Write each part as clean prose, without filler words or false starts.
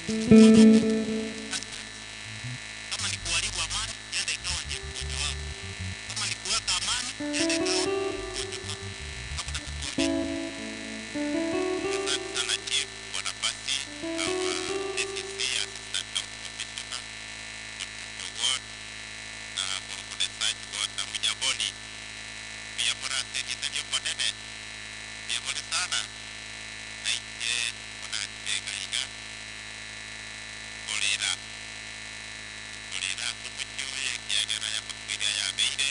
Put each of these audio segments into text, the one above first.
Kama ni kuharibu amani, yenda ikawa ndiye mmojawapo. Kama ni kuweka amani, yenda ikawa mmojawapo. Hakuna kutuambia. Asante sana Chief kwa nafasi our ACC Assistant County Commissioner Ward na Murkomen Ward na Mujaboni pia murategithania monene pia muri sana na inje onanjega iga kurira kurira tumucyuye kiagera ya makwira yabeire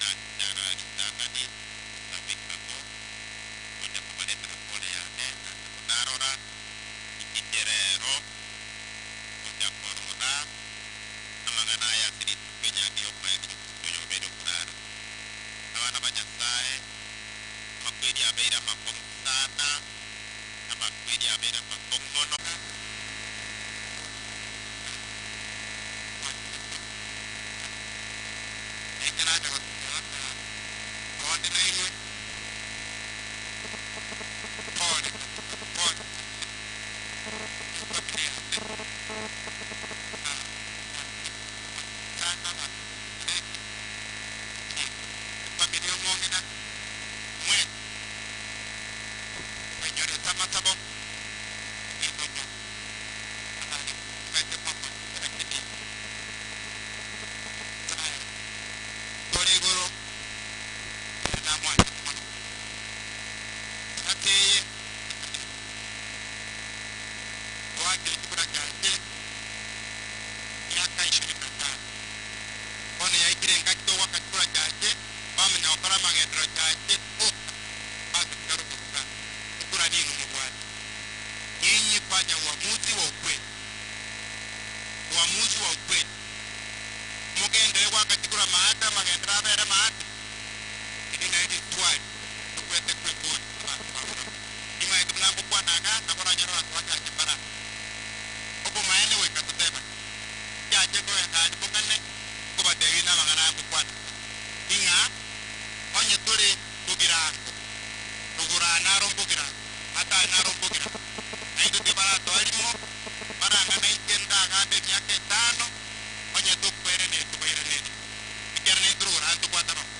na nyaga ritangani sabikako kuja kubaletera pole yane na kunarora ikigerero kuja korora amang'ana aya siritukenyagia omweri oyobere okurara abana ba nyasaye amakweri abeire amakong'u sana amakweri abeire amakong'u mono. Nyinyi fanya uamuzi wa ukweli, uamuzi wa ukweli. Mugendere gwakachigura maata magendera abere maata ini nairi twali tukwete kwekuri imaete mlango kwanaga naboranyora twachache bara obomaene weka tuteba yache koendari bong'ane kobatebi na amang'ana ngokwana ing'a onye tore bogirango rugurana aro mbogirango ata naro mbogirango naitwe tibaratwarimo barang'ana inche ndagambe emiaka etano onye tokwere netubaire neti ekero neturugurana tokwata bako.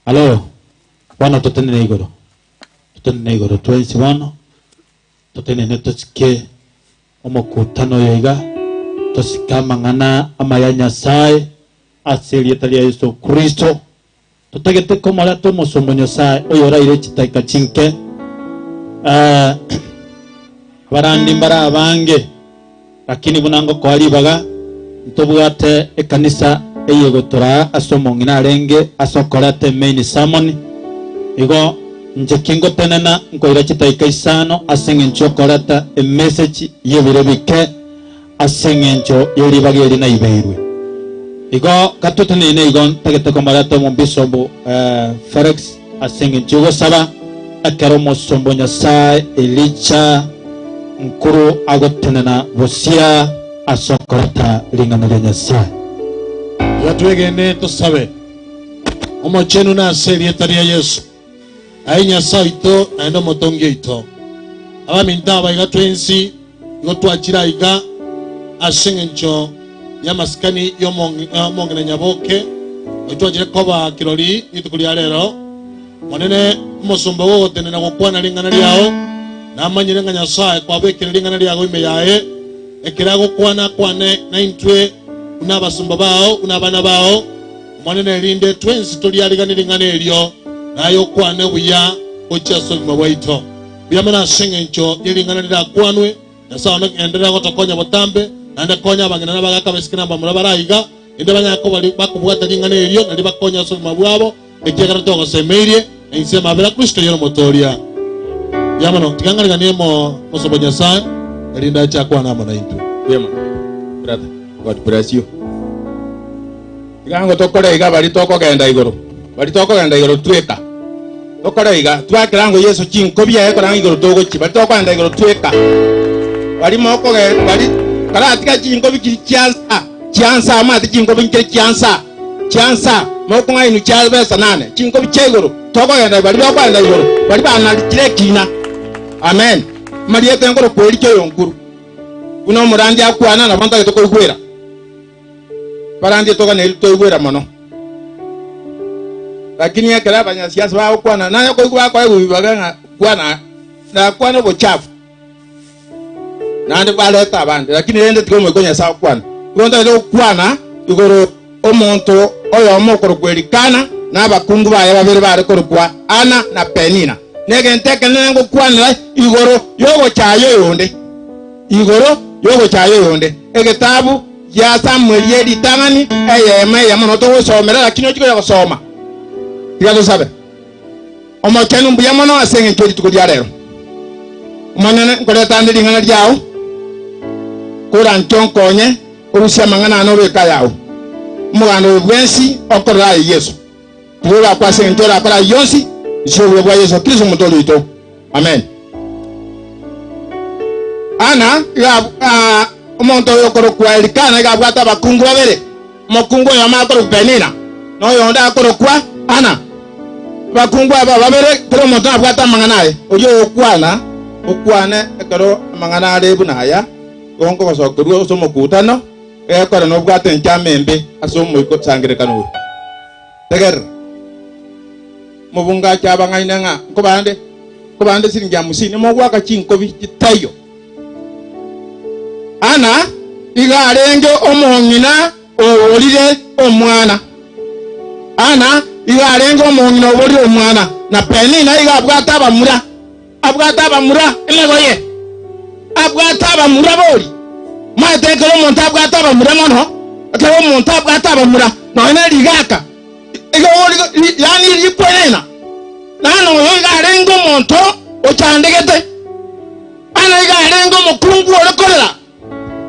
Alo, bono totenene igoro, totenene igoro twensi bono, totenene tosike. omokutano oyo iga, tosike amang'ana amaya a Nyasae ase erieta ria Yeso Kristo. Totagete komoreta omosomba o Nyasae oyoraire chitaika chinke. Eh, abarandi mbare abange, lakini buna ngokoa ribaga, ntobwate ekanisa eyegotoraa ase omong'ina arenge ase okoreta emain sermon. Igo inche kingotenena nkoira chitaika isano ase eng'encho yokoreta emessage y'ebiro ebike ase engencho ye ribaga eri naibeirwe. Igo gatoteneine igo ntagete komoreta omobishobu Felix ase engencho y'ogosaba, ekero omosomba o Nyasae Elija nkuru agotenena bosia ase okoreta ring'ana ria Nyasae. Iga twegene tosabe, Omochenu nase erieta ria Yeso. Aye Nyasae oito naende Omotongi oito. Abaminto aba iga twensi igo twachire aiga ase engencho y'amasikani y'omong'ina Nyaboke, oyio twachire koba kirori rituko ria rero. Omonene, omosomba oo ogotenena gokwana ring'ana riao, namanyire ng'a Nyasae kwabekire ring'ana riago ime yaye, ekero agokwana akwane naintwe buna abasomba bao, buna abana bao. Omonene, erinde twensi toriariganie ring'ana erio, na aye okwane buya gochia ase obogima bwaito. Mbuya mono ase engencho ye ring'ana rirakwanwe. Nyasae one, genderera gotokonya botambe, naende konya abang'ina na abagaaka abaiseke na abamura bare aiga, erinde banyare koba bakobwata ring'ana erio na ribakonye ase obogima bwabo, ekiagera togosemeirie, na inse y'amabera a Kristo oyore Omotooria. Mbuya mono. Tiga ng'ariganie omosobo Nyasae, erinde ache akwane amo naintwe. Mbuya mono, brother. God bless you. Tiga ng'o tokore iga baria tokogenda igoro, baria tokogenda igoro tweka. Tokore iga, twakera ng'o Yeso chinkobi aye koranga igoro togochia, baria tokogenda igoro tweka. Baria mokoge baria karatiga chinkobi chiria chiansa, chiansa omanyete chinkobi nchire chiansa, chiansa, mokong'ainwa chia besa nane, chinkobi chia igoro, tokogenda baria bakogenda igoro, baria banarichire ekina. Amen. Amarieta enkorokwa erikia oyonkuru. Buna omorandia akwana nabo ntagete koigwera. Barandie toganeiri toigwera mono. Lakini ekero abanyasiasa bagokwana, naye okoigwa bakoegwa ribaga ng'a kwana, nakwana obochafu, naende bareta abande. Lakini rende tiga Omoika o Nyasae okwane. Igo ntagete gokwana igoro omonto oyomo okorokwa Elikana na abakungu baye babere bare korokwa Ana na Penina. Negento ekenene ngokwanera igoro y'ogochaya oyonde, igoro y'ogochaya oyonde. Egetabu gia Samueli ye ritang'ani eyemo eyemo no togosomera, lakini ochie konya gosoma. Tiga tosabe. Omochenu mbuya mono ase engencho ye rituko ria rero. Omonene, nkoreta nde ring'ana riao, koranche onkonye orusie amang'ana ane obeke ayao. Omoganda oyo bwensi okorora aye Yeso. Tiga orakwe ase engencho orakore ayio onsi, inse y'obuya bwa Yeso Kristo Omotoori oito. Amen. Ana iga ah, omonto oyo okorokwa Elikana iga abwate abakungu babere, omokungu oyomo akorokwa Penina, na oyonde akorokwa Ana. Abakungu aba babere kera omonto nabwate amang'ana aye. Oria ogokwana, okwane ekero amang'ana are buna aya, igo nkogosokerwa ase omokutano, egekore nobwate enchama embe ase omoika osangererekano oyo. Tegerera! Omobungachi abang'aine ng'a nkobande, nkobande siringi hamsini, mogoaka chinkobi chitaiyo. Ana iga arenge omong'ina oborire omwana. Ana iga arenge omong'ina oborire omwana, na Penina iga abwate abamura, abwate abamura emegoye, abwate abamura bori. Maete ekero omonto abwate abamura mono, ekero omonto abwate abamura, nonya ne rigaka, igo yaani rikwenena. Nana oyo iga arenge omonto ochandegete, Ana iga arenge omokungu ore korera,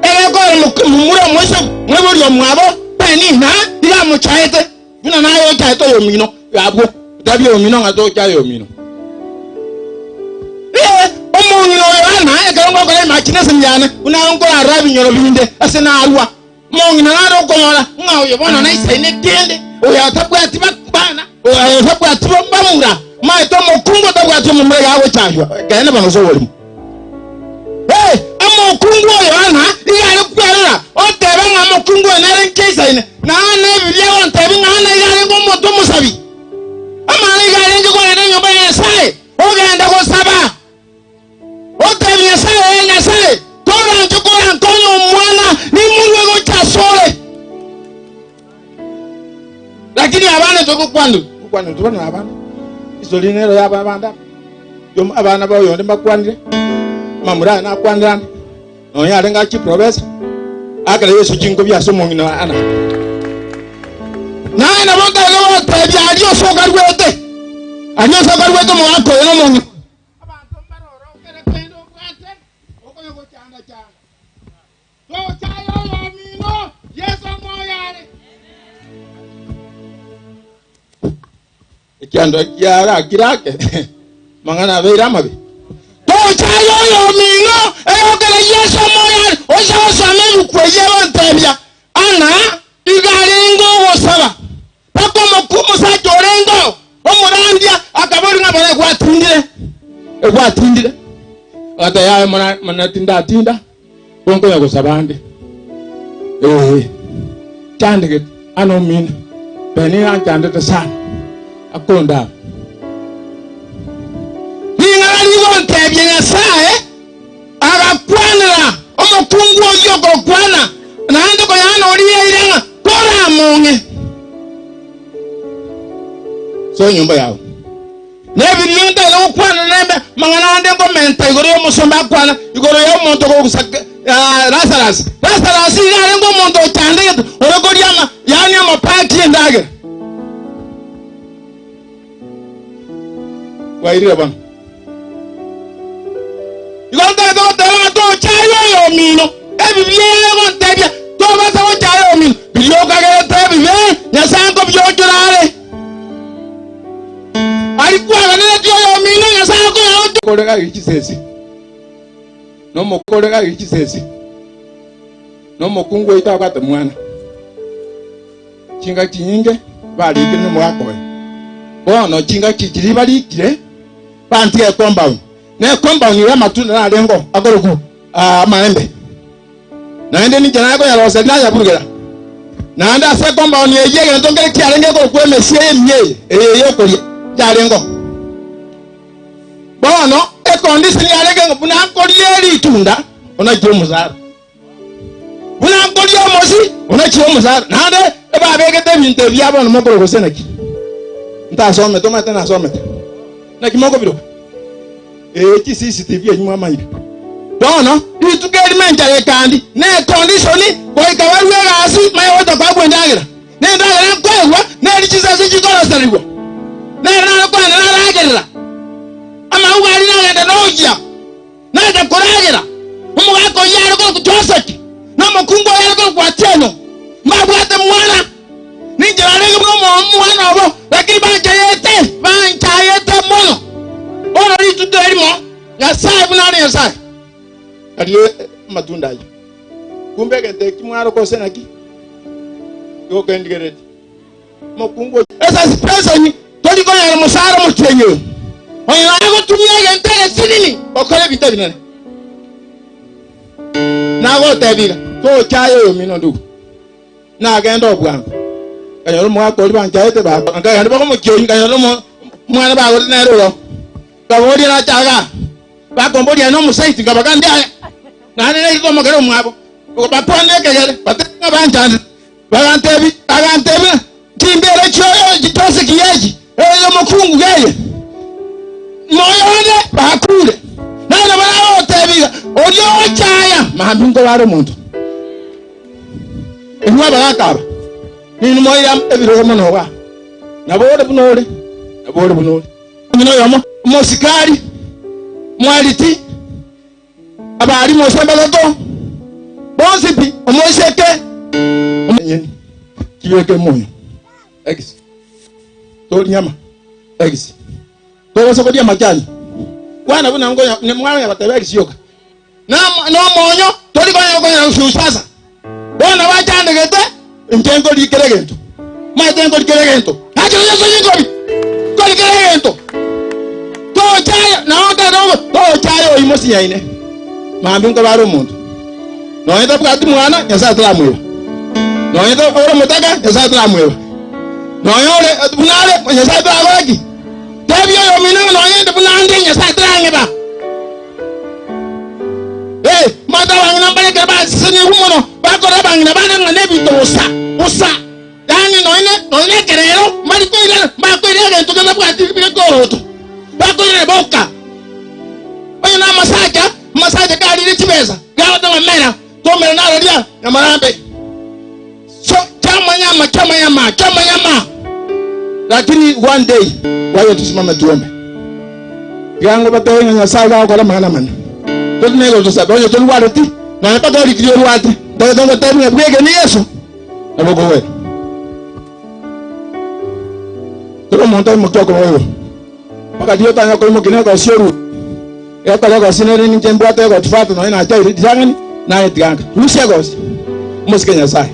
egekorera momura omoiseke moibori omwabo Penina iga amochaete, buna naye ochaete oyomino abwo, otebi oyomino ng'a tochaye oyomino. Ee, omong'ina oyo Ana, ekero ngokora imagination yane, buna nkorarora ebinyoro binde ase narua, Omong'ina nare okonyora ng'a oyo bono naisaine kende, oyo atabwati bana, oyo atabwati bamura, maete omokungu otabwati omomura iga agochaywa, ekeene bono ase oborimo. Ee, omokungu oyo Ana iga are kwerora, oteba ng'a omokungu oyo nere nchaisaine, na Ana ebibe agontebia ng'a Ana iga arenge omonto omosabi. Amang'ana iga arenge kogenda enyomba ya Nyasae, ogenda gosaba. Otebia Nyasae, Ee Nyasae, toranche ko. togokwanire, gokwanire tobana na abana. Isori nero ya abana bande aba. Yo abana ba oyonde mbakwanire, amamura aye nakwanire ande, nonya arenge achie profesa, akere Yeso chinkobi ase omong'ina Ana. Naye nabo ntaete gotebia aria ase okaruete, aria ase okaruete omogaka oyo na omong'ina oyo. Abanto mbaroro okere kende obwate okonya gochanda-chanda. Tochaye oyomino, Yeso moyo are. Ekianda kiarakire ake, amang'ana abeire amabe. Tochaye oyomino, egokera Yeso moyo are. Oise gosoma ebuku eyio egontebia, Ana iga arenge ogosaba, mpaka omokuu omosacha orengeo omorandia akaboria ng'a bono egwatindire, egwatindire. Agateba yaya mona mona tindatinda, bo nkonya gosaba ande. Ee, chandegete ana omino, Penina anchandete sana, akondaba. Ring'ana rigontebia Nyasae Agakwanera omokungu oyio ogokwana, naende koyana oria eira ng'a koramong'e. Soa enyomba yao. Nebirio ntaete gokwana nembe amang'ana ande nkomenta igoro y'omosomba akwana igoro y'omonto okogusa Lazarus. Lazarus iga arenge omonto ochandegete ore koria ama yaani amapaki y'endagera. Bwairire bono. Igo ntagete goteba ng'a tochaye oyomino, ebibe aye gontebia, tobasa gochaya oyomino, biria okagerete ebibe, Nyasae nkobionchora are. Aria kwaganeretie oyomino, Nyasae akoyaonchora. Korega chisese, nomokorega chisese, nomokungu oito abwate mwana. Chingaki chinyinge barikire nomogaka oye. Bono chingaki chiria barikire bantiga ekombauni, na ekombauni ere amatunda narengeo akorokwa amaembe. Naende ninche naye konyaroseria nayaburugera. Naende ase ekombauni eyio egento nkere kiarenge korokwa emesie emiya eye, eye y'okoria, yarengeo. Bono ekondisoni yarenge ng'a buna nkoria ritunda, onachie omosara. Buna nkoria omosi, onachie omosara. Naende ebabegete ebinto ebi bia bono mokore gose naki? Ntasomete, omanyete nasomete. Naki mokobiroka? Ee, chi CCTV enywe mwamanyire. Bono, rituko erimo enchara ekandi, na ekondishoni, goika barue egasi, manye gocha koegwa endagera. Na endagera nkoegwa, neri chisese chikoroserigwa. Nere nare kogenda naragerera. Amauga aria nagenda noyia. Nacha koragera, omogaka oyio are korokwa Joseki, na omokungu oye are korokwa Atieno, mbabwate mwana. Ninche narenge buna omwana obo, lakini banchayete, banchayete mono. Bono rituko erimo, Nyasae buna are Nyasae, arie amatunda ayio. Kumbe egento eki mwaroka ase naki? Igo kendigereretie. Omokungu oyio esuspension tori konyora omosara omotienyi oyo. Onye naye gotumia egento egesinini gokora ebinto ebinene. Nagotebia iga, tochaye oyomino ndugu. Nagenda obwango, nkanyora omogaka oria banchaete baba, nkagenda mpaka omochie oyio nkanyora omwana bagorete nere oro. Nkaboria nache igaa, bakomboria aye nomosaiti, nkabaga ndi aya. Naende nairete omokere omwabo, bakwane ekegere, batebe ng'a banchandete. Bagantebia, bagantebia, Chimbeera chi'oyo chitoseki echi, ey'omokungu eye, moyo one bakuure. Naende baragotebia iga, Oria ogochaya mambia nkobare omonto. Inwe abagaaka aba, ninwe moire ebirogo mono igaa. Nabo ore buna ore, nabo ore buna ore. Omong'ina oyomo, omosikari, omwariti, Abarimu ase batato, bonsi pi, omoiseke, omonyenyeni, chibeke omonyo, eggs, tori nyama, eggs, tobasa koria amachani, kwana buna nkonya ne mwana bateba eggs yoka, na nomonyo tori konya konya gosusasa. Bono bachandegete, inche nkori kera egento, maete nkori kera egento, nakero Yeso nyinkobi, nkori kera egento. Tochaya, nao ntagete ogo, tochaya oyio mosinyaine, mambia nkobare omonto. Nonye tabwati mwana, Nyasae taramweba. Nonye ore omotaka, Nyasae taramweba. Nonye ore buna are, Nyasae tarakora ki? Tebia oyomino ng'a nonye inde buna ande, Nyasae tarang'eba. Ee, omanyete abang'ina mbare ekero basesenigwe mono, bakorora abang'ina bande ng'a nebinto bosa, bosa. Yaani nonye nonye ekerero mbari koira. oroto. Bakoirana boka. Onye na amasacha, amasacha karire chibesa, gagoteba mera, tomera naroria nyamarambe. So chama nyama, chama nyama, chama nyama. Lakini one day waye tusimame tuombe. Tiga ngobatebie ng'a Nyasae gagokora amang'ana amane. Totine igoro tosabe onye torwareti, nonya mpaka orikirie orwate. Ntagete ngotebie ng'a bwegene Yeso, nabo okogwena. Kera omonto aimokie okoboko igoro. Mpaka riria otanya koimokia na egosi orue. Egekora egosi nere ninche mbwate egosi fata nonya nachaire ritang'ani naye tiga nka. Rusia egosi omosike Nyasae.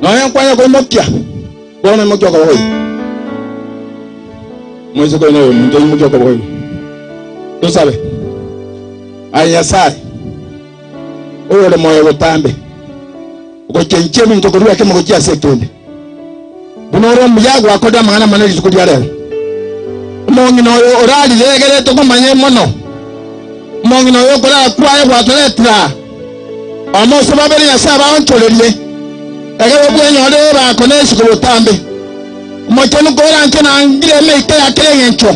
Nonya nkwanya koimokia bono imokia okoboko igo. Moiseke oyo noyo ominto oimokie okoboko igo. Tosabe. Aye Nyasae, oyore moyo botambe, ogochenchia ebinto korwa ekemo gochia ase ekende. Buna ore omuya gwakorire amang'ana amanene rituko ria rero. Omong'ina oyo orarire egere tokomanye mono. Omong'ina oyo okorara kwaye gwatoretire aa. Omoso babere Nyasae abaonchorerie, egere obwenyore ebako na esiko botambe. Omochenu koranche nangire emeika ya kera engencho,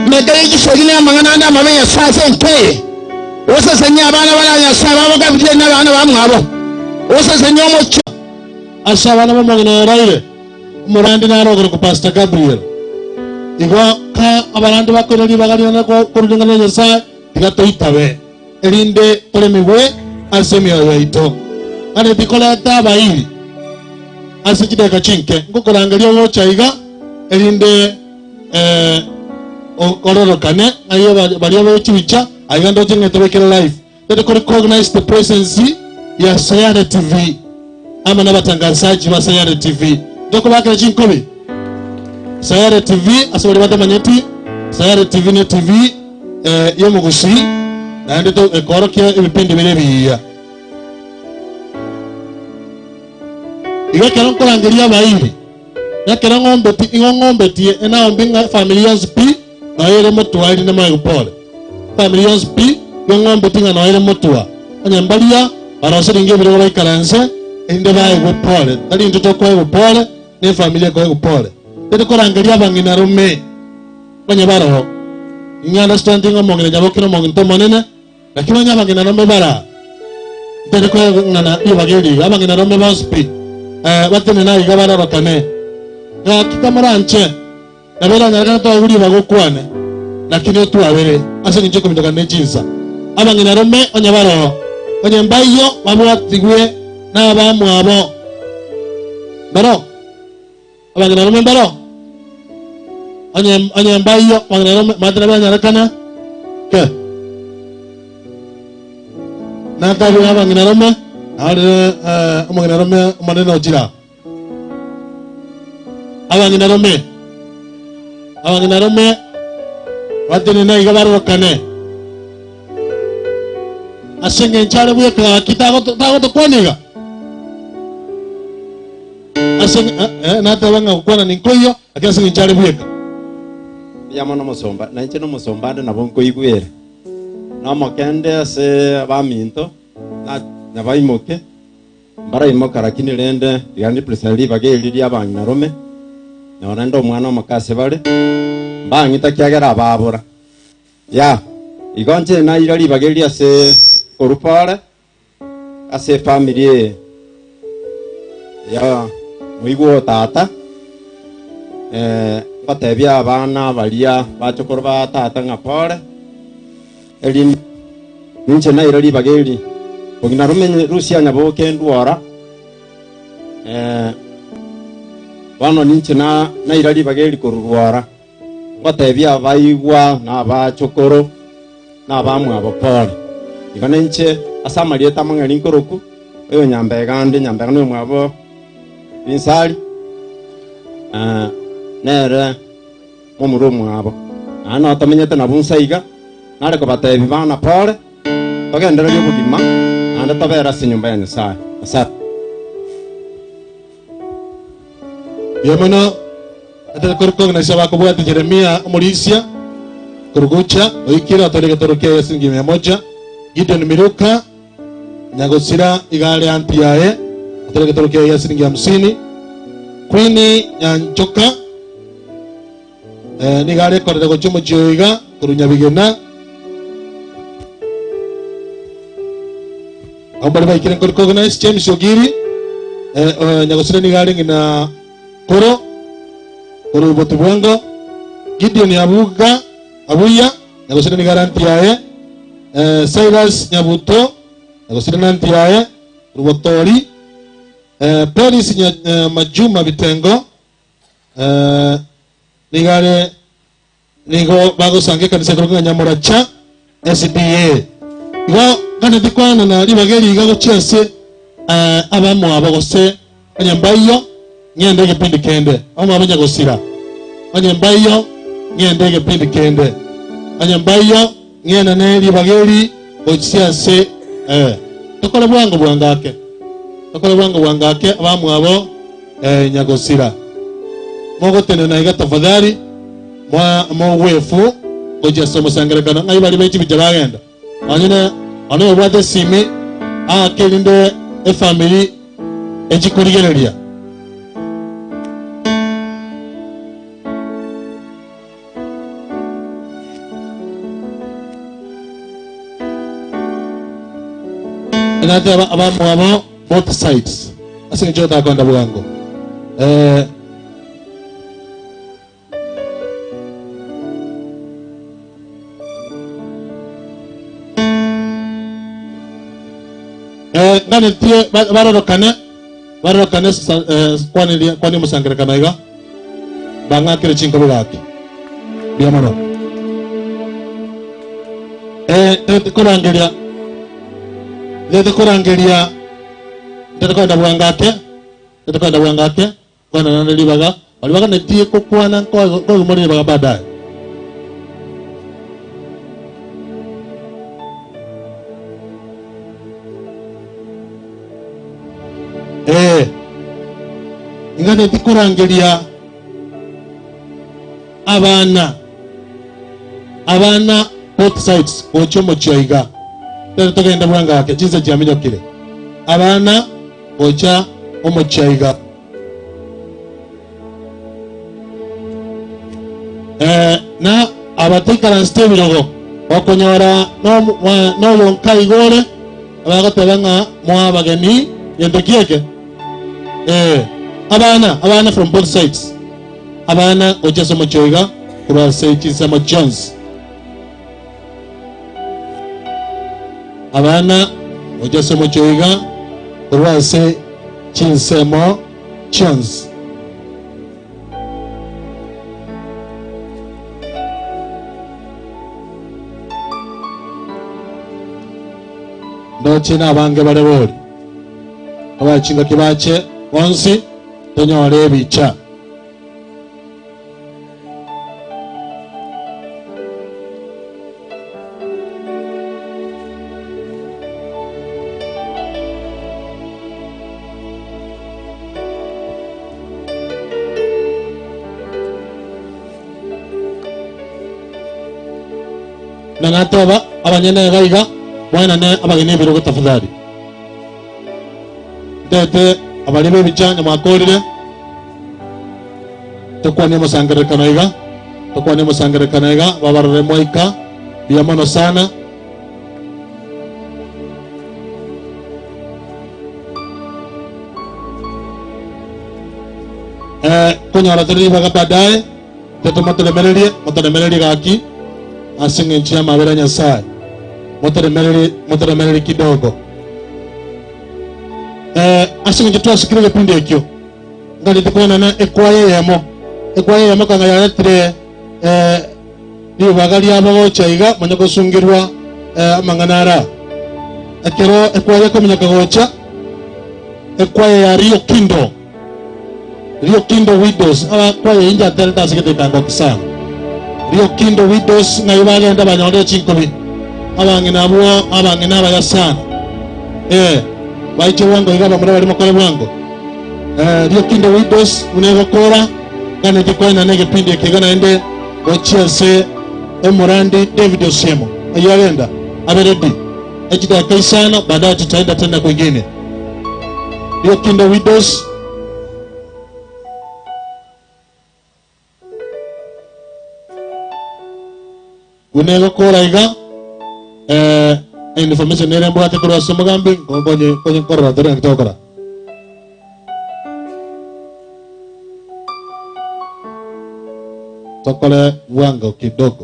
emeika ye chisegi na amang'ana ande amabe Nyasae ase enka eye. Osesenie abana baria Nyasae babogabirie na abana bamwabo. Osesenie omochie. Ase abana b'omong'ina oraire, omorandi nare okorokwa Pastor Gabriel. Igo ka abarandi bakoira ribaga rinene korwa ring'ana ria Nyasae, tiga toitabe, erinde toremigwe ase emioyo yaito. Naende tikoreta abairi ase chidakika chinke, ngokorangeria ogocha iga, erinde eh, ororokane ng'ai baria be chibicha, aiga ndoche ng'a tobekere live. Tari ko recognize the presence ya Sayare TV amo nabatangazaji ba Sayare TV. Ntokobakera chinkobi. Sayare TV ase baria batamanyeti, Sayare TV ne TV eh, y'omogusii naende to ekorokia ebipindi bire ebiya. Igo ekero nkorangeria abairi, nekero ng'ombeti igo ng'ombetie enaombi ng'a efamiri yonsi pi Noyo ere motwa erinde moegwe pole. Famiri yonsi pi y'eng'ombe ting'a noyo ere motwa. Onye mbaria baroserie ebirogo baikaranse, erinde baegwe pole. Tari intwe tokoegwa pole, na efamiri ekoegwa pole. Tari korangeria abang'ina rome onye baroo. Ing'e understand ng'a omong'ina nyaboke na omong'into omonene, lakini onye abang'ina rome baraa, ntari koegwa ribaga eri iga. Abang'ina rome bonsi pi eh, batenene aiga barorokane. Gaki kamoranche. Nabo eranyarekane toegwe ribaga okwane, lakini otwabere ase engencho y'okominyoka ne chinsa. Abang'ina rome onye baroo, onye mbaiyo babwatigwe nabamwabo. Mbaroo? Abang'ina rome mbaroo? Onye onye mbaiyo abang'ina rome, omanyete nabo eranyarekane ke. Natabire abang'ina rome, narorire eh, omong'ina rome omonene ochire aa. Abang'ina rome, abang'ina rome batenene iga barorokane ase engencho are bweka gaki tagoto- tagotokwana iga ase eh, eh, nateba ng'a gokwana ninkoiyo lakini ase engencho are bweka Mbuya mono omosomba, na inche nomosomba ande nabo nkoigwera. Nomokende ase abaminto, na nabaimoke. Mbaraimoka lakini rende tiga ndipresent ribaga eri ri'abang'inarome, nonye nde omwana omoke ase bare, mbang'ita kiagera ababora. Yah, igo inche naira ribaga eri ase korwa pore ase efamiri eye ya moigwa o tata, ngotebia abana baria bachokoro ba tata ng'a pore, Erinde ninche naira ribaga eri, bogina romenye rusia nyaboke ndwora, eh, bono ninche na naira ribaga eri korurwora, ngotebia abaigwa na abachokoro na abamwabo pore. Igo ninche ase amarieta amang'ani nkoroku, oyo Nyambega ande, Nyambega noyomwabo Minsari, eh, nere momura omwabo. Naende nao tomenyete nabwo inse aiga, nare kobateebia, Bana, pore, togendererie obogima, naende tobere ase enyomba ya Nyasae. Nyasae. Mbuya mono atari korikognaisia bakobwatia Jeremia omorisia korugucha oikire atore egetoro kiaye esiringi mia moja Gideon Miruka nyagosira iga are anti yaye atore egetoro kiaye esiringi hamsini Queen Nyanchoka. Nigo are korera gochia omochie oyo iga korwa Nyabigena. Abwo mbaria baikire nkori recognize James Ogiri, nyagosira nigo are ng'ina koro korwa Botibwango. Gideon Abuga Abuya, nyagosira nigo are anti yaye. Silas Nyabuto, nyagosira na anti yaye korwa Botori. Peris Majuma Bitengo, Nigo are nigo bagosanga ekanisa ekorokwa ng'a Nyamoracha SDA. Igo nganeti kwanana ribaga eri iga gochia ase abamwabo gose onye mbaiyo ng'ende egepindi kende. Abamwabo nyagosira onye mbaiyo ng'ende egepindi kende. Onye mbaiyo ng'enane ribaga eri gochia ase tokore bwango bwango ake. Tokore bwango bwango ake abamwabo. Nyagosira, mogotenena iga tafadhali, mwa mogwefu gochia ase omosangererekano. Ng'ai baria be chibicha bagenda? Onye ne one obwate esimi, aake erinde efamiri echi korigereria. Nateba abamwabo both sides ase eng'encho otakonda bwango eh. Eh, nganetie barorokane barorokane eh, kwaniria kwani omosangerekano iga bang'akere chinkobi gaki mbuya mono eh, tete korangeria tete korangeria tete koenda bwango ake tete koenda bwango ake kwana nande ribaga baria baganetie kokwana nkoigwa ribaga baadaye. Ee, inganeti korangeria abana, abana both sides gocha omochie iga. Tari togende bwango ake, chinsa chiaminyokire. Abana gocha omochie iga. Eh, na abataikaransete ebirogo, okonyora noyonka iga ore, abagoteba ng'a moa abageni gento ki eke? Eh, abana, abana from both sides, abana gochia ase omochie oyo iga korwa ase chinsemo chionsi. Abana gochia ase omochie oyo iga korwa ase chinsemo chionsi. Ndoche nabange bare bori, abachingaki bache bonsi tonyore ebicha. Na nateba abanyene iga iga, Mwenane abageni ebirogo tafadhali. Ntete abaria b'ebichanga mwakorire, tokwanie omosangererekano iga, tokwanie omosangererekano iga, babarore mwaika, buya mono sana. Eh, konyora tore ribaga baadaye, tete motoremererie, motoremererie gaki, ase eng'encho y'amabera ya Nyasaye. Motoremererie, motoremererie kidogo. Eh, ase eng'encho twasukire egepindi ekio, ngarete kwenana ekwaya eyemo, ekwaya eyemo kanga yaretire eh, ribaga riabo gocha iga, manya gosungerwa eh, amang'ana ara. Ekero ekwaya ekominyoka gocha, ekwaya ya Rio Kindo, Rio Kindo Widows, abakwaya eyio njaterete ase getekango sana. Rio Kindo Widows ng'ai bagenda banyorire chinkobi, abang'ina abwo abang'ina abaya sana. Eh, baiche bwango iga abamura baria mokore bwango. Eh, Rio Kindo Widows buna egokora, nganetie koenana egepindi eke iga naende gochia ase omorandi David Osiemo. Ayio agenda abe ready. Echidakika isano baadaye tutaenda tena kwingine. Rio Kindo Widows. Buna egokora iga, eh, information ere mbwate korwa ase omogambi, nkonye nkonye nkorora tore naki togokora. Tokore bwango kidogo.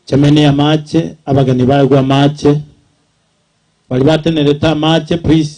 Chemeni amache, abageni baegwe amache, baria batenerete amache please.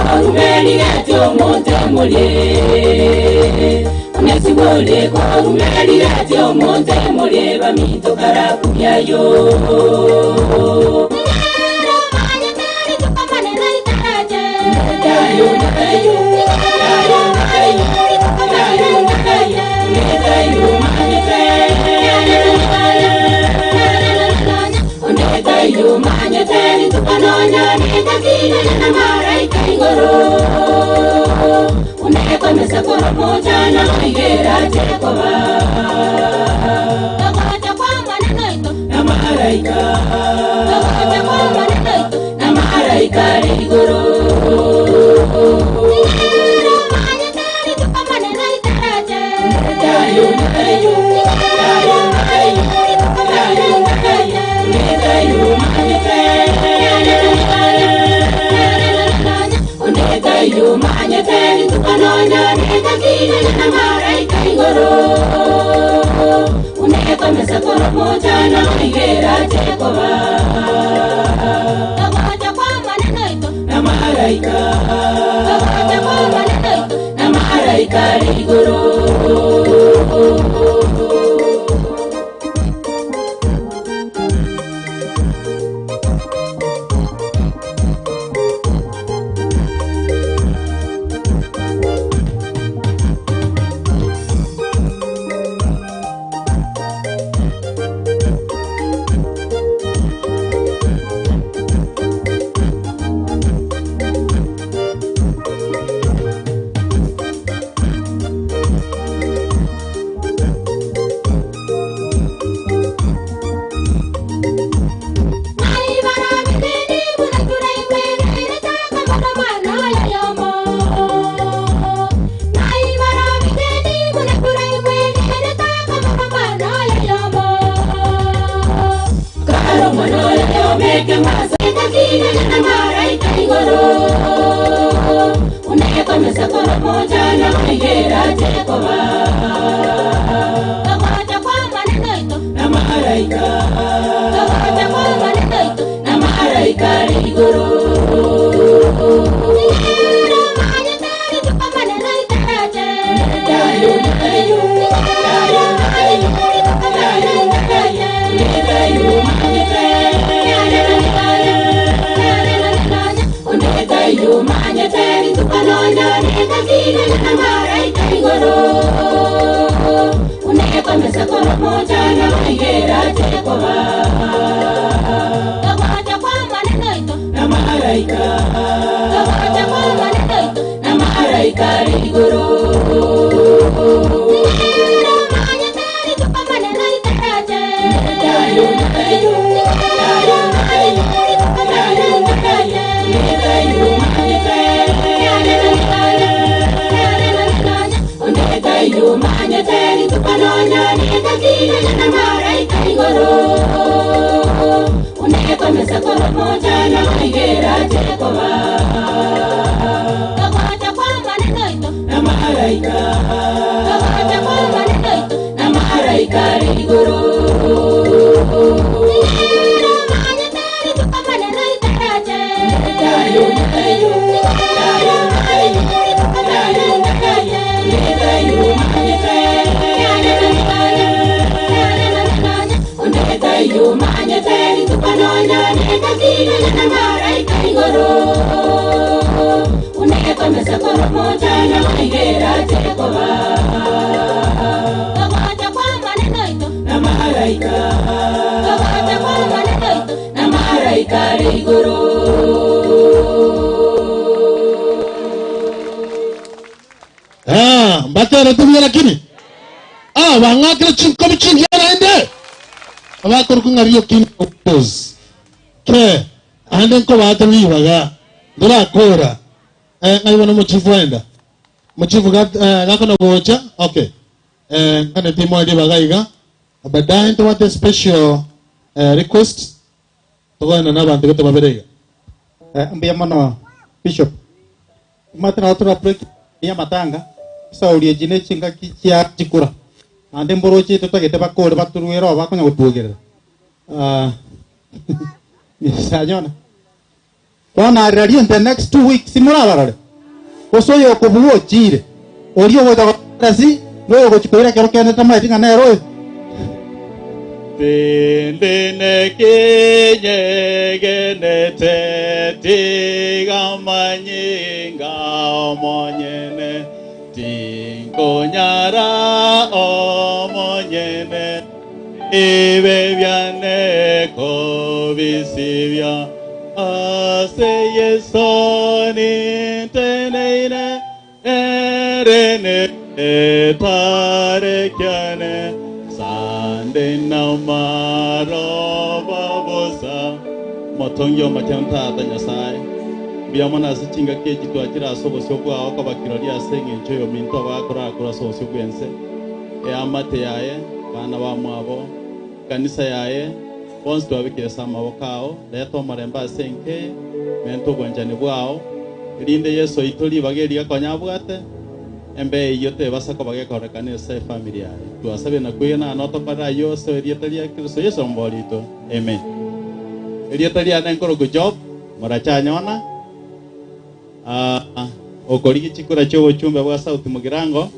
Korumerigete omonto emorie, Onesibore korumerigete omonto emorie, Baminto karakumia yo. Ah, mbatera tubuya lakini ah bang'akire chinkobi chingiya naende abakora kung'aria kinopos ke ande nkobate ribaga ndorakora eh ng'aibona mochifu aenda mochifu gakona gocha okay eh ngane timo ribaga iga baadaye ntobate special request togana n'abantu gete babere iga. Mbuya mono bishop matena tura break ya matanga saurie jine chinga chia chikura ande mboroche tutagete bakore baturwero bakonya gutugerera ah nisanyona. Bono rirorio in the next 2 weeks morabarore, gose oyo okobua ochire, oria ogocha gokora si, na oyo ogochia koira ekero kende tamaeti ng'a nere oyo. Tindi nekinyegenete, tiga manyinga omonyene, tinkonyara omonyene, ibe biane kobisibia. Ase Yeso ninteneine, erene etarekiane, sande namaroba bosa. Motongi omochenu Tata Nyasaye, mbuya mono ase chingaki echi twachire ase obosio bwao kobakirori ase eng'encho y'ominto abakorakora ase obosio bw'ense. Eamate yaye, bana bamwabo, kanisa yaye, bonsi twabekire ase amaboko ao, leta omorembe ase enkeye, menta obwanchani bwao, erinde Yeso oito ribaga eriga konya abwate, embe eyio tebasa koba gekorekana ase efamily yaye. Twasabe na kwegena notokorera ayio ase erieta ria Kristo Yeso ombori oito. Amen. Erieta riane nkoroku Job, morachanyona, okorigi chikura chia obochumbe bwa South Mugirango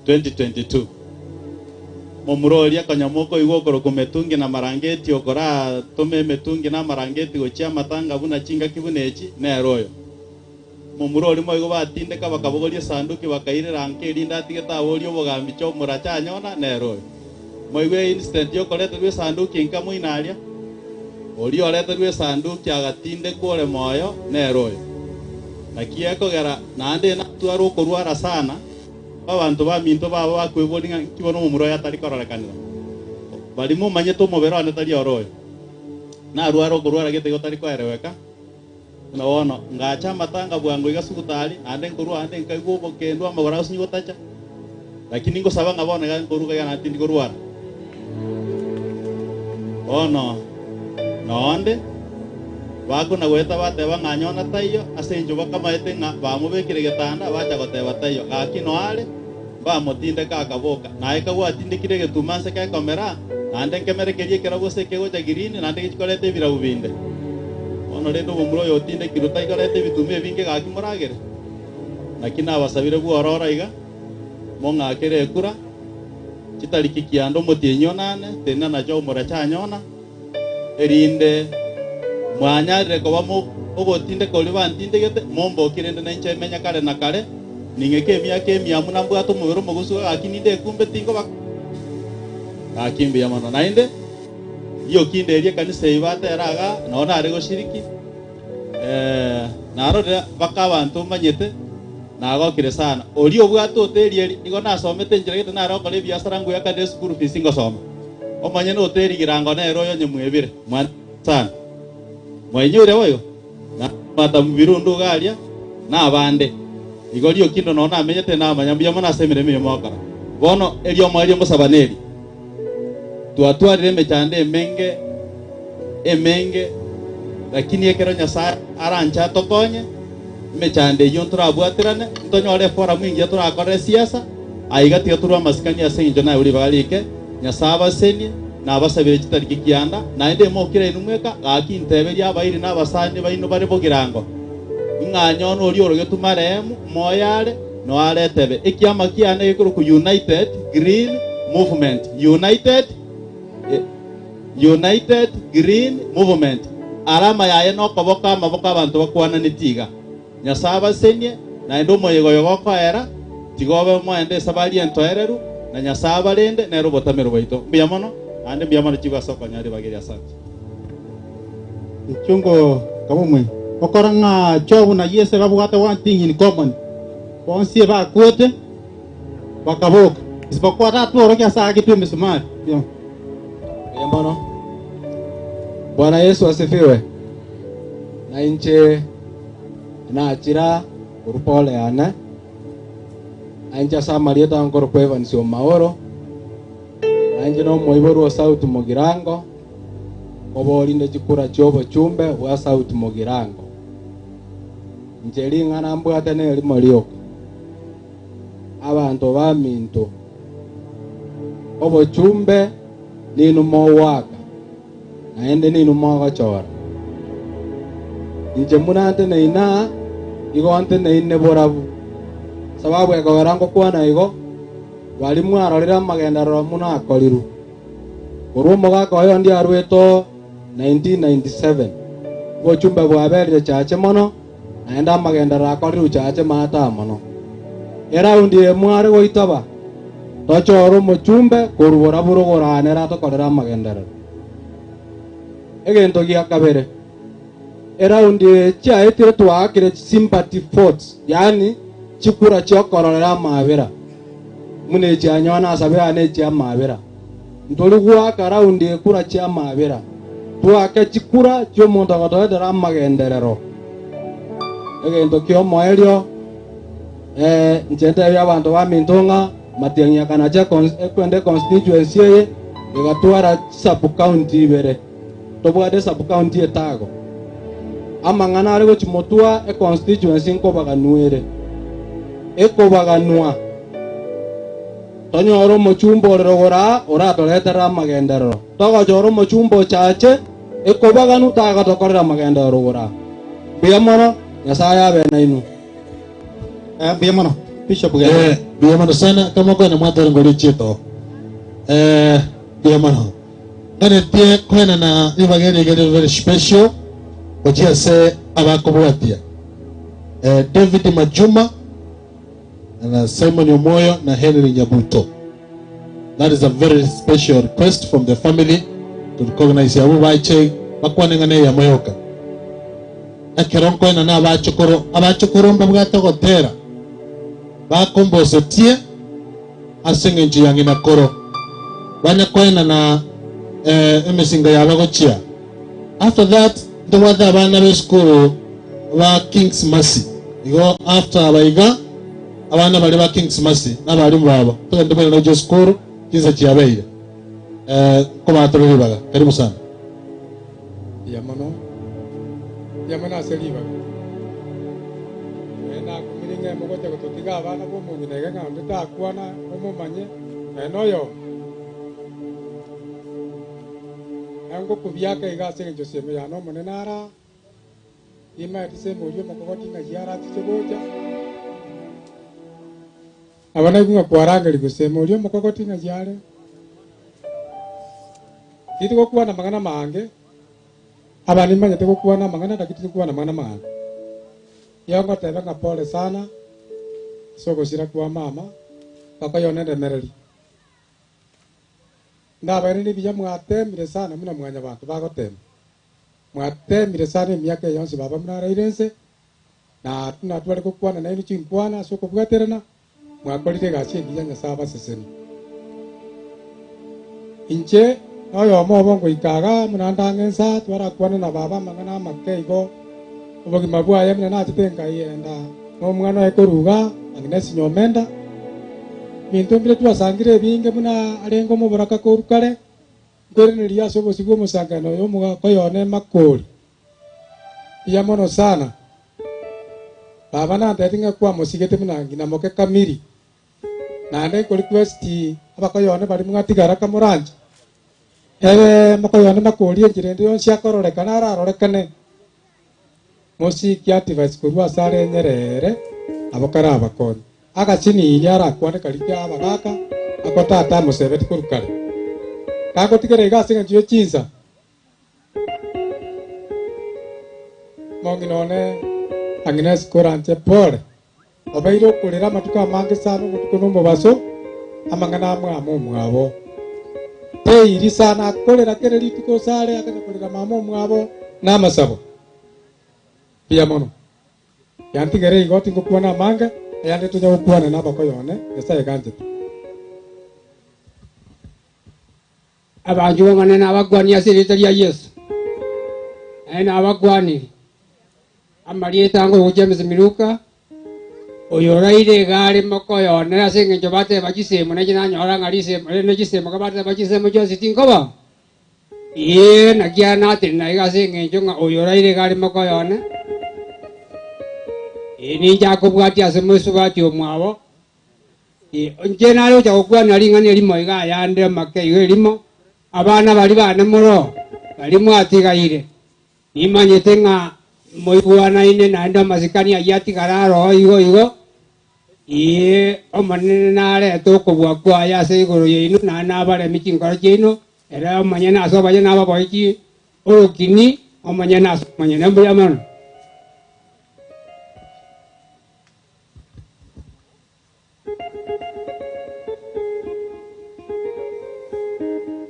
2022. Momura oria konya mokoigwa okoroku metungi na marangeti okora tome emetungi na amarangeti gochia amatanga buna chingaki buna echi nere oyo. Momura oria moigo batindeka bakabogoria esanduki bakairera nka erinde atigete aborie obogambi cho morachanyona nere oyo. Moigwe incident yokoreterwa esanduki nka moina aria, oria oreterwa esanduki agatindekwa ore moyo nere oyo. Naki ekogera naende natwara okorwara sana, abanto baminto babo bakwebori ng'a nki bono omomura oyo atari kororekanera. Bari momanyete omobere one tari oro oyo. Narwara okorwara gete gotari koereweka, buna bono ngacha amatanga bwango iga sugutari, naende nkorwa ande nkaigwa obokendo amagoro agosinyi gotacha. Lakini ngosaba ng'a bono iga nkoruga iga naende tindi korwara. Bono nonde bakona goeta bateba ng'a nyona taiyo ase encho bakamaete ng'a bamobekire getanda bacha goteba taiyo. Gaki noare bamotindeka akaboka. Naye kagwatindekire egetuma ase gekomera, naende nkemerekerie ekero gose ekegocha green naende gechikoreta ebirabu binde. Bono rende omomura oyo otindekirwe taikoreta ebituma ebinge gaki moragere. Naki nabasabire bwororo iga, mong'akere ekura, chitariki kianda omotienyi onane, tena nacho omorachanyona, erinde mwanyarire koba ogotindeka oria bantindegete, momboki rende nainche emenya kare na kare, ning'eke emiaka emiamu nambwate omobere omogusu gaki ninde ekumbe tingoba gaki mbuya mono. Naende riokinde eria ekanisa eyio batera iga, nao nare goshiriki, narorire mpaka abanto mbanyete, nagokire sana. Oria obwate hoteli eri, nigo nasomete enchera gete nare gokora ebiasara ngoeakanera eschool fees ngosoma. Omonyene hoteli girango nere oyo onye mwebire, mwana sana. Mwainyoire boigo? Na mata Birundu iga aria, na abande. Igo riokindo nao namenyete namanya mbuya mono ase emeremo eyio mogokora. Bono erio omoerio ngosaba neri. Twatwarire emechando emenge, emenge, lakini ekero Nyasaye aranche atokonye, emechando eyio ntorabwaterane, ntonyore eforum engiya torakorere siasa, aiga tiga torwe amasikani ase eng'encho naye ribaga rike, Nyasaye abasenie, na abasabire chitariki kianda, naende emokire inwe mweka, gaki nteberie abairi na abasani baino bare bogirango. Ng'a nyona oria orogetwe marehemu, moyo are, noare etebe. Ekiama kiane gekorokwa United Green Movement. United United Green Movement. Arama yaye nokoboko amaboko abanto bakwananeti iga. Nyasae abasenie, naende omoyega oyo gokoera, tiga obe moende esabari entoereru, na Nyasae abarende, nere obotamero bwaito. Mbuya mono, naende mbuya mono chigo ase okonyora ribaga eri. Asante. Echungo kabumwe okora ng'a Job na Yeso babwate one thing in common, bonsi bakwete bakaboka, isipokuwa tatworokia ase agetwe emisumari. Yeah. Mbuya mono. Bwana Yesu asifiwe. Na inche nachira korwa pole yane, na inche ase amarieta nkorokwa Evans Omaoro, na inche na omoiborwa o South Mugirango, koborinde chikura chia obochumbe bwa South Mugirango. Inche ring'ana mbwate na erimo rioka. Abanto baminto, obochumbe ninu mogwaka, naende ninu mogochora. Inche buna nteneine aa, igo nteneine borabu. Sababu ekogera ngokwana igo, baria mwarorire amagenderero buna akorirwe. Korwa omogaka oyo ndiarwete oo 1997, obochumbe bwaberire chache mono, naende amagenderero akorirwe chache maata mono. Eraundi eye mware goitaba, tochore omochumbe korwa borabu rogoraanere atokorere amagenderero. Egento gia kabere, eraundi eye chiaetire twaakire chisympathy votes, yaani chikura chiokororera amaabera, buna echianyoa nasabe aa nechiamaabera. Ntori goaka raundi ekura chiamaabera, toake chikura chi'omonto ogotoetera amagenderero. Egento ki'omoerio, eh, inche ntebie abanto baminto ng'a Matiang'i akanacha ekwenda econstituency eye egatwara chisub county ibere. Tobwate esub county etago. Amang'ana are gochia motwa econstituency nkobaganwa ere. Ekobaganwa. Tonyore omochumba ore rogoro aa oratoreterere amagenderero. Togochora omochumba ochache ekobaganwa tagotokorera amagenderero rogoro aa. Mbuya mono, Nyasaye abe nainwe. Mbuya mono Bishop Eh, Genda. mbuya mono sana kama kwena mwatore ngori chieto. Eh, mbuya mono. Nganetie koenana ribaga eri iga rire very special gochia ase abakobwatia. Eh, David Majuma na Simon Omoyo na Henry Nyabuto. That is a very special request from the family to recognize abwo bache bakwane ng'a neyamo yoka. Ekero nkoenana abachokoro, abachokoro mbabwate ogotera bakombosetie ase engencho ya ng'ina koro, banya koenana eh, emesingo yabo gochia. After that ntobwate abana b'esukuru ba Kings Mercy. Igo after aba iga abana baria ba Kings Mercy na abalimu babo togende tomoirane gochia esukuru chinsa chiabeire. Eh, nkobatore ribaga. Karibu sana. Mbuya mono, mbuya mono ase ribaga. Naye nakumire ng'a mogocha gototiga abana b'omong'ina iga ng'a onde takwana momomanye, naye noyomo. Na ngokubiaka iga ase engencho semo yane Omonene ara aa, nimaete semo oria omokogoti ng'ai arachiche gocha. Nabo naigwe ng'a kwarangerigwe semo oria omokogoti ng'ai are. Titigokwana amang'ana amange, aba nimanyete gokwana amang'ana lakini tigokwana amang'ana amange. Nigo ngoteba ng'a pole sana ase ogosira kwa mama, mpaka oyone ndemererie. Ndabairanerie ebiya mwateemire sana buna mwanyabanto bagoteema. Mwateemire sana emiaka eye yonsi baba buna araire inse, na natware gokwana nainwe chinkwana ase okobwaterana, mwakorire egasi engiya Nyasae abasesenie. Inche noyomo obo ngoika iga buna ndang'e insa twarakwane na baba amang'ana amake igo, obogima bwaye buna nachete nkaienda nomwana oye korwa iga, Agnes Nyomenda. Ebinto mbire twasangire ebinge buna arenge omoboraka korwa kare, nkoiraneria ase obosio bw'omosangano oyo omogaka oyo one Makori. Mbuya mono sana. Baba nantebeti ng'a kwamosigete buna ng'ina moke kamiri, naende nkorequest abakoyo one baria mwatigara kamoranche, ebe mokoyo one Makori enchera ende yonsi akororekana ararorekane. Mosiki advice korwa ase are nyerere nabo karabakonye. Agasiniini arakwane karia kia abagaka ako tata amosebeti korwa kare. Kagotigera iga ase engencho ye chinsa. Mong'ina one Agnes koranche pole. Obeire okorera amatuko amange sana obotuko na omobaso, amang'ana a mama omwabo. Teiri sana akorera kera rituko osare akanya korera mama omwabo na amasabo. Mbuya mono. Yantigere igo tingokwana amange, ayande tonya gokwana na abakoyo one, Nyasaye ganchete. Abanchwa b'Omonene nabakwanie ase erieta ria Yeso, naende nabakwanirie. Amarieta ango gochia James Miluka, oyo oraire iga are mokoyo one ase engencho bateba chisemo nainche nanyora ng'a risemo rende chisemo kabateba chisemo chionsi tinkoba. Ee, naki anatenena iga ase engencho ng'a oyo oraire iga are mokoyo one, ee, ninche akobwatia ase mosubati omwabo. Inche nare gocha gokwana ring'ana erimo iga ayande amake igo erimo, abana baria bane moroo, baria mwatigaire, nimanyete ng'a Moigwanaine naende amasikani ayio atigare aroo igo igo, ee, Omonene narete okobua kwaye ase igoro yaino, naende nabaremie chinkoro chiaino, ere omonyene ase obonyene nababoetie orokini, omonyene ase omonyene. Mbuya mono.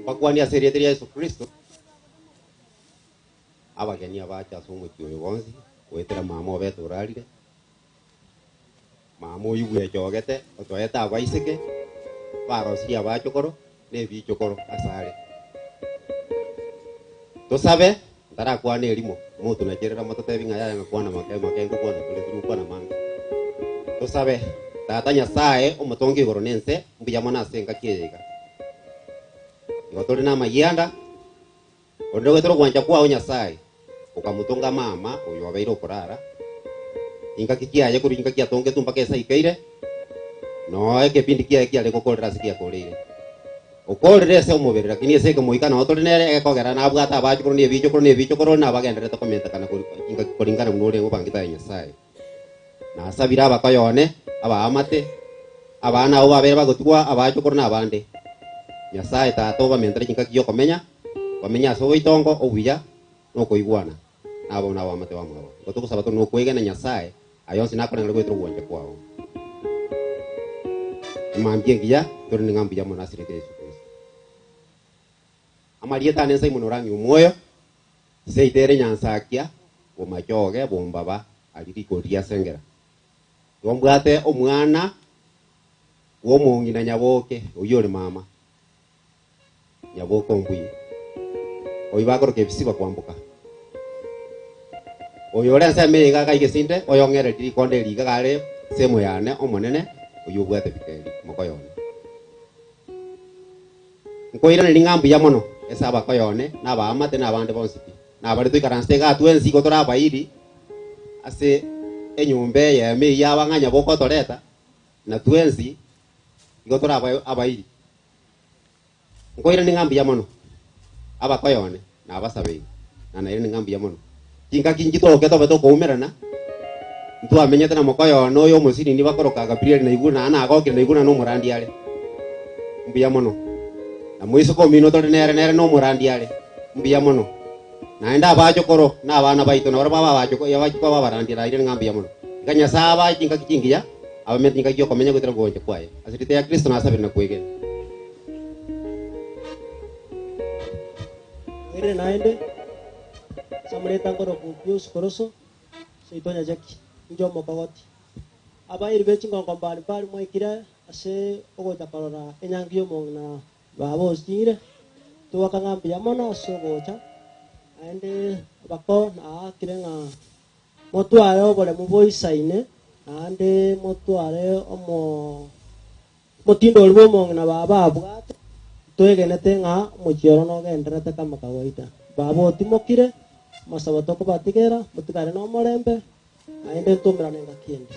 Mbakwanie ase erieta ria Yeso Kristo. Abageni abache ase omochie oyo bonsi, goetera mama obete orarire, mama oyio bwechogete, otoete abaiseke, barosirie abachokoro, na ebichokoro asare. Tosabe, ntarakwana erimo, motonacherera mototebi ng'a yaya ng'a kwana make make ngokwana tore tiri gokwana mange. Tosabe, Tata Nyasae, omotongi igoro na ense, mbuya mono ase engaki eye iga. Igo tore namayianda, Onde goetera ogwancha kwao Nyasae, okamotonga mama oyo obeire okorara, ingaki kiaye korwa ingaki atongetwe mpaka ase aikeire, noo ekebindi kiaye kiare gokorera ase giakoreire. Okorire ase omobere, lakini ase ekemoika noo tore nere, egekogera nabwate abachokoro na ebichokoro na ebichokoro nabagendererete komentekana kori ingaki koringana buna ore obangete aye Nyasae. Nasabire abakoyo one, abaamate, abana abwo babere bagotigwa, abachokoro na abande. Nyasae Tata obamentere chingaki chi'okomenya, bamenye ase oboitongo obuya na okoigwana nabo na abaamate bamwabo. Igo togosaba tore nokwegena Nyasae, aya onsi nakoreng'ana goetera ogwancha kwao. Emambia engiya, tore ning'a mbuya mono ase erieta ria Yeso Kristo. Amarieta ane Simon Orang'i Omwoyo, Seito ere Nyansakia, Bomachoge, Bombaba, aria rikori ria Sengera. Igo mbwate omwana bw'omong'ina Nyaboke, oyio ore mama Nyaboke Ombui, oyio bakoroka ebisiba kwamboka. Oyo ore ensemo eye iga iga igesinde, oyong'ererie rikonde eri iga are ensemo yane omonene, oyio obwate bikeri mokoyo one. Nkoiraneria ng'a mbuya mono ase abakoyo one, na abaamate, na abande bonsi pi, na baria toikaransete igaa twensi igo tore abairi ase enyomba eyemo eyio abang'anya bokotoreta, na twensi igo tore abairi. Nkoiraneria ng'a mbuya mono abakoyo one, na abasabeire, na nairaneria ng'a mbuya mono. Chingaki nchitoke tobe tokoumerana, ntwamenyete na mokoyo one oyo omosinini bakoroka Gabriel naigure naende nagokire naigure naende nomorandi are. Mbuya mono. Na moiseke omino tore nere nere nomorandi are. Mbuya mono. Naende abachokoro na abana baito nabarabwo abe abachoko abachia koba abarandi nairaneria ng'a mbuya mono. Iga Nyasae abae chingaki chingiya, abamenye chingaki chi'okomenya goetera ogoancha kwaye. Ase erieta ya Kristo nasabire na kwegena. Oirire naende, ase amarieta nkorokwa Pius Koroso, seito Nyacheki, inche omokogoti. Abairi be chingongo mbari mbari mwaikire ase ogocha korora enyangi y'omong'ina baba osire, togoaka ng'a mbuya mono ase ogocha, naende abako naakire ng'a motware oboremu boisaine, naende motware omo omotindo oria bw'omong'ina baba abwate, twegenete ng'a omochie oro nogendererete kama kawaida. Baba otimokire, amasabo tokobatigera, motigare nomorembe, naende ntomerane engaki ende.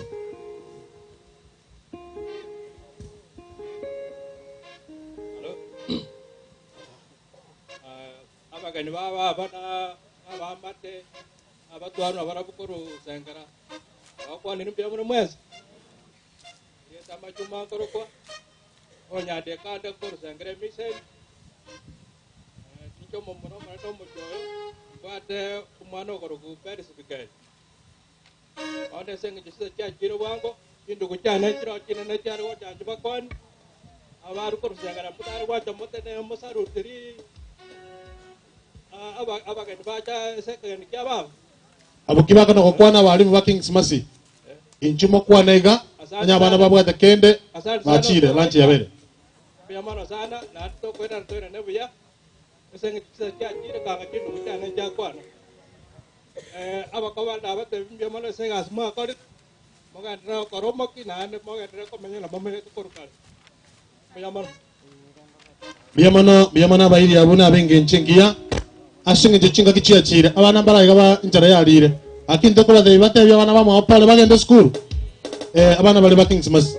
Abageni ba baba na abaamate na abatwani nabarabwo korwa Sengera, bagokwanire mbuya mono mwensi. Erieta amachuma nkorokwa, onyandeka ande korwa Sengera emiseni, ninche omomura omonene omochie oyo, mbwate omwana okorokwa Peris Bikeri. Bono ase engencho chinsa chiachire bwango, chindugu chiane nchireo chinene chiare gocha inche bakwanie, abaare korwa Sengera motare gwancha motene mosarutiri abageni bacha ase ekegeni kia baba. Abwo ki bakona gokwana abalimu ba Kings Mercy? Inchuo mokwane iga, onye abana babwate kende, bachire lunch yabere. Mbuya mono sana, naende tokoirana toirane buya, ase eng'encho chinsa chiachire kanga chindugu chiane nchiakwana. Abakoba nabatebi mbuya mono ase egasi mwakorire, mogenderere gokora omokia naende mogenderere komenya na momenyete korwa kare. Mbuya mono. Mbuya mono, mbuya mono abairi abwo nab'engencho engiya, ase engencho chingaki chiachire, abana mbaraiga ba enchara yarire. Gaki intwe kobatebi batebie abana bamwabo pole bagende esukuru, eh, abana baria ba Kings Mercy.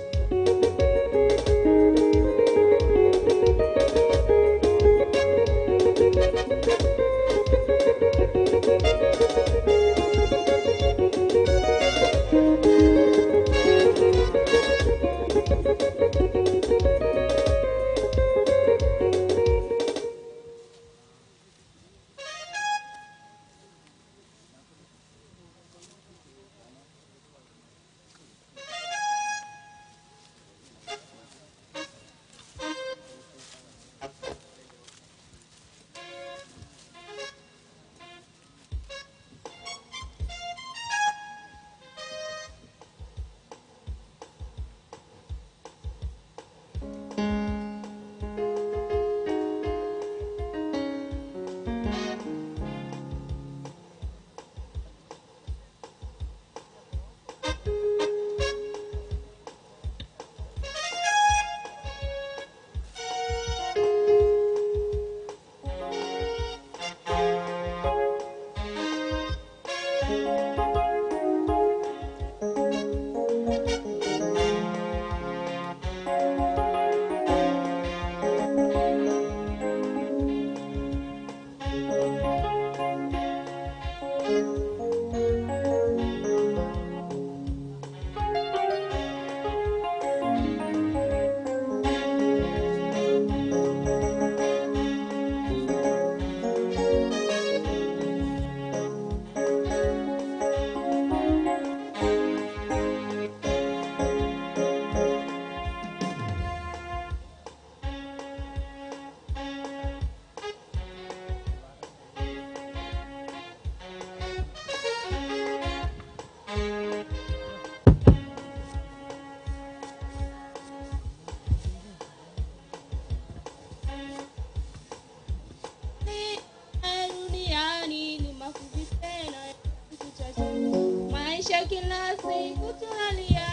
Kila siku tunalia,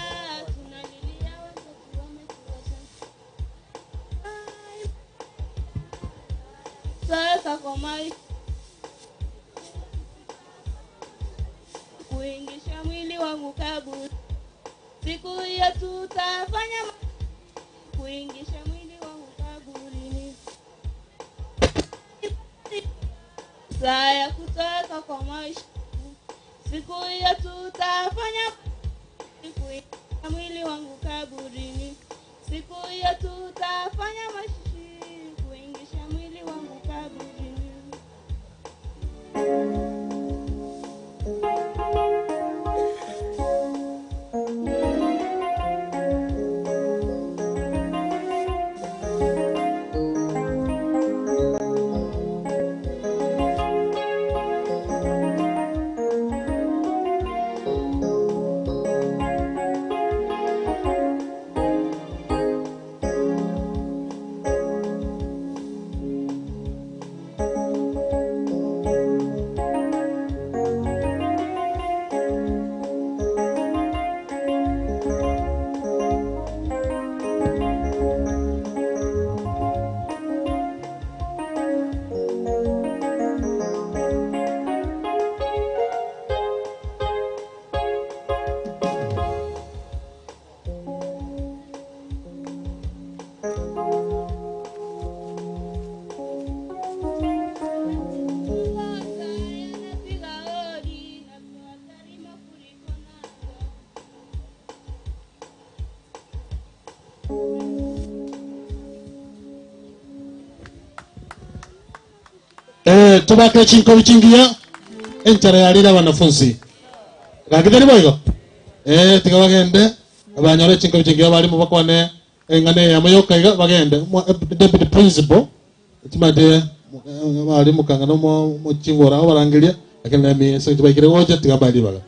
tunalilia wenzetu wametuacha. Sasa kwa maisha kuingisha mwili wangu kaburi, siku hiyo tutafanya kuingisha mwili wangu kaburini. Saa ya kutoka kwa maisha, siku hiyo tutafanya kuingisha mwili wangu kaburini. Siku hiyo tutafanya mazishi kuingisha mwili wangu kaburini. Yanapiga hodi na kuathari mafuriko nazo. Eh, tobake chinkobi chingiya enchara yarire abanafunzi gakitari boigo eh, tiga bagende banyore chinkobi chingiya barimo bakwane eng'ana eyamo yoka iga bagende deputy principal chimate bari mukang'ana mo mochingora obarangeria lakini nemi ase baikire gocha tiga bari baga.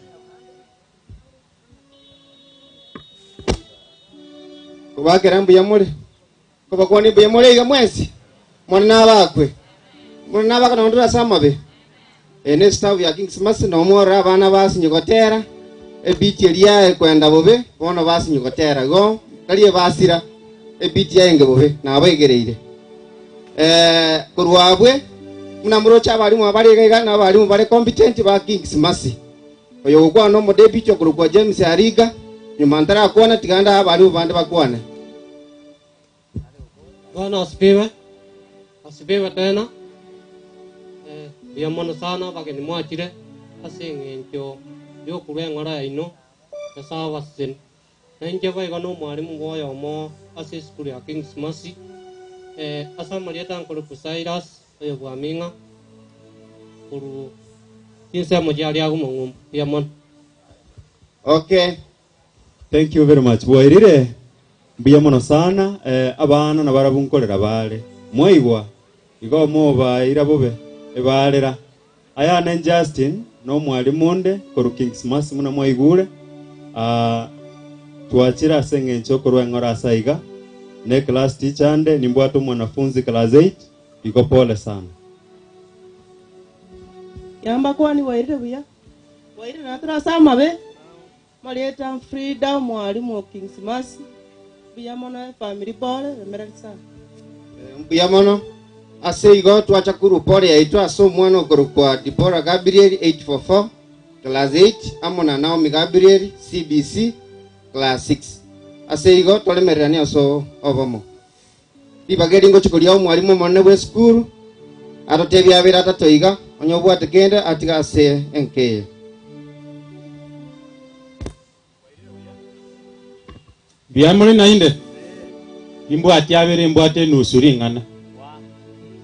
Kobakera mbuya more kobakwana mbuya more iga mwensi mwana nabakwe mwana nabaka nondora ase amabe ene staff ya Kings Mercy nomworora abana basinyigotera ebiti eria ekwenda bobe bono basinyigotera igo tari ebasira ebiti yaenge bobe nabaigereire korwa abwe muna moroche abarimu abare iga iga na abarimu bare competent ba Kings Mercy oyo gokwana omodebiti okorokwa James Ariga nyuma ntarakwana tiganda abarimu bande bakwane. Bwana asifiwe. Asifiwe tena. Mbuya mono sana bageni mwachire ase eng'encho yokorwa eng'ora yaino Nyasae abaseseni. Na inche boigo na omwalimu bwa oyomo ase esukuru ya Kings Mercy. Ase amarieta nkorokwa Cyrus oyo bwaming'a korwa chinsemo chiaria agwo mong'umbu. Mbuya mono. Okay. Thank you very much. Bwairire mbuya mono sana eh, abana nabarabwo nkorera bare. Mwaigwa igo mobaira bobe ebarera. Aya ne Justin no mwalimu onde korwa Kings Mercy muna mwaigure. Ah, twachire ase eng'encho okorwa eng'ora ase iga ne class teacher ande nimbwate omwanafunzi class 8 igo pole sana. Yamba kwani wairire buya wairire natore ase amabe marieta Frida mwalimu o Kings Mercy buya mono efamily pole remereri sana. Mbuya mono ase igo twacha korwa pole yaito ase omwana okorokwa Dibora Gabriel 844 class 8 amo na Naomi Gabriel CBC class 6 ase igo toremererani ase obomo ribaga eri ngochi koria omwalimu omonene bwa esukuru atotebia abere atato iga onye obwate kende atiga ase enkeye. Mbuya more naende imbwate abere imbwate enusu ring'ana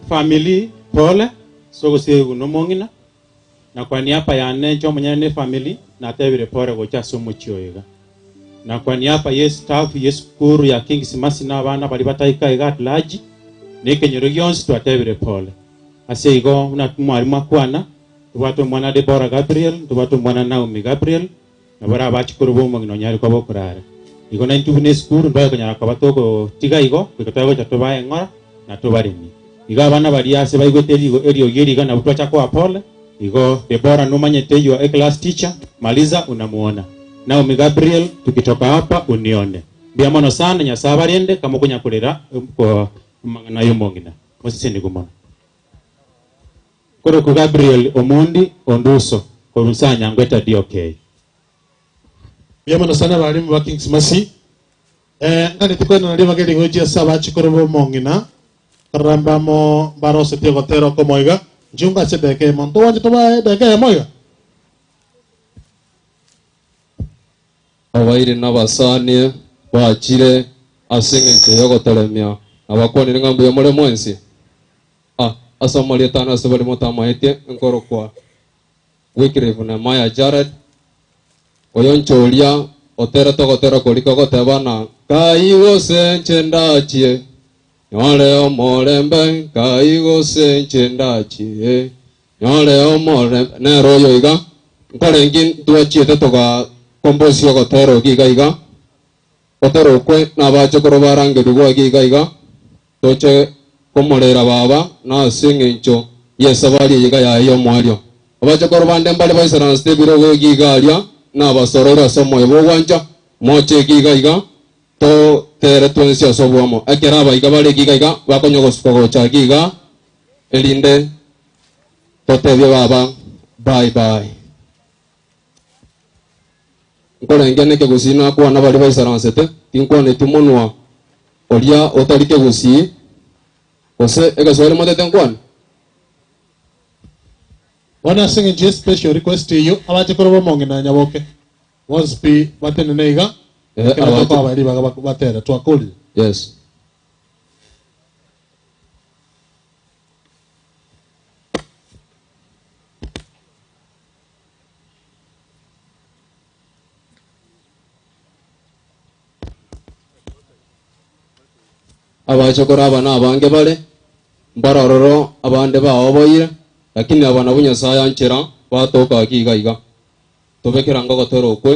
family pole sogosiegwa nomong'ina na kwa niaba yane inche omonyene na efamily natebire pole gocha ase omochie oyo iga na kwa niaba ya estaff ya esukuru ya Kings Mercy na abana baria bataika iga at large na ekenyoro gionsi twatebire pole ase igo buna mwarimu akwana tobwate omwana Deborah Gabriel tobwate omwana Naomi Gabriel nabo abachikuru ba omong'ina onyare koba okorara igo naintwe buna esukuru ntwaye konyara koba togotiga igo goika twaye gocha tobae eng'ora na tobaremi igo abana baria ase baigwete erigo eriogi eriga nabo twacha koa pole igo Deborah nomanyete you are a class teacher maliza unamuona. Naomi Gabriel tukitoka hapa unione. Mbuya mono sana Nyasae abarende kamokonyakorera amang'ana y'omong'ina. Mosesenigwe mono. Korokwa Gabriel Omondi Onduso korwa Nsanyangweta DOK. Mbuya mono sana abalimu ba Kings Mercy. Eh, nganeti koenana ribaga eri gochia ase abachikoro b'omong'ina, korora mbamo mbarosetie ogotera okomo iga, nchunga ase edageka eyemo. Ntogwanchete tobae edageka eyemo iga? Abairi na abasani bachire ase engencho y'ogotoremia, nabakwanire ng'a mbuya more mwensi. A Ase amarieta ane ase baria motamaetie, nkorokwa Wycliffe Nehemiah Jared, oyo inche oria oterete ogotera koria kogoteba ng'a, Nkai gose inche ndachie, nyore omorembe, Nkai gose inche ndachie, nyore omorembe. Nere oyo iga, nkorenge ntwachiete togakombosia ogotera ogo iga iga, gotera okwe nabachokoro barangerigwe iga iga iga, Toche komorera baba na ase engencho y'esabari eye iga yaye y'omoerio. Abachokoro bande mbare baisaransete ebirogo egi iga aria, na abasoroire ase omoyo bw'ogwancha, moche egi iga iga, totere twensi ase oboamo. Ekero abaiga bare egi iga iga, bakonya gosuka gocha egi iga, erinde totebie baba bye bye. Nkorenge nekegusii nakwana baria baisaransete, tinkwaneti monwa oria otari kegusii, gose egeswahili motete nkwane? Bono ase engencho ye special request eyio, abache korwa bomong'ina Nyaboke bonsi pi batenene iga, ekero tokobae ribaga batere. Twakorire. Yes. Abachokoro aba nabange bare, mbare ororo abande baoboire, lakini aba nabwo Nyasae anchera batoka aki iga iga. Tobekere ango ogotera okwe.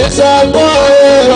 It's a boy.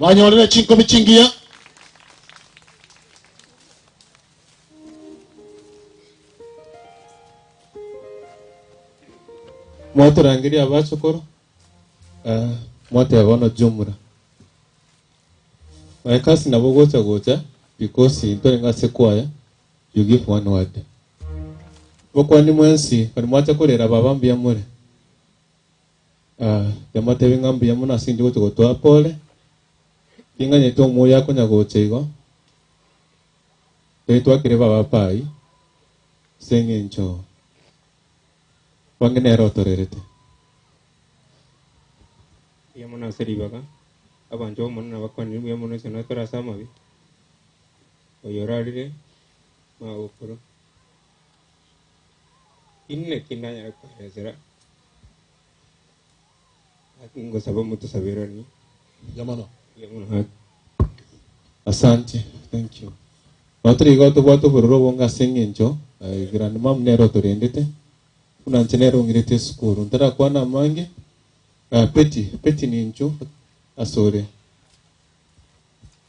Banyorire chinkobi chingiya. Mwaturangeria abachukuru eh, mwateba bono jumura my cousin nabo gocha gocha because ntore ase kwaya you give one word bokwani mwensi bari mwacha kurera baba mbuya more ah yamatebi ng'a mbuya mono ase inche gocha gotoa pole ting'anyete omoyo akonya gocha igo tori twakire baba pai ase eng'encho bange nere otorerete. Mbuya mono ase ribaga, abanto b'Omonene nabakwanire mbuya mono ase natore ase amabe, oyo orarire magokoro. Inwe ki ndanyare koeresera, gaki ngosaba motosaberanie. Mbuya mono. Mbuya mono gaki. Asante, thank you. Notore igo tobwate obororo obonge ase eng'encho, eh, grandmom nere otorendete, buna inche nere ong'irete esukuru. Ntarakwana amange, eh, Betty, Betty ninchu asore.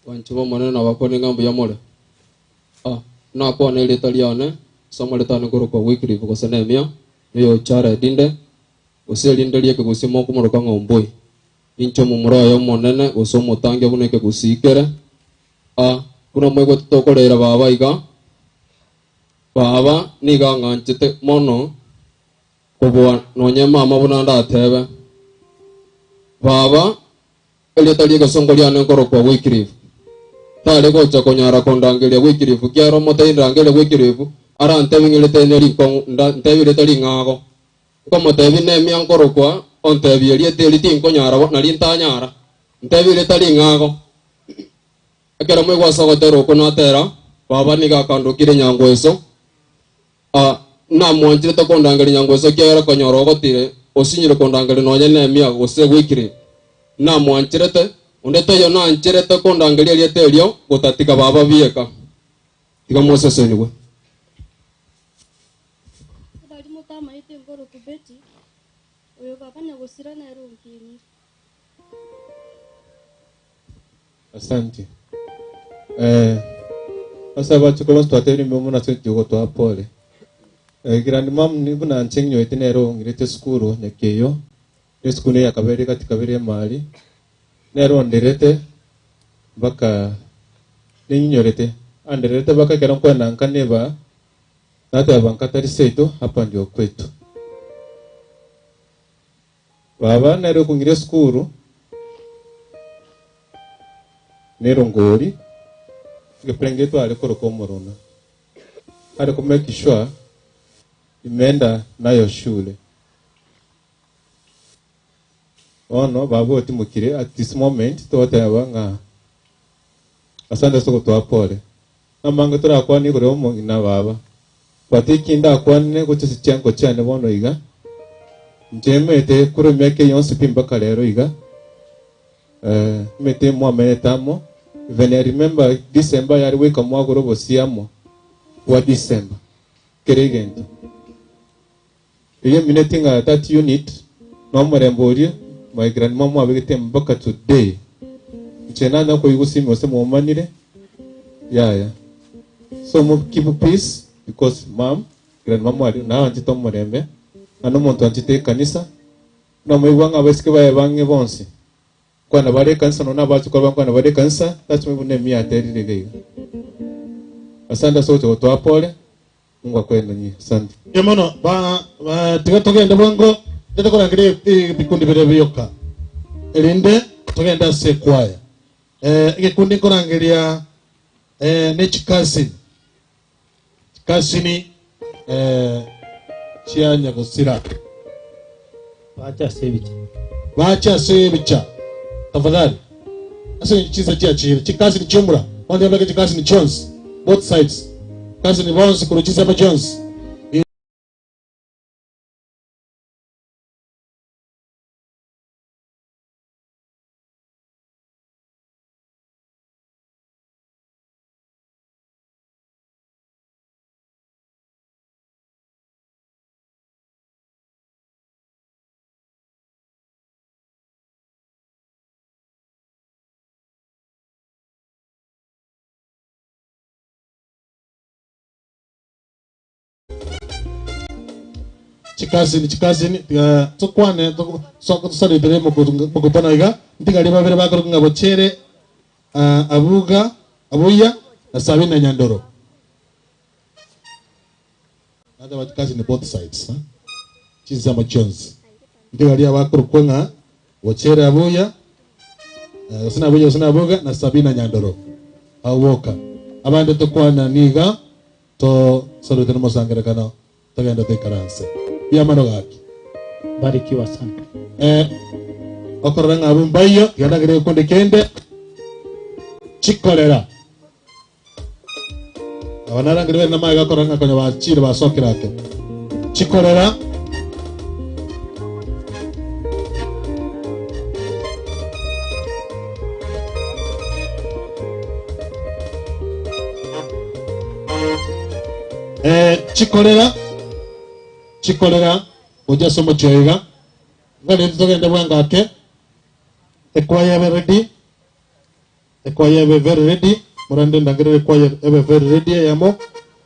Abanchwa b'Omonene nabakwane ng'a mbuya more. Ah, nakwane erieta riane, ase amareta ane nkorokwa Wycliffe gose Nehemia, na oyo Jared inde, gose erinde ri'ekegusii mokomoroka ng'a Ombui. Ninche omomura oye omonene gose omotangi buna ekegusii kere. Ah, buna moigwete tokoreera baba iga, baba nigo ang'anchete mono kobua nonye mama buna ndatebe. Baba, erieta ri'egesongo riane nkorokwa Wycliffe. Tare gocha konyara kondangeria Wycliffe, kiagera omotebi ndangerie Wycliffe, arantebi ng'a erieta eri nerikong'u, nda- ntebi erieta ring'ago. Nkomotebi Nehemia nkorokwa, ontebia erieta eri tinkonyara bo, nari ntanyara. Ntebi erieta ring'ago. Ekero moigwa ase ogotera okwo natera, baba nigo akandokire nyangweso, ah, namwancherete kondangeria nyangweso ekiagera konyora ogotire, osinyire kondangeria nonye Nehemia gose Wycliffe. Namwancherete, onde taiyo nancherete kondangeria erieta erio, gotatiga baba bieka. Tiga mosesenigwe. Bari motamaete nkoroku Betty, oyo baba nyagosira nere onkinire. Asante. Eh, ase abachukuru bonsi twatebire mbuya mono ase enchera ogotoa pole. Eh, grandmom ni buna inche ng'inyoete nere ong'irete esukuru nyakeyo, esukuru eye ya kabere gati kabere emari, nere onderete mpaka ninginyorete, andererete mpaka ekero nkoenda nka neba, nateba nka tari seito hapa ndio kwetu. Baba nere okong'ira esukuru, nerongori, egeprenge tware koroka omoruna. Are ko make sure Imeenda nayo shule. Bono baba otimokire at this moment togoteba ng'a asante ase ogotoa pole. Namange torakwane igoro ya omong'ina baba. But eki ndakwane gochia ase chiango chiane bono iga, inche emete korwa emiaka eye yonsi pi mpaka rero iga, eh, emete mwamenyete amo, even I remember December yare goika mwagora obosie amo bwa December, kera egento. Erio emineti ng'a that unit nomorembe oria my grandma mwabegete mpaka today. Inche nanya koigwa simi gose mwomanire yaya. So mo keep peace because mum grandma mwari naanchete omorembe naende omonto anchete ekanisa namoigwa ng'a abaiseke baye bang'e bonsi nkwana bare ekanisa nonya abachokoro baye nkwana bare ekanisa that's why buna emiaka erire iga iga. Asante ase ogocha gotoa pole. Mungu akwenanie. Asante. Mbuya mono ba ba tiga togende bwango ndete korangeria ebikundi biria bioka erinde togende ase ekwaya. Eh, egekundi nkorangeria eh, ne chikasini chikasini eh, chia nyagosira Bache ase ebicha. Bache ase ebicha tafadhali ase chinsa chiachire chikasini chiomura bono tebeke chikasini chionsi both sides kasini bonsi korwa chinsemo chionsi. Chikasini chikasini tiga tokwane soka tosaretere mokutano iga ntigari babere bakoroka ng'a Bochere Abuga Abuya na Sabina Nyandoro. Nateba chikasini both sides eh? Chinsemo chionsi ntigari abakorokwa ng'a Bochere Abuya gose Nabuya gose Nabuga na Sabina Nyandoro abwo boka. Abande tokwana niga tosorete nomosangerekano togende toikaranse. Mbuya mono gaki. Barikiwa sana. Eh, okorora ng'a abwo mbaiyo, tiga ndagere gekundi kende chikorera. Aba narangeri bari namaye gakorora ng'a konya bachire basokire ake. Chikorera. Eh, chikorera chikorera gocha ase omochie oyo iga ngareti togende bwango ake ekwaya ebe ready ekwaya ebe very ready morande ndangerere ekwaya ebe very ready eyemo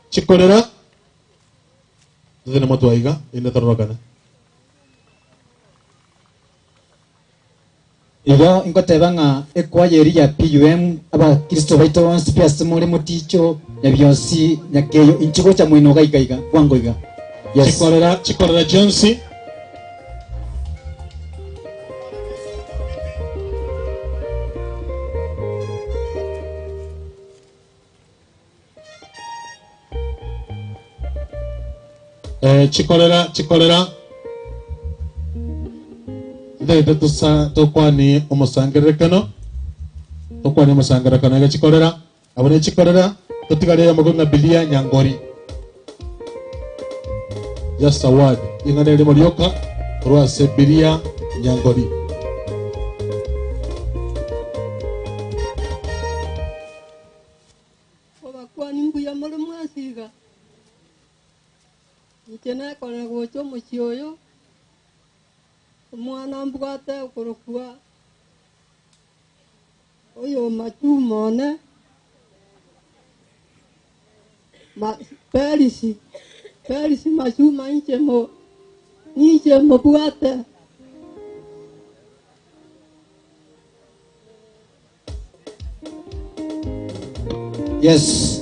chikorera totene motwe aiga inde tororokane. Igo ingoteba ng'a ekwaya eria ya PUM, abakristo baito bonsi pi ase more moticho, Nyabionsi, Nyakeyo, inchuo gocha moino iga iga iga, bwango iga. Yes. Chikorera, chikorera chionsi. Eh, chikorera chikorera ndete tusa tokwani omosangererekano tokwani omosangererekano iga chikorera abo ne chikorera totigare eyemo ng'a bilia nyangori just a word ing'ana erimo rioka korwa ase bilia nyangori. Obakwani mbuya more mwensi iga. Inche nekorera gocha omochie oyo, omwana mbwate okorokwa oyo Machuma one, Felisi, Felisi Machuma inche mo ninche mobwate. Yes.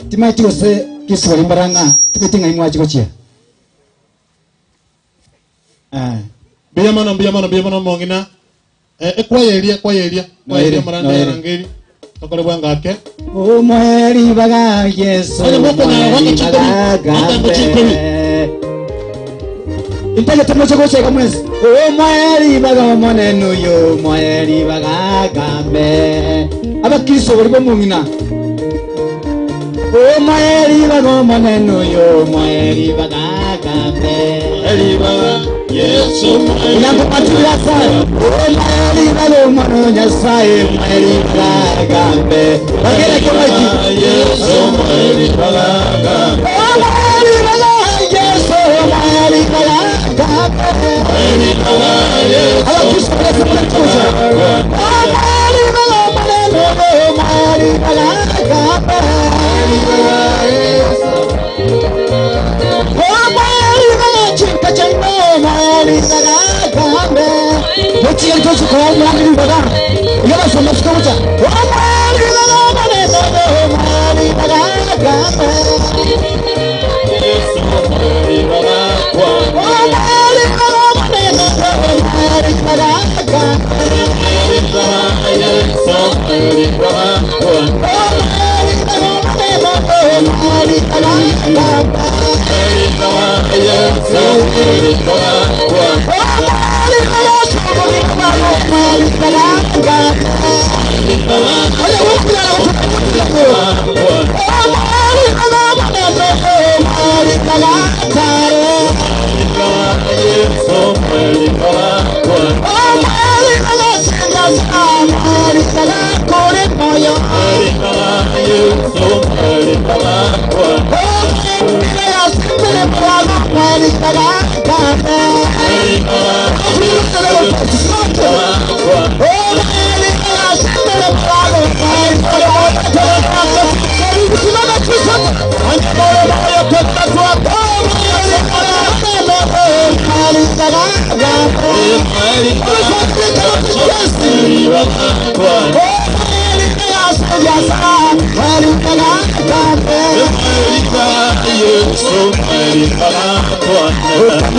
Timaeti gose kiswahili mbara ng'a tibeti ng'ai mwachi gochia. Eh. Mbuya mono, mbuya mono, mbuya mono omong'ina. Eh, ekwaya eria, ekwaya eria, ekwaya Noere, eria morande noere. yarangeri. Tokore bwangake. Omweri baga Yesu, Onye mokonyara omweri gwaka chikobi, baga atambo chikobi. Intagete moche gocheka mwezi. Omweri baga omonene oyo, omweri baga gambe. Abakristo bari bomung'ina. Omweri baga omonene oyo, omweri baga gambe. Yesu Inyango matira sana. Omweri baga omono Nyasaye, omweri baga gambe. Bagere kemaki. Yesu omweri baga gambe. Omweri baga Yesu, omweri baga gambe. Abakristo bose muratuza. Omweri baga omonene oyo, omweri baga gambe. Omweri baga chinka chaino, omweri baga gambe. Muchiye tochikola omulangiri baga. Iyo basoma sikobucha. Omweri baga omonene oyo, omweri baga gambe.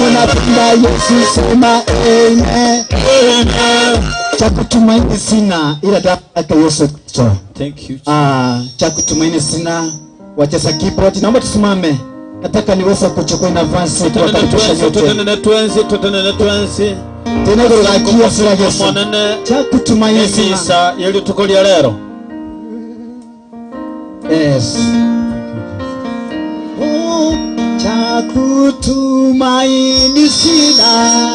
Unapenda Yesu sema amen. Cha kutumaini sina ila damu yake Yesu Kristo. Thank you. Ah, cha kutumaini sina. Wacheza keyboard, naomba tusimame. Nataka niweze kuchukua nafasi tuwakaribisha nyote. Tutenene twensi, tutenene twensi. Tena igoro sura Yesu. Omonene Cha kutumaini sina. emisa y'erituko lya lero. Yes. Oh, cha kutumaini sina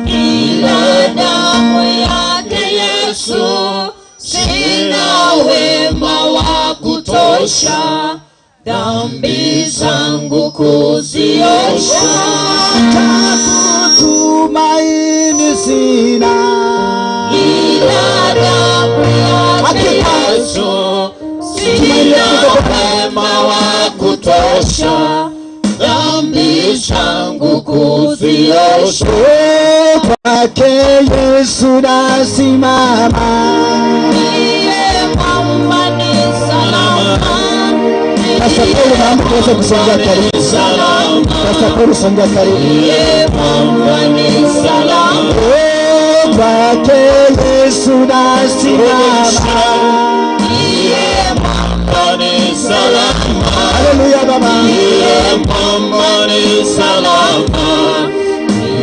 Ila damu yake Yesu, sina wema wa kutosha, dhambi zangu kuziosha. Cha kutumaini sina Ila damu yake Yesu, sina wema wa kutosha, dhambi zangu kuziosha. Kwake Yesu nasimama. Ndiye mwamba ni salama. Pastor Paul naomba tuweze kusongea karibu. Pastor Paul songea karibu. Ndiye mwamba ni salama. Oh, kwake Yesu nasimama. Ndiye mwamba ni salama. Haleluya baba. Ndiye mwamba ni salama.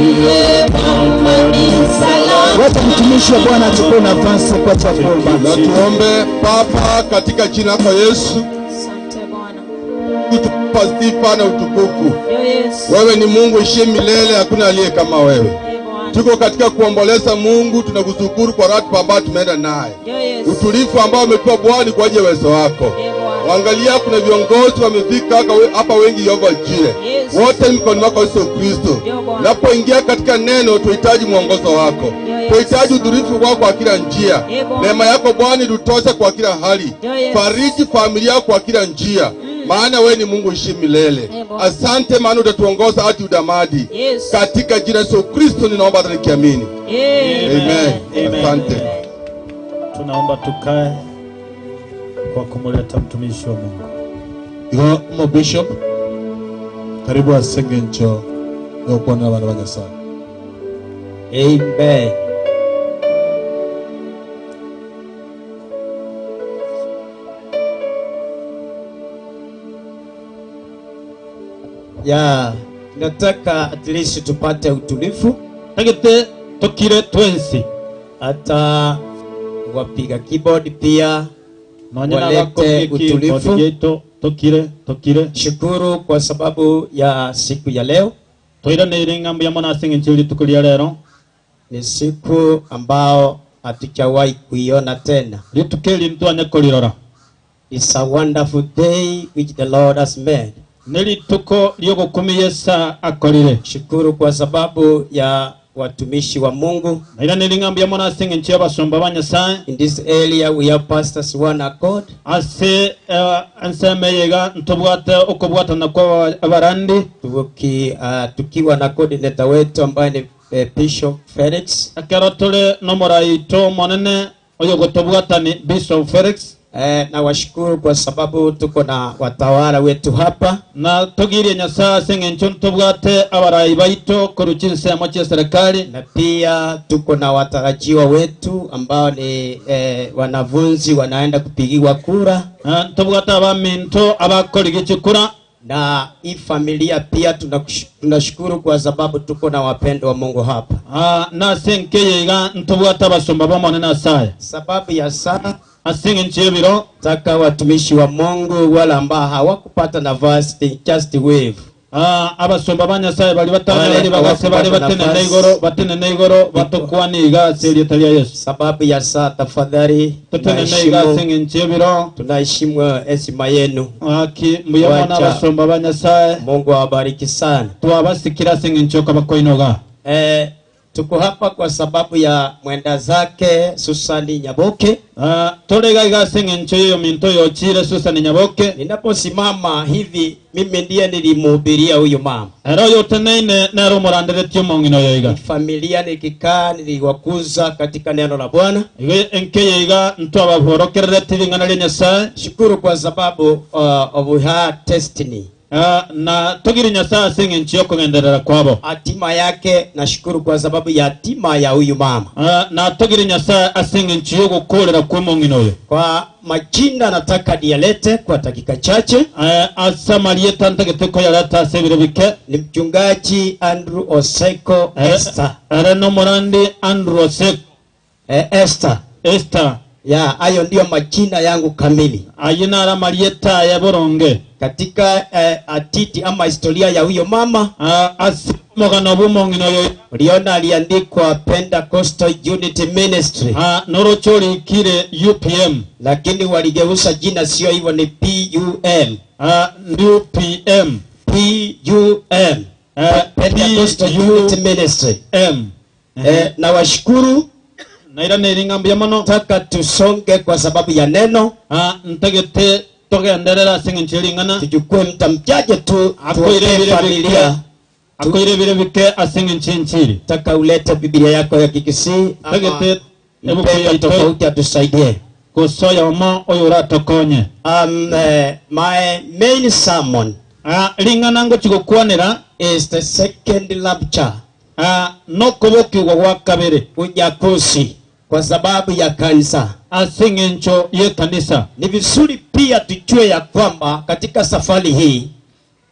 Ndiye mwamba ni salama. Wacha mtumishi wa Bwana achukue nafasi kwa chakula. Na tuombe. Baba, katika jina lako Yesu, kutupa sifa na utukufu. Wewe ni Mungu ishiye milele, hakuna aliye kama wewe. Tuko katika kuomboleza Mungu, tunakushukuru kwa ratiba ambayo tumeenda naye, utulivu ambao umetupa Bwana ni kwa ajili ya uwezo wako. Angalia, kuna viongozi wamefika hapa wengi, Yehova Jire, wote ni mikononi mwako Yesu Kristo. Napoingia katika neno, tuhitaji mwongozo wako, tuhitaji utulivu wako kwa kila njia. Neema yako Bwana itutoshe kwa kila hali, fariji familia kwa kila njia, maana wewe ni Mungu ishi milele. Asante, maana utatuongoza hadi udamadi. Katika jina la Yesu Kristo ninaomba hata nikiamini, amen. Asante. Tunaomba tukae kwa kumuleta mtumishi wa Mungu. Igo mo bishop karibu ase eng'encho yokwana abana ba Nyasaye. Amen. Ya, nataka at least tupate utulivu. Tagete tokire twensi. Hata wapiga keyboard pia Nonye walete nabakogie keyboard utulivu. gieto tokire tokire. Shukuru kwa sababu ya siku ya leo. Toiraneire ng'a mbuya mono ase eng'encho rituko ria rero. Ni siku ambao hatujawahi kuiona tena. Rituko eri ntwanye korirora. It's a wonderful day which the Lord has made. Ni rituko riogokumia Yesu akorire. Shukuru kwa sababu ya watumishi wa Mungu. Nairaneri ng'a mbuya mono ase eng'encho y'abasomba ba Nyasaye. In this area we have pastors one accord. Ase eh, ensemo eye iga ntobwate okobwatana kwa abarandi. Tuki, tukiwa na coordinator wetu ambaye ni eh, Bishop Felix. Ekero tore nomoraito monene oyo gotobwatani Bishop Felix. Eh, nawashukuru kwa sababu tuko na watawala wetu hapa. Na togirie Nyasaye ase eng'encho ntobwate abarai baito korwa chinsemo chia serikali. Na pia tuko na watarajiwa wetu ambao ni eh, wanafunzi wanaenda kupigiwa kura. Ntobwate abaminto abakorigia chikura. Na hii familia pia tunakush- tunashukuru kwa sababu tuko na wapendo wa Mungu hapa. Ah, nase nkeye iga ntobwate abasomba b'omonene asaye. Sababu ya saa ase eng'encho y'ebiro taka watumishi wa Mungu wale ambao hawakupata nafasi they just wave. Ah, abasomba ba Nyasaye bari Wale batane bagase bari hawakupata batenene nafasi. igoro batenene igoro batokwana iga ase erieta ria Yesu. Sababu ya saa, tafadhali Totenene iga ase eng'encho y'ebiro tunaheshimu heshima yenu. Aki mbuya mono Wacha abasomba ba Nyasaye. Mungu awabariki sana. Twabasikira ase eng'encho y'okobakoinoga. Eh, tuko hapa kwa sababu ya mwenda zake Susani Nyaboke. Ah, tore iga ase eng'encho y'oyo minto yochire Susan Nyaboke. Ninaposimama hivi, mimi ndiye nilimhubiria huyu mama. Ero yoteneine nero omoranderetie omong'ina oyo iga. Familia nikikaa, niliwakuza katika neno la Bwana. Iga enkeye iga ntwababorokereretie ring'ana ria Nyasaye. Shukuru kwa sababu of her destiny. Ah, na togiri Nyasaye ase eng'encho y'okogenderera kwabo. Hatima yake nashukuru kwa sababu ya hatima ya huyu mama. Ah, na togiri Nyasaye ase eng'encho y'ogokorera kwa omong'ina oyo. Kwa majina nataka niyalete kwa dakika chache. Eh, ase amarieta ntagete koyareta ase ebiro bike. Ni mchungaji Andrew Oseko Esther. Ere nomorandi Andrew Oseko. Eh, Esther. Esther. Ya, hayo ndiyo majina yangu kamili. Aye nara marieta ya boronge. Katika eh, atiti ama historia ya huyo mama ase omogano bwa omong'ina oyo uliona aliandikwa Pentecostal Unity Ministry. Ah, norocho orikire UPM. Lakini waligeuza jina, sio hivyo, ni PUM. Ah, UPM. PUM. Eh, Pentecostal Unity Ministry. M. Eh, nawashukuru nairaneri ng'a mbuya mono taka tusonge kwa sababu ya neno. Ah, ntagete togenderera ase eng'encho y'ering'ana tuchukue mta mchache tu akoire tuombee bire bike familia. akoire bire bike ase eng'encho y'enchiri Taka ulete Biblia yako ya Kikisii ama Tagete ebuku mpendwa yaito tofauti atusaidie. gosoya omo oyo oratokonye. My main sermon Ah, ring'ana ngochigokwanera is the second rapture, ah, nokobokigwa gwa kabere unyakuzi kwa sababu ya kanisa. ase eng'encho y'ekanisa. Ni vizuri pia tujue ya kwamba katika safari hii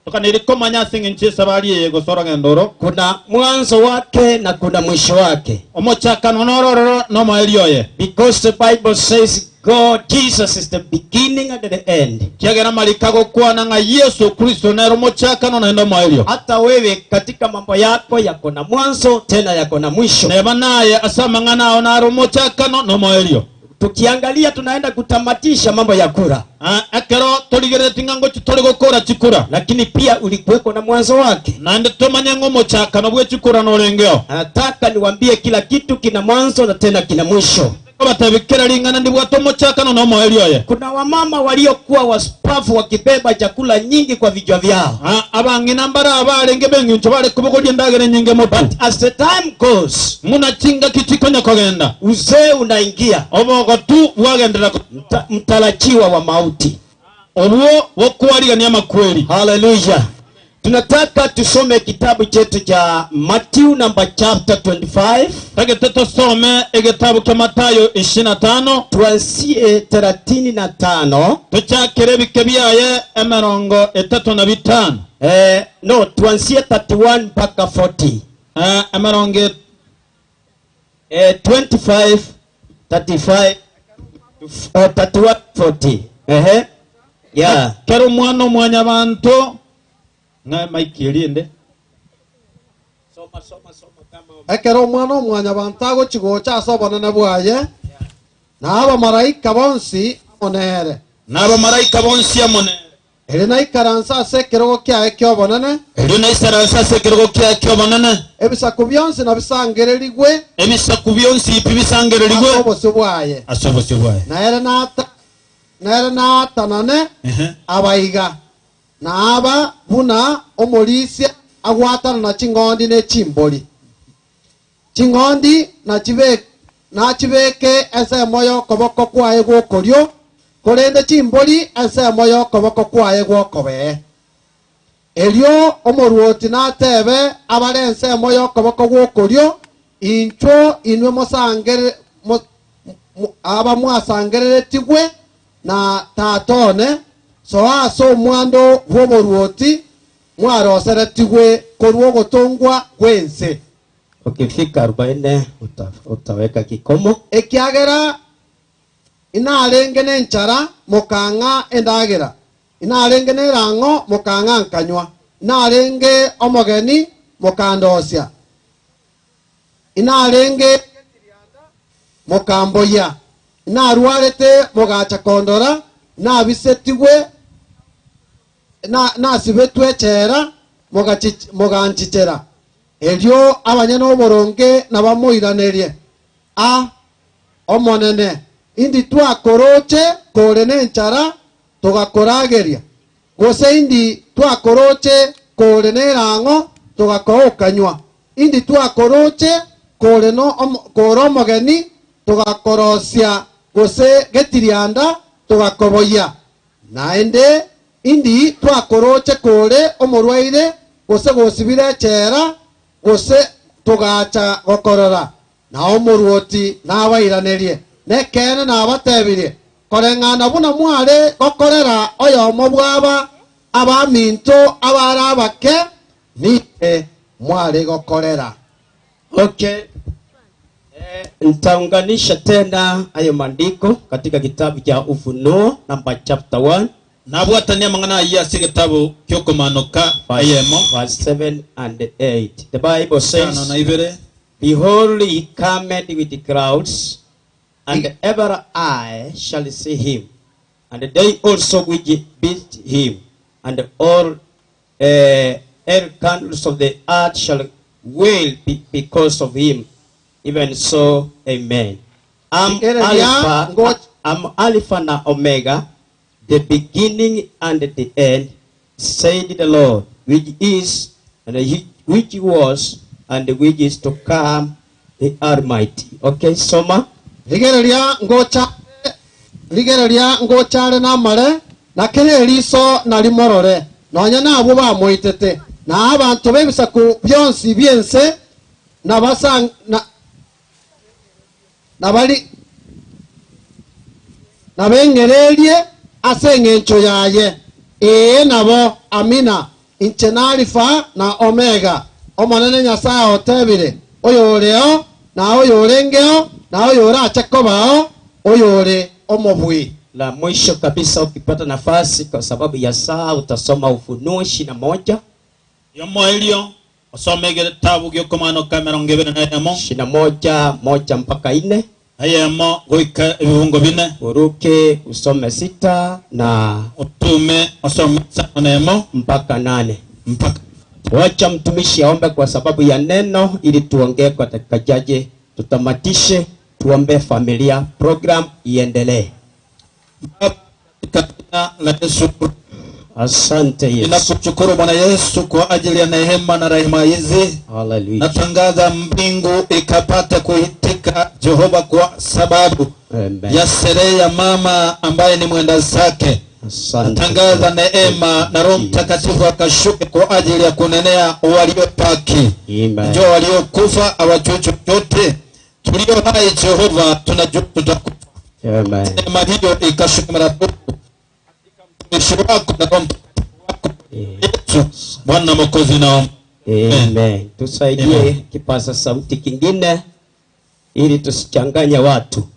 Tokaneri komanya ase eng'encho y'esabari eye gosora ng'endoro kuna mwanzo wake na kuna mwisho wake, omochakano norororo nomoeri oye because the Bible says God Jesus is the beginning and the end. kiagera marika gokwana ng'a Yesu Kristo nero omochakano naende omoerio. Hata wewe katika mambo yako yako na mwanzo tena yako na mwisho. Neba naye ase amang'ana ao naro omochakano nomoerio. Tukiangalia tunaenda kutamatisha mambo ya kura, Ah, ekero torigereretie ng'a ngochi tori gokora chikura, lakini pia ulikuweko na mwanzo wake. naende tomanye ng'a omochakano bwa echikura norengeo. Nataka niwaambie kila kitu kina mwanzo na tena kina mwisho. Kobatebikera ring'ana ndibwate omochakano nomoerio oye. Kuna wamama waliokuwa waspavu wakibeba chakula nyingi kwa vichwa vyao. Ah, abang'ina mbara abarenge b'eng'encho bare kobogoria endagera enyinge motu. But as the time goes, Muna chingaki chikonya kogenda uzee unaingia, obogotu bwagenderera mtarajiwa wa mauti. obwo bokwarigania amakweri. Haleluya. Tunataka tusome kitabu chetu cha Matthew number chapter 25 Tagete tosome egetabu kia Mathayo 25 tuanzie 35 tuchakire ebike byaye emerongo etato na bitano. Eh, no, tuanzie 31 mpaka 40. Ah, emerongo eh, 25 35 31 40. Ehe. Yeah. Kero omwana omwanya banto ng'a mike erinde. Ekero omwana omwanya banto agochigocha ase obonene bwaye, na abamaraika bonsi amo nere. Na abamaraika bonsi amo nere. Ere naikaranse ase ekerogo kiaye ki'obonene. Erio naisaranse ase ekerogo kiaye ki'obonene. Ebisaku bionsi nabisangererigwe. Ebisaku bionsi pi bisangererigwe. Ase obosio bwaye. Ase obosio bwaye. Na ere nata, na ere naatanane abaiga, na aba buna omorisia agwatanana ching'ondi ne chimbori. Ching'ondi nachibeke ensemo y'okoboko kwaye gw'okorio, korende chimbori ensemo y'okoboko kwaye gw'okobee. Erio omoruoti natebe abare ensemo y'okoboko gw'okorio, Inchuo inwe aba mwasangereretigwe na Tata one, soa ase omwando bw'oboruoti mwaroseretigwe korwa ogotongwa gw'ense. Ukifika arobaini utaweka kikomo. Ekiagera inarenge nenchara, mokang'a endagera, inarenge nerang'o, mokang'a nkanywa, inarenge omogeni, mokandosia, inarenge mokamboyia, inarwarete, mogacha kondora, inabisetigwe, nasibetwe echela, moganchichera. Erio abanyene oboronge nabamoiranerie, A, Omonene, indi twakoroche kore nenchara, togakorageria? Gose indi twakoroche kore nerang'o, togakoa okanywa? Indi twakoroche kore kore omogeni, togakorosia, gose getirianda, togakoboyia? Naende indi twakoroche kore omorwaire, gose gosibire echela, gose togacha gokorora? Na omoruoti nabairanerie, Nekeene nabatebirie, koreng'ana buna mware gokorera oyomo bw'aba abaminto abare abake, ninche mware gokorera. Okay. Nitaunganisha tena hayo maandiko katika kitabu cha Ufunuo namba chapter 1. Nabwatanie amang'ana ayio ase egetabu ki'okomanoka eyemo. Verse 7 and 8. The Bible says, Isano na ibere. Behold, he cometh with the clouds, and every eye shall see him, and they also which beat him, and all candles of the earth shall wail because of him. Even so, amen. I'm Alpha, I'm Alpha and Omega, the beginning and the end, said the Lord, which is, and which was, and which is to come, the Almighty. Okay, soma. Rigereria ngocha, rigereria ngochare namare, na kere eriso narimorore, nonya nabwo bamoitete, na abanto b'ebisaku bionsi bi'ense, nabari nabeng'ererie ase eng'encho yaye. Ee nabo, amina. Inche na Alifa na Omega, Omonene Nyasae otebire, oyoreo, na oyorengeo, na oyorache kobao, oyore omobui. La mwisho kabisa, ukipata nafasi kwa sababu ya saa, utasoma Ufunuo 21. Yomoerio osome egetabu gi'okomanoka 21. 21 1 mpaka 4. Eyemo goika ebibungo 4. Uruke usome 6 na utume osome 5 mpaka 8. Mpaka. Wacha mtumishi aombe kwa sababu ya neno, ili tuongee kwa dakika chache, tutamatishe, tuombe familia, program iendelee. Katika la Yesu. Asante Yesu. Ninakushukuru Bwana Yesu kwa ajili ya neema na rehema hizi. Haleluya. Natangaza mbingu ikapata kuitika Jehova kwa sababu Amen. ya sherehe ya mama ambaye ni mwenda zake. Natangaza neema na Roho Mtakatifu akashuke kwa ajili ya kunenea waliobaki. Njoo waliokufa hawajui chochote. Tulio hai Jehova tunajua tutakufa. Amen. Neema hiyo ikashuke mara tu. Mtumishi wako na Roho Mtakatifu wako. Bwana Mwokozi na Amen. Tusaidie kipaza sauti kingine ili tusichanganye watu.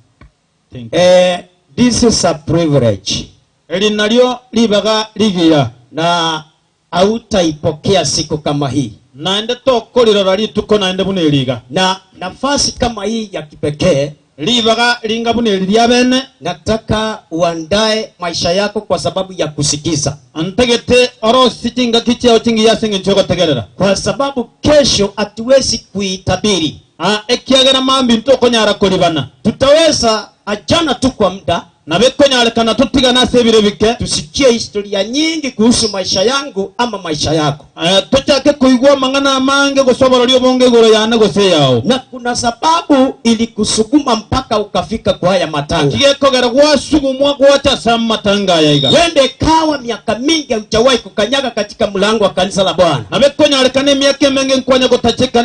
This is a privilege. Eli nalyo libaga ligiya. Na hautaipokea siku kama hii. Naende tokolirora rituko naende buna eliga. Na nafasi kama hii ya kipekee libaga linga buna eli lya bene. Nataka uandae maisha yako kwa sababu ya kusikiza. Antegete orosi chinga kicheo chingi yasinge nchogotegerera. Kwa sababu kesho hatuwezi kuitabiri. Ekiagera mambi ntokonyara kolibana. Tutaweza achana tu kwa muda. Na bekonyarekana tutigana ase ebire bike. Tusikie historia nyingi kuhusu maisha yangu ama maisha yako. Tuchake kuigwa mang'ana mange gosobora obonge igoro yane gose yao. Na kuna sababu ilikusukuma mpaka ukafika kwa haya matanga. Kigekogera gwasugumwa gwacha sa matanga yaiga. Wende kawa miaka mingi hujawahi kukanyaga katika mlango wa kanisa la Bwana. Na bekonyarekana emiaka emenge nkwanya gotacheka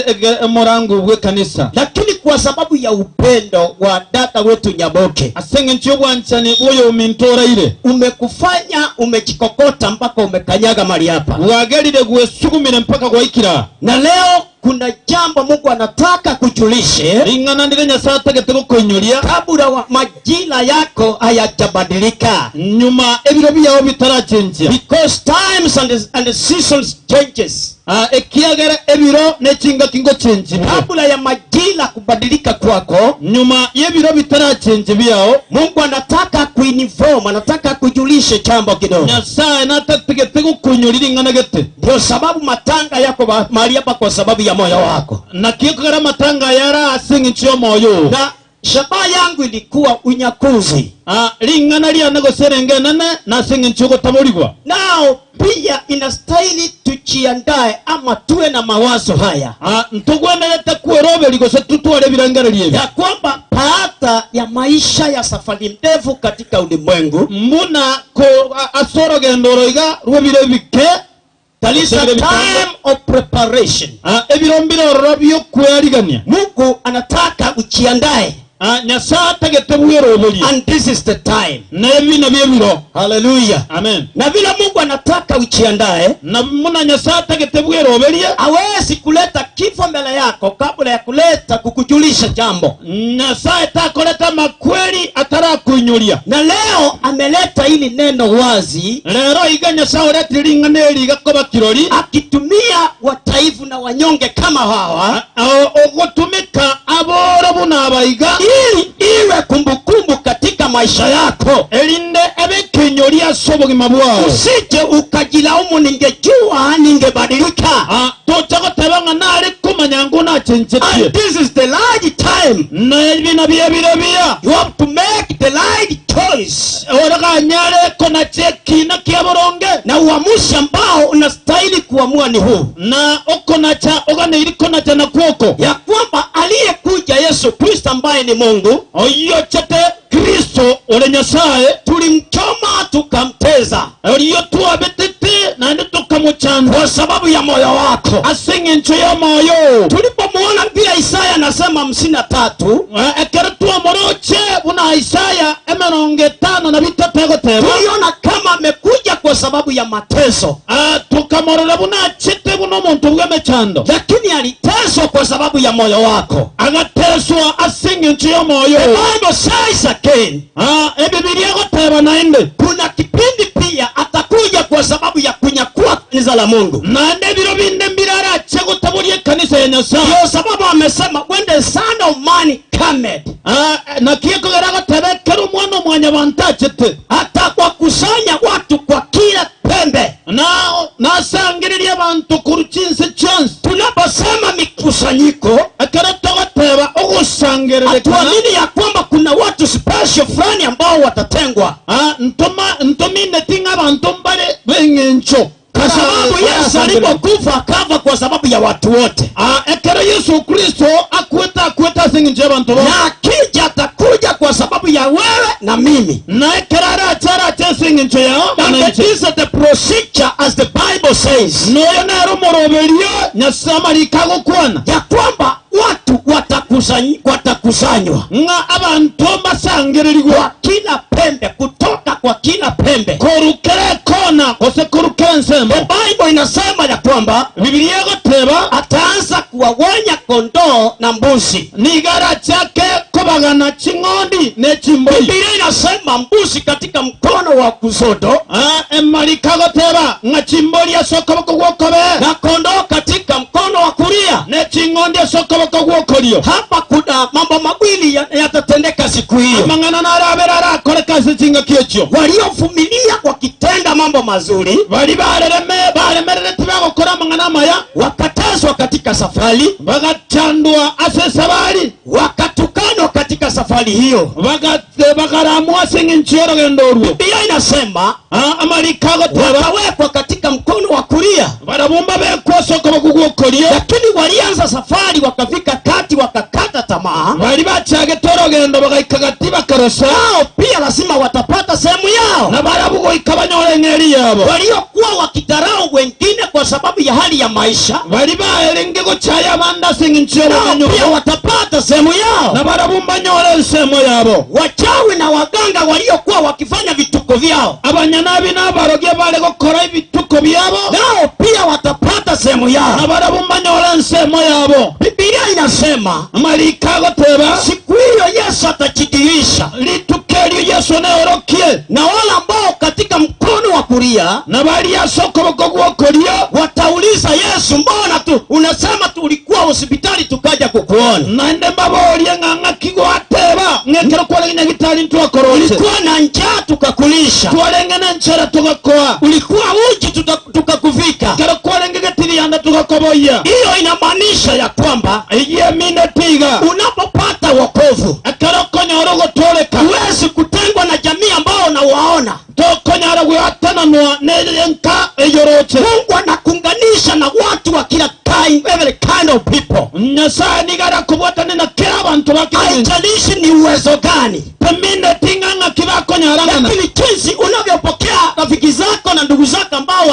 morango bwe kanisa. Lakini kwa sababu ya upendo wa dada wetu Nyaboke, asenge nchio bwanchani boyo umintoraire, umekufanya umejikokota mpaka umekanyaga mali hapa. Wagerire gwesugumire mpaka gwaikira. Na leo kuna jambo Mungu anataka kujulishe. Ring'ana ndire Nyasaye atagete gukuinyuria. Kabla wa majira yako hayajabadilika. Nyuma ebiro byao bitarachenjia. Because times and seasons changes. Ekiagera ebiro nechinga kingo chenji. Kabla ya majira kubadilika kwako, nyuma y'ebiro bitarachenji byao, Mungu anataka kuinform, anataka kujulishe jambo kidogo. Nyasaye natategete gukuinyurira ing'ana gete. Ndio sababu matanga yako mahali hapa kwa sababu ya moyo wako. Na kiekogera matanga yara ase eng'encho y'omoyo. Na shabaha yangu ilikuwa unyakuzi. Ring'ana riane gose enene nase eng'encho ogotaborigwa. Nao pia inastahili tujiandae ama tuwe na mawazo haya. Ntugwenerete kweroberi gose tutware ebirengererio ebi. Ya kwamba baada ya maisha ya safari ndefu katika ulimwengu, mbuna ko ase orogendo oroiga rw'ebiro ebike. There is a time of preparation. Ebiro mbirororo by'okwerigania. Mungu anataka ujiandae. Nyasaye atagete bweroberie. And this is the time. Na ebi nabyo ebiro. Hallelujah. Amen. Na vile Mungu anataka ujiandae, na muna Nyasaye atagete bweroberie, hawezi kuleta kifo mbele yako kabla ya kuleta kukujulisha jambo. Nyasaye takoleta makweli atarakuinyuria. Na leo ameleta hili neno wazi. Lero iga Nyasaye oretire ring'ana eri igakoba kirori, akitumia wataifu na wanyonge kama hawa, ogotumika aboro buna abaiga, ili iwe kumbukumbu katika maisha yako. Erinde ebekinyoria ase obogima bwao. Usije ukajilaumu, ningejua ningebadilika. Tocha goteba ng'a nare kumanya ngo nachenchetie. And this is the right time. Na ebi nabyo ebiro biya. You have to make the right choice. Oraganyare kona chekina kia boronge. Na uamuzi ambao unastahili kuamua ni huu. Na okonacha oganeiri konacha na kuoko. Ya kwamba aliyekuja Yesu Kristo ambaye ni Mungu, oyo chete Kristo ore Nyasaye, tulimchoma tukamteza. Oyo tuabetete naende tukamuchanda kwa sababu ya moyo wako. Ase eng'encho ya moyo. Tulipomuona vile Isaya anasema 53, ekero twamoroche buna Isaya emerongo etano na bitatu egoteba, tuliona kama amekuja kwa sababu ya mateso. Tukamorora buna achete buna omonto bw'emechando, lakini aliteswa kwa sababu ya moyo wako. Agateswa ase eng'encho ya moyo. The Bible says again, Ebibilia egoteba naende, kuna kipindi pia atakuja kwa sababu ya kunyakua kanisa la Mungu. Naende ebiro binde mbirara ache gotaboria ekanisa ya Nyasaye. Ndio sababu amesema when the son of man cometh, na kiekogera goteba ekero omwana omwanyabanto achete, atawakusanya watu kwa kila pembe. Na nasangereria abantu korwa chinse chionsi. Tunaposema mikusanyiko, ekero togoteba ogosangererekana, hatuamini ya kwamba kuna watu special fulani ambao watatengwa. Ntomineti ng'a abantu mbare b'eng'encho. Kwa sababu Yesu alipokufa akafa kwa sababu ya watu wote. Ekero Yesu Kristo akwete akwete ase eng'encho y'abantu bonsi. Na akija atakuja kwa sababu ya wewe na mimi. Na ekero arache arache ase eng'encho yao, And this is the procedure as the Bible says. Noyo nero omoroberio Nyasaye amariko agokwana. Ya kwamba watu watakusanywa. Ng'a abantu basangererigwa. Kwa kila pembe, kutoka kwa kila pembe. Korukere kona, gose korukere ensemo. The Bible inasema ya kwamba Bibilia egoteba ataanza kuwawanya kondoo na mbuzi. Nigo arachake kobagana ching'ondi ne chimbori. Biblia inasema mbuzi katika mkono wa kushoto Emariko agoteba ng'a chimbori ase okoboko gw'okobee na kondoo katika mkono wa kulia. Ne ching'ondi ase okoboko gw'okorio. Hapa kuna mambo mawili yatatendeka siku hiyo. Amang'ana narabere arakoreka ase chingaki echio. Waliovumilia wakitenda mambo mazuri Bari barereme baremerereti bagokora amang'ana amaya wakateswa katika safari, bagachandwa ase esabari, wakatukanwa katika safari hiyo. Bakaramwa ase eng'encho y'orogendo orwo. Biblia inasema Amariko agoteba wakawekwa katika mkono wa kulia, barabumba bekwa ase okoboko gw'okorio, lakini walianza safari wakafika kati wakakata tamaa. Bari bachagete orogendo bagaika gati bakarosa, Nao pia lazima watapata sehemu yao. Na barabu goika banyore eng'eri yabo. Waliokuwa wakidharau wengine kwa sababu ya hali ya maisha, Bari baerenge gochaya abande ase eng'encho nao y'obomenyo pia watapata sehemu yao. Na barabu mbanyore ensemo yabo. Wachawi na waganga waliokuwa wakifanya vituko vyao, Abanyanabi n'abarogi bare gokora ebituko byabo, nao pia watapata sehemu yao. Na barabu mbanyore ensemo yabo. Biblia inasema Amariko agoteba siku hiyo Yesu atajidirisha rituko erio Yesu neorokie, na wale ambao katika mkono wa kulia na bari ase okoboko gw'okorio watauliza Yesu, mbona tu unasema tulikuwa hospitali tukaja kukuona? Naende mbaborie ng'a ng'aki gwateba ng'ekero kwarenge nyagitari ntwakoroche, Ulikuwa na njaa tukakulisha, twarenge na enchera tugakoa, ulikuwa uchi tukakuvika. Kero kwarenge getirianda tugakoboyia. Hiyo inamaanisha ya kwamba Eyio tiga unapopata wokovu ekero okonyora ogotoreka huwezi kutengwa na jamii ambao unawaona. Tokonyara gwatananwa nenka eyoroche. Mungu anakuunganisha na watu wa kila kind, every kind of people. Nyasaye nigo arakobwatane na kera abantu bakire. Haijalishi ni uwezo gani, Pemine tinga ng'aki bakonyara ng'ana, lakini jinsi unavyopokea rafiki zako na ndugu zako ambao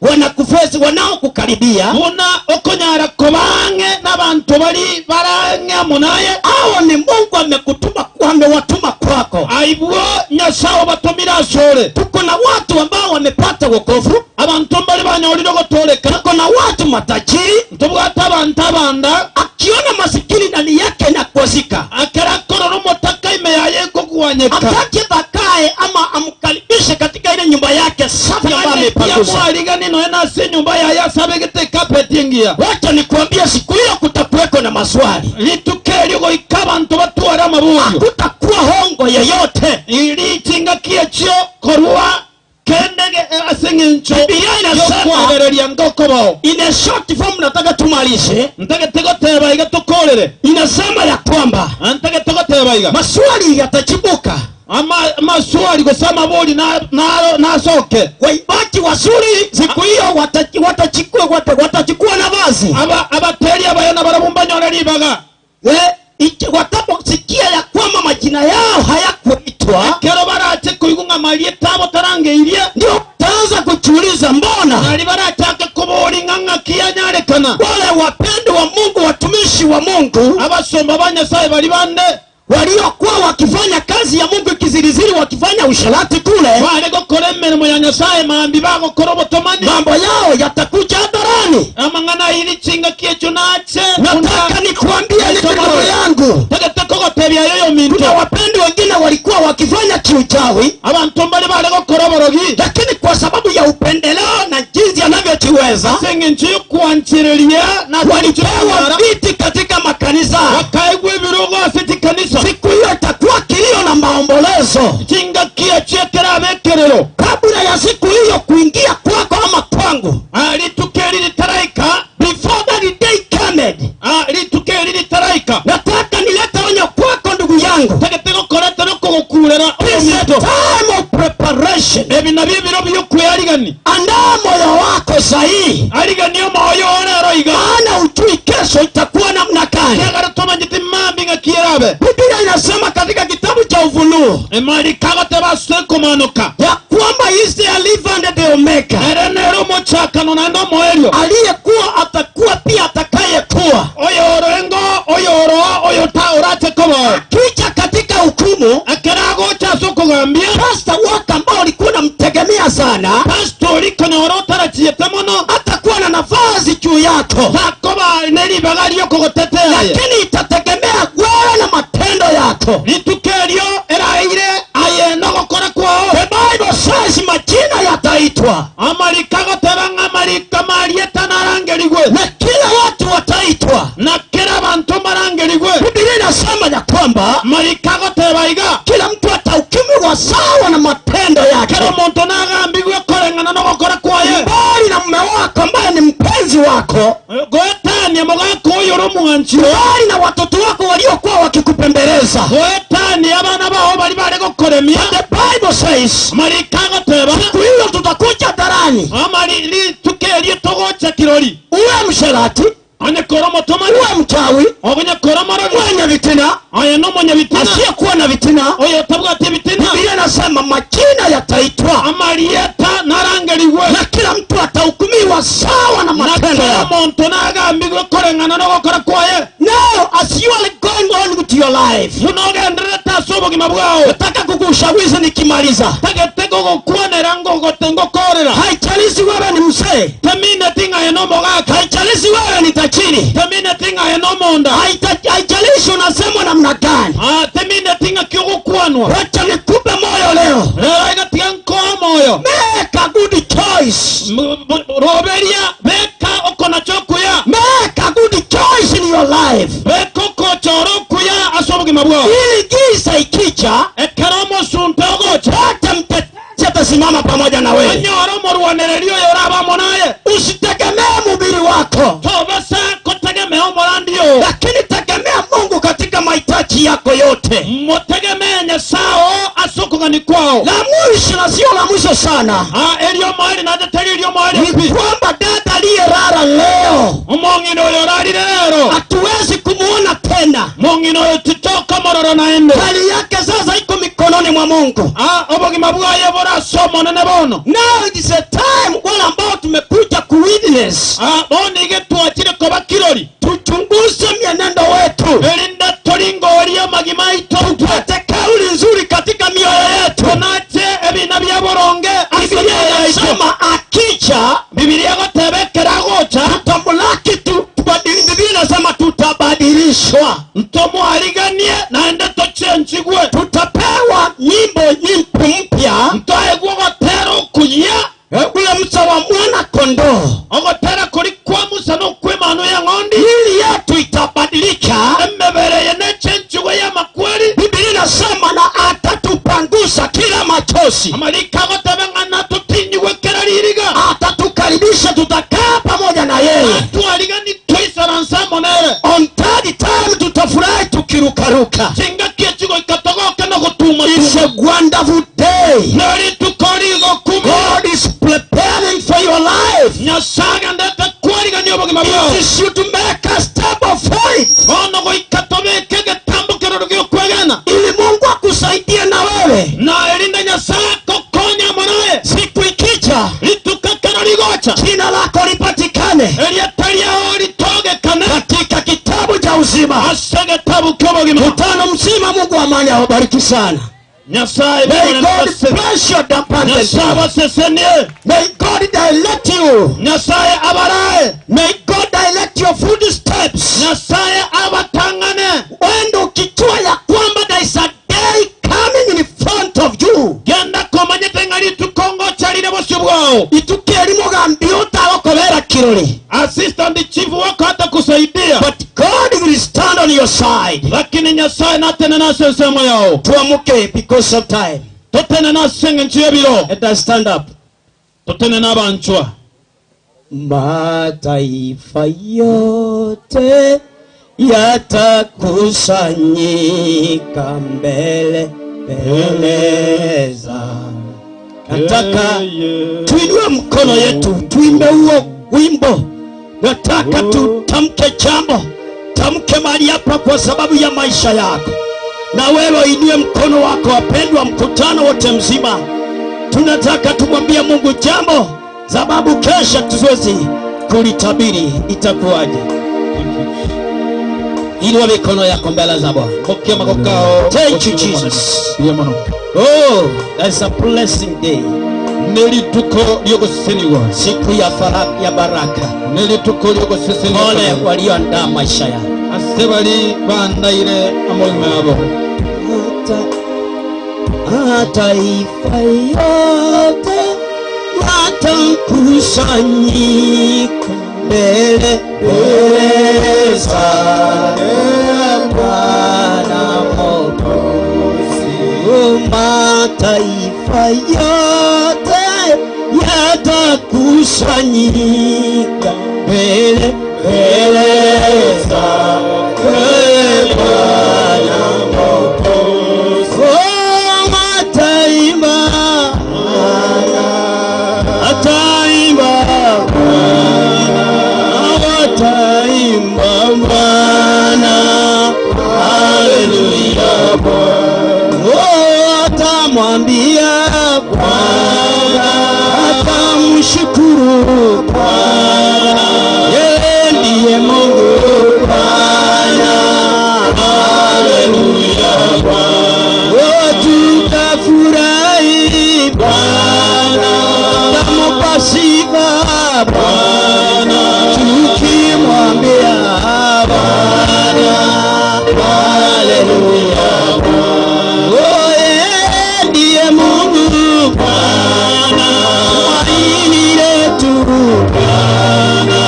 wanakufesi wanaokukaribia, buna okonyara kobang'e n'abantu bari barang'e amo naye, hao ni Mungu amekutuma, amewatuma kwako. Aibwo Nyasaye obatomire asore. Tuko na watu ambao wamepata wokovu, Abantu mbari banyorire ogotoreka, tuko na watu matajiri. Ntobwate abantu abanda, Akiona masikini ndani yake inakwazika, akera akorora omotaka ime yaye ekogwanyeka, atake dhakae ama amkaribishe katika ile nyumba yake safi ambayo ameipanguza. mwarigani noe nase enyumba yaye asabegete ekapeti engiya. Wacha nikuambie, siku hiyo kutakuweko na maswali, Rituko erio goika abantu batware amaburio, hakutakuwa hongo yoyote. Iri chingaki echio korwa kende ase eng'encho Biblia inasema yokwagereria ngokobao. In a short form, nataka tumalize. Ntagete goteba iga tukorere. Inasema ya kwamba Ntagete goteba iga maswali yatachibuka, ama maswali gose amabori nasoke. Waimbaji wazuri siku hiyo watachukua nafasi. Abateri abayana barabumba nyore ribaga. Wataposikia ya kwamba majina yao hayakuitwa, Kero barache koigwa ng'a marieta abo tarangeirie, ndio wataanza kujiuliza mbona nari barachake kobori ng'a ng'aki yanyarekana. Wale wapendwa wa Mungu, watumishi wa Mungu, Abasomba ba Nyasaye bari bande waliokuwa wakifanya kazi ya Mungu kiziriziri, wakifanya usharati kule, bare gokora emirimo ya Nyasaye mambi bagokora obotomani, mambo yao yatakuja hadharani. Amang'ana iri chingaki echo nache. Nataka nikuambie ndugu yangu, Tagete kogotebia yoyo minto, kuna wapendwa wengine walikuwa wakifanya kiuchawi, abantu mbari bare gokora oborogi, lakini kwa sababu ya upendeleo na jinsi anavyojiweza, ase eng'encho y'okwanchereria na walipewa viti katika makanisa. Bakaigwa ebirogo ase chikanisa. Siku hiyo itakuwa kilio na maombolezo. Chingaki echio ekerabe ekerero. Kabla ya siku hiyo kuingia kwako ama kwangu, Rituko eri ritaraika, before that day cometh, rituko eri ritaraika, nataka nilete onyo kwako ndugu yangu. Tagete gokorete nokogokurera It's a time of preparation. Ebi nabio ebiro by'okweyarigani. Andaa moyo wako sahihi, Arigani omoyo orero iga, maana ujui kesho itakuwa namna gani. Kiagera tomanyete mambi ng'aki erabe. Biblia inasema katika kitabu cha Ufunuo Emariko agoteba ase komanoka ya kwamba is the Alpha and the Omega, ere nere omochakano naende omoerio, aliyekuwa atakuwa pia atakayekuwa, oyoroengo oyoroa oyo ta orache koboa. Akija katika hukumu, Ekero agocha ase okogambia, pastor wako ambao ulikuwa unamtegemea sana, pastor orikonyora otarachiete juu yako, Takoba neribaga riokogotetea aye. lakini itategemea wewe na matendo yako. Rituko erio eraire aye nogokora kwao. The Bible says majina yataitwa Amariko agoteba ng'a amariko marieta narangerigwe na kila watu wataitwa. na kila abantu mbarangerigwe. Biblia inasema ya kwamba Mariko agoteba iga kila mtu atahukumiwa sawa na matendo yake, kera omonto nagambigwe koreng'ana nogokora kwaye mbali na mume wako ambaye ni mpenzi wako, goetania mogaka oyo ore omwanchi mbali na watoto wako waliokuwa wakikupembeleza. goetania abana bao bari bare gokoremia. The Bible says Mariko agoteba siku hiyo tutakuja hadharani, amari rituko erio togocha kirori uwe msherati, onye kora omotomani uwe mchawi, ogonye kora omorogi mwenye vitina, oye nomonyabitina asiyekuwa na vitina. oyo otabwate ebitina Biblia inasema majina yataitwa amarieta narangerigwe na kila mtu atahukumiwa sawa na na matendo kera yake. omonto nagambigwe koreng'ana nogokora kwaye. Now as you are going on with your life, Buna ogendererete ase obogima bwao nataka kukushawishi nikimaliza, tagete gogokwanera ngogote ngokorera haijalishi wewe ni mzee, temineti ng'aye nomogaka haijalishi wewe ni tajiri, temineti ng'aye nomonda haijalishi unasemwa namna gani, Ah, temineti ng'aki ogokwanwa wacha nikupe moyo leo. rero igatiga nkoa moyo Make a good choice. Roberia beka okonacha okuya Make a good choice in your life. beka okochora okuya ase obogima bwao Ili giza ikija, ekero omosunte ogocha hata mtetezi atasimama pamoja na wewe. onyore omorwanereria oyo orabamo naye. Usitegemee mubiri wako, tobasa kotegemea omorandi oo lakini tegemea Mungu katika mahitaji yako yote. motegemee nyasaye ase okogani kwao. La mwisho na sio la mwisho sana Ah, erio omoeri naende teri erio omoeri ni pi kwamba dada aliyelala leo omong'ina oyo orarire rero hatuwezi kumuona tena. mong'ina oyo titoka mororo naende. Hali yake sasa iko mikononi mwa Mungu. Ah, obogima bwaye bore ase omonene bono. Now it is a time wale ambao tumekuja kuwitness, Ah, bono iga twachire koba kirori tuchunguze mienendo wetu, erinde toringorie amagima aito tupate kauli nzuri katika mioyo yetu. tonache ebina bia boronge ase Biblia emioyo yaito. inasema akija Bibilia egoteba ekero agocha tutamlaki tu, tubadili. Biblia inasema tutabadilishwa, ntomwariganie naende tochenchigwe tutapewa nyimbo nyimbo mpya, ntoegwe ogotera okuya ule msa wa mwana kondoo. ogotera kori kwa musa nokwemano ya ng'ondi Mili yetu itabadilika. emebere ye nechenchigwe y'amakweri. Biblia inasema na atatupangusa kila machozi, Amariko agoteba ng'a natutinyiwe kera ririga atatukaribisha, tutakaa pamoja na yeye. atwarigani twisaransa monere On third time tutafurahi tukirukaruka. chingaki echigoika togoke nogotuma It's a wonderful day. nerituko rigokuma God is preparing for your life. Nyasaye agendete kwarigania obogima bwao. It is you to make a step of faith bono goika tobeke egetambo keroro giokwegena ili Mungu akusaidie na wewe na erinde Nyasaye akokonya monaye siku ikija, rituko ekero rigocha jina lako lipatikane erieta riao ritogekane katika kitabu cha uzima. ase egetabu kia obogima. Mkutano mzima, Mungu wa amani awabariki sana. Nyasaye May God bless you abundantly. Nyasaye abasesenie. May God direct you. Nyasaye abarae. May God direct your footsteps. Nyasaye abatang'ane. Wende ukijua ya kwamba there is a day coming in front of you. Genda komanyete ng'a rituko ngocharire bosio bwao. Ituko erimo gambi otagokobera kirori. Assistant chief wako hatakusaidia. But God will stand on your side. Lakini Nyasaye natene nase ensemo yao. Tuamuke because of time. Totene nase eng'encho y'ebiro. Let us stand up. Totene n'abanchwa. Mataifa yote yatakusanyika mbele mbele za. Nataka tuinue mkono yetu tuimbe huo wimbo. Nataka tutamke jambo, tamke mahali hapa kwa sababu ya maisha yako. Na wewe inue mkono wako, wapendwa, mkutano wote mzima tunataka tumwambie Mungu jambo, sababu kesha tusiwezi kulitabiri itakuwaje. Inua mikono yako mbele za Bwana. Thank you Jesus. Oh, that's a blessing day. Nerituko riogosesenigwa. Siku ya fara, ya baraka. Nerituko riogosesenigwa. Pole walioandaa maisha yao. Ase bari bandaire amagima yabo. Mataifa yote yatakusanyika mbele mbele zake Bwana Mwokozi. Mataifa yote yatakusanyika mbele mbele zake Bwana Mwokozi. Oh, mataimba ataimba wataimba Bwana, haleluya. Oh, atamwambia Bwana, atamshukuru Bwana, yeye ndiye Mungu Bwana, haleluya. Oh, tutafurahi Bwana, tutamupa sifa Bwana, tukimwambia Bwana, haleluya. Oh, yeye ndiye Mungu Bwana, tumaini letu Bwana,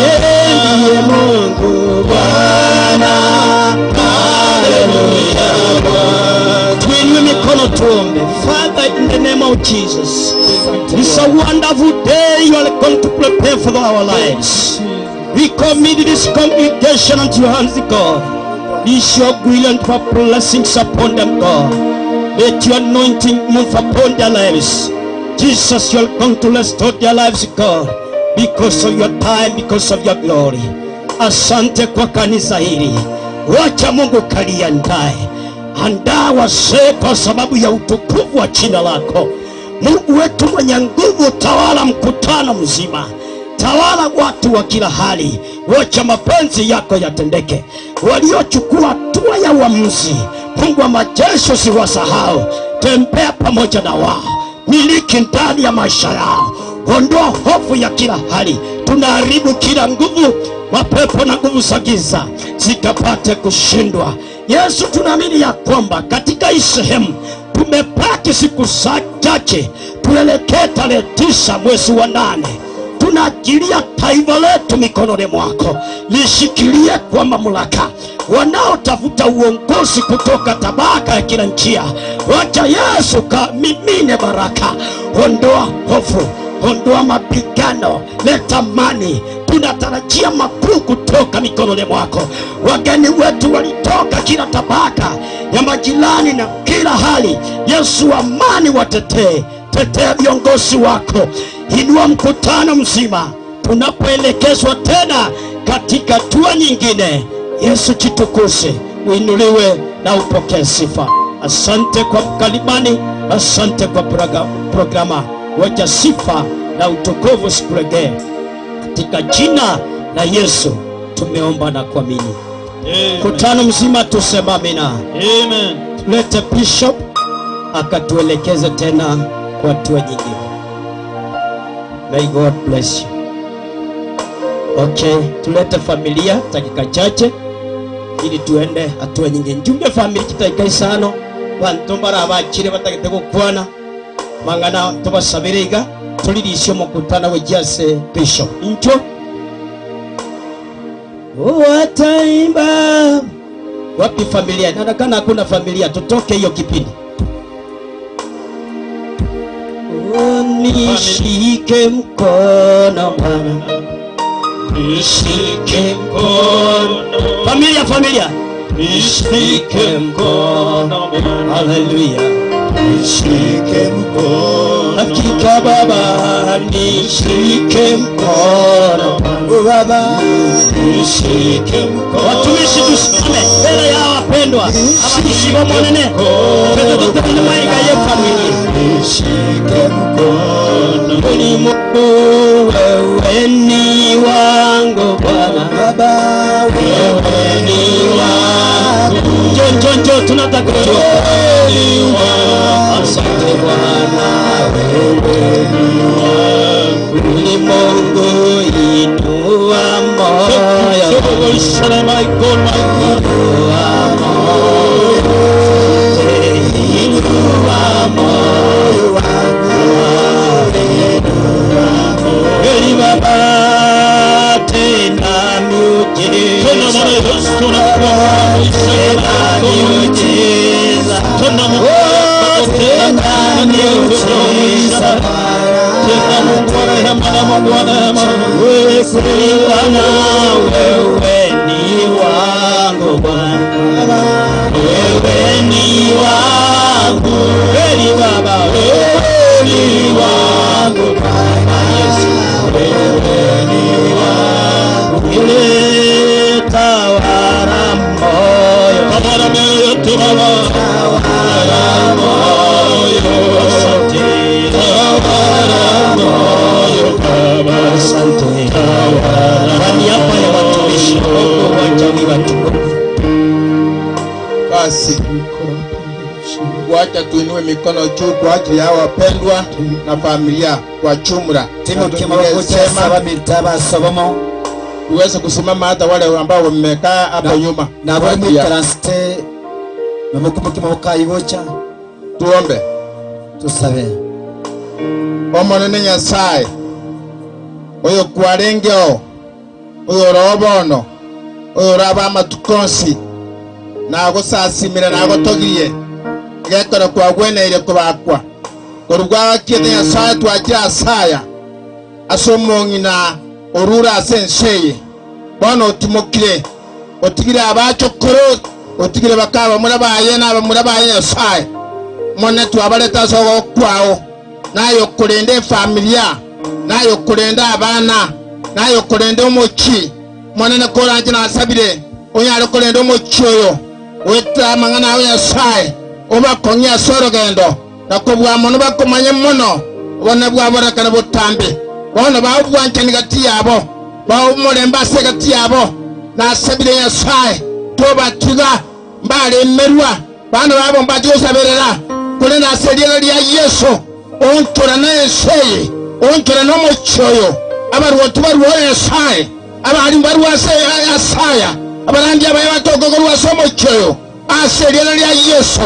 yeye ndiye Mungu Bwana, haleluya. Tuinue mikono tuombe. Father, in the name of Jesus, it's a wonderful day you are going to prepare for our lives. We commit this congregation unto your hands, God. Is your will and your blessings upon them, God. Let your anointing move upon their lives. Jesus, you are going to restore their lives, God, because of your time, because of your glory. Asante kwa kanisa hili. Wacha Mungu kaliandae. Andaa wazee kwa sababu ya utukufu wa jina lako. Mungu wetu mwenye nguvu, tawala mkutano mzima, tawala watu wa kila hali, wacha mapenzi yako yatendeke. Waliochukua hatua ya uamuzi, Mungu wa majeshi, usiwasahau. Tembea pamoja na wao, miliki ndani ya maisha yao, ondoa hofu ya kila hali. Tunaharibu kila nguvu, mapepo na nguvu za giza zikapate kushindwa. Yesu, tunaamini ya kwamba katika hii sehemu tumebaki siku za chache, tuelekee tarehe 9 mwezi wa 8. Tunaachilia taifa letu mikononi mwako, lishikilie kwa mamlaka. Wanaotafuta uongozi kutoka tabaka ya kila njia, wacha Yesu kamimine baraka. Ondoa hofu, ondoa mapigano, leta amani. Tunatarajia makuu kutoka mikononi mwako. Wageni wetu walitoka kila tabaka ya majirani na kila hali. Yesu, amani watetee, tetea viongozi wako, inua mkutano mzima tunapoelekezwa tena katika hatua nyingine. Yesu, jitukuze, uinuliwe na upokee sifa. Asante kwa mkalimani, asante kwa programa. Wacha sifa na utukufu sikuregee. Katika jina la Yesu tumeomba na kuamini. Mkutano mzima tuseme amina. Amen. Tulete bishop akatuelekeze tena kwa hatua nyingine. May God bless you. Okay, tulete familia dakika chache ili tuende hatua nyingine. Njumbe familia kitaika isano bantu barabakire batagete gukwana mangana tubasabiriga tulirishe mukutano wejase bishop. Incho wataimba wapi familia? Inaonekana hakuna familia, tutoke hiyo kipindi. Nishike mkono Bwana, nishike mkono. Familia, familia, nishike mkono Bwana. Haleluya, nishike mkono. Hakika Baba, nishike mkono Baba, nishike mkono. Watumishi tusimame mbele ya wapendwa, abatumishi bomonene twete maiga ye familia. Nishike mkono. Ni Mungu, wewe ni wangu Bwana, Baba wewe ni wangu. Njoo, njoo, njoo, tunataka kujua. Asante Bwana. wewe ni wangu. Ni Mungu inua moyo. Inua moyo. Inua moyo wangu. Eli Baba tena miujiza. Tena miujiza. Oh, tena miujiza. Wewe Bwana, wewe ni wangu Bwana, wewe ni wangu kweli Baba, wewe ni wangu Baba Yesu, wewe ni wangu ile tawala moyo, tawala mioyo yetu Baba, tawala moyo, asante, tawala moyo Baba, asante, tawala. Kwa niaba ya watumishi wako wachawi watukufu Basi wacha tuinue mikono juu kwa ajili ya wapendwa na familia kwa jumla. Tuweze kusimama hata wale ambao wamekaa hapo nyuma. nabo Kwa ajili ya- mwikaransite nomukumuki mukaigocha Tuombe. Tusabe. Omonene Nyasaye oyo kwarengeo oyo orobono oyo oraba amatuko onsi nagosasimire nagotogirie gekero kwagweneire kobakwa korwa gwagakiete Nyasaye twachire asaya ase omong'ina orure ase ense eye bono otimokire otigire abachokoro otigire bakaba mura baye n'abamura baye Nyasaye mone twabareta ase ogokwao nayo kurenda efamilia nayo kurenda abana nayo kurenda omochi monene koranje nasabire onyare kurenda omochi oyo weta amang'ana ago Nyasaye obakong'ia ase orogendo na kobua mono bakomanye mono obone bwaborekana botambe bono baobwanchani gati yabo baomorembe ase gati yabo nasabire Nyasaye tobatiga mbaremerwa bana babo mbachigosaberera kore naseriera ria Yesu onchora na ense onchora n'omochi oyo abarwoti barwo Nyasaye abarimu barwo ase asaya abarandi abaye batokokorwa ase omochi oyo ase eriera ria Yesu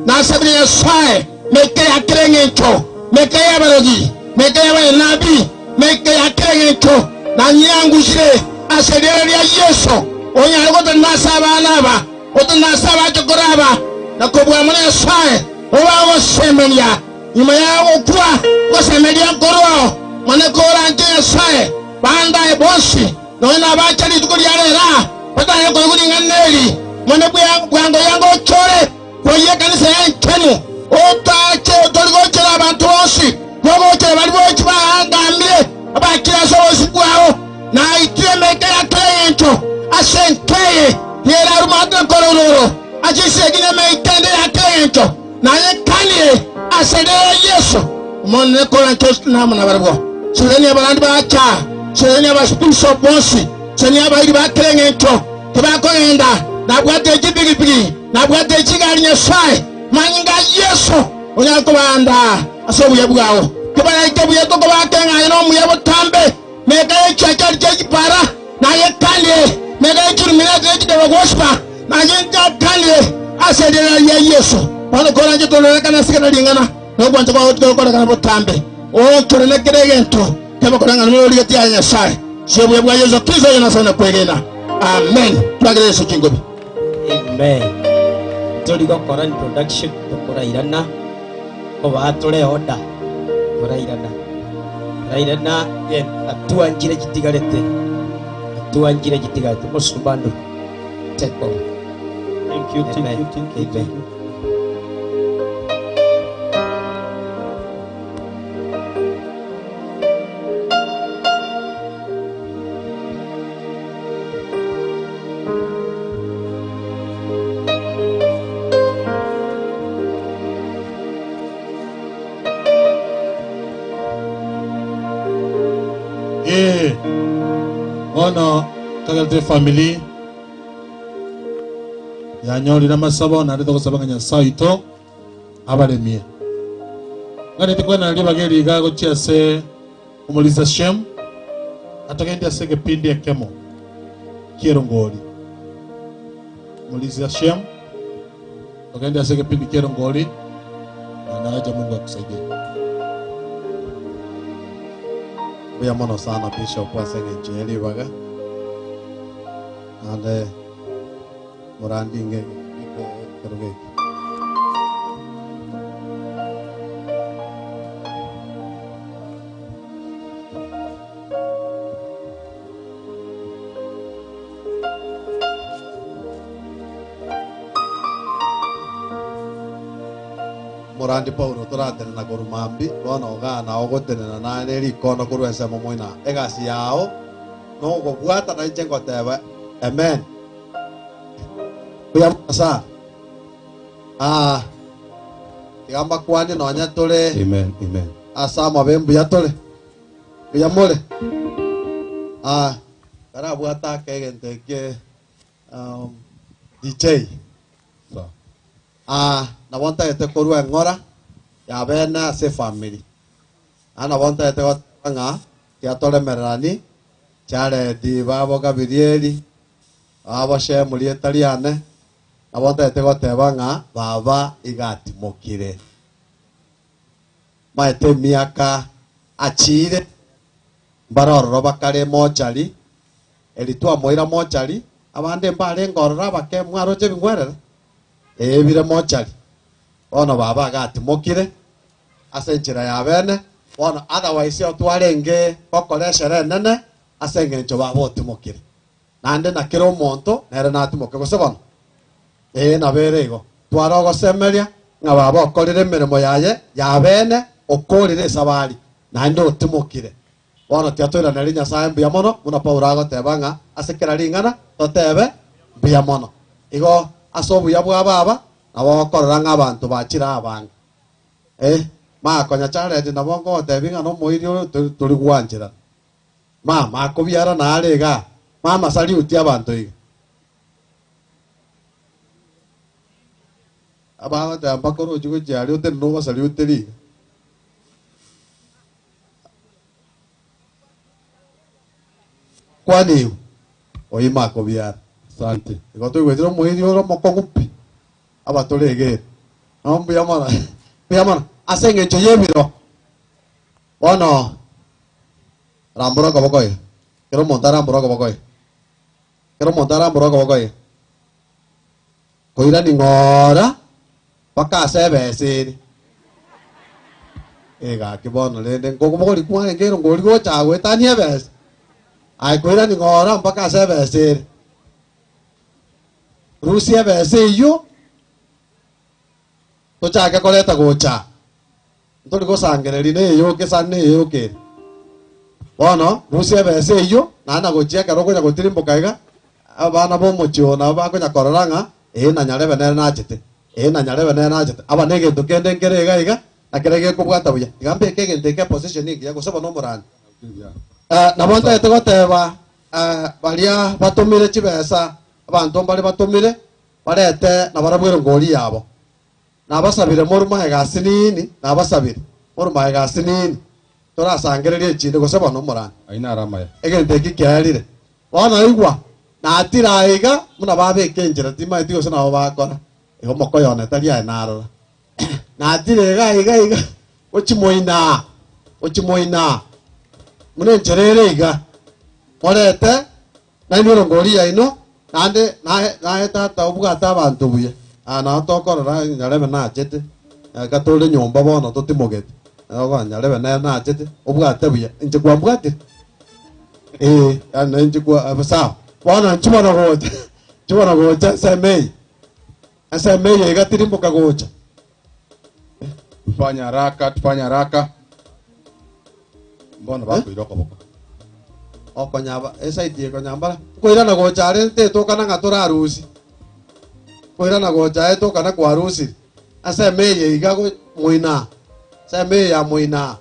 nasabire Nyasaye meke yakere eng'encho meke y'abarogi meke y'abayenabi meke yakere eng'encho nanyiangusire ase eriera ria Yesu onyare gotenasa abana aba gotenasa abachokoro aba nakobua mono Nyasaye obagosemenia nyuma ya gokwa gosemeria nkorwao mone koranche Nyasaye bandaye bonsi nonya nabacha rituko ria rera batanye koigwa eri mone bwango yango ochore koiye ekanisa ya enchenu otache otorigochera abantu bonsi bogochera bari bochi bahangambire abakire ase obosi bwao naitire meke yakere eng'encho ase enkeye nerarumatire nkorororo achisegine meikende yakere eng'encho naye kanire ase rero Yesu omonene koranche namuna barabwo seseni abarandi bacha seseni abasipiriso bonsi seseni abairi bakere eng'encho tebakogenda nabwate echipigipigi nabwate echigari Nyasaye manyinga Yesu onyara kobanda ase obuya bwao kebaraike buya tokobakeng'anya na omuya botambe meka echiachari chechipara naye kanire meka echiruminati echideba gospa naye njakanire ase erira ria Yesu bono koranje tororekana sigana ring'ana nogwancha kwagokorekana botambe ochore kere egento kebakorang'ana norigeti ya Nyasaye ase obuya bwa Yesu Kristo oyo nasana kwegena amen. Twagere Yesu chingobi. Amen. Tuli gokora introduction tukurairana koba ture order turairana turairana atua njire jitigarete atua njire jitigarete musumbando take over. Thank you, thank Amen. you, thank you, Amen. thank you. Bono kagelte family yanyorire amasabo naende togosaba ng'a Nyasaye oito abaremie. Nganete kwenana ribaga eri iga gochia ase omorisia Shem, atogendie ase egepindi ekemo ki'erongori. Omorisia Shem, togende ase egepindi ki'erongori, na nacha Mungu akusaidie. Mbuya mono sana Bishop ase eng'encho ye ribaga. Naende morandi ng'e ekerogo eke. Morandi Paulo toratenena korwa mambia, bono igaa nao ogotenena naye ne rikondo korwa ensemo moina. Egasi yao nogobwata na inche ngoteba amen. Mbuya mono sana. Ah, tiga mbakwanie nonya tore Amen, amen. ase amabe mbuya tore. Mbuya more. Ah, karabwate ake egento eke um, DJ. Sawa. Ah, nabo ntagete korwa eng'ora ya bene ase efamiri. Naende nabo ntagete goteba ng'a tiga toremererani, Jared babo Gabirieli, babo Shemu rieta riane, nabo ntagete goteba ng'a baba iga atimokire. Maete emiaka achiire, mbare ororo bakare emochari, eri twamoira mochari, abande mbarenge ororo abake mwaroche ebing'werere, ee bire mochari. Bono baba iga atimokire ase enchera ya bene, bono otherwise otwarenge gokora eshere enene ase eng'encho baba otimokire. Naende na kera omonto nere natimoke, gose bono? Ee, nabo ere igo. Tware ogosemeria ng'a baba okorire emeremo yaye ya bene, okoorire esabari, naende otimokire. Bono tiga toiranerie Nyasae mbuya mono, buna Paulo agoteba ng'a ase kera ring'ana totebe mbuya mono. Igo ase obuya bwa baba nabo okorora ng'a abanto bachire abange. Eh, makonya Jared nabo ngogotebia ng'a nomoiri oyo tori gwancherana. Mama akobiara nare igaa, mama saliuti abanto iga. Abagoteba mpaka oroche gochia aria otenene obasaliuteri iga. Kwani igo, oyio makobiara. Asante. Igo toigwetire omoiri ore omokong'u pi, abatore egere. No mbuya mono, mbuya mono. Ase eng'encho y'ebiro, bono rambora okoboko iga. Kera omonto arambore okoboko iga. Kera omonto arambore okoboko iga. Koirani ng'ora mpaka ase ebesa ere. Eh gaki bono rende nkobogori kwarenge ero ngori gocha goetania ebesa. Aye koirani ng'ora mpaka ase ebesa ere. Rusia ebesa eyio tochake koreta gocha. Ntori gosangereria na eyoke sana na eyoke ere. Bono rusia ebesa eyio naende na gochia ekero okonya gotirimboka iga, abana b'omochie oo nabo bakonya korora ng'a ee na nyarebe nere nachete, ee na nyarebe nere nachete. Aba negento kende nkere iga iga, na keria gekobwata buya. Tiga mbeke egento eke eposition engiya gose bono omorani. Nabo ntagete goteba baria batomire chibesa, abanto mbare batomire, barete nabarabwo erongori yabo. Nabasabire morumae gasi nini, nabasabire, morumae gasi nini, torasangererie echinde gose bono omorani. Ayio naro amaya. Egento eki kiaerire. Bono igwa, natire aiga buna babeka enchera, timaeti gose nabo bakora. Igo omokoyo one tari aye narora. Natire iga iga iga, gochia moino aa, gochia moino aa, buna enchera ere iga, morete Nainwe erongori yaino, naende naye naye tata obwate abanto buya. Aa nao tokorora nyarebe nachete, eka tore nyomba bono totimogete. Ogo nyarebe nere nachete, obwate buya. Inche kwambwatire? Ee, yaani na inche kwa sawa. Bono inche bono gocha, inche bono gocha ensemo eye, ensemo eye iga tirimboka gocha. Tufanye haraka, tufanye haraka. Mbono bakoira okoboko. Okonyaba esaidi eye konyambara nkoirana gocha are tetokana ng'a torarusie nkoirana gocha aye tokana kwarusire ensemo eye iga go moino aa ensemo eye ya moino aa.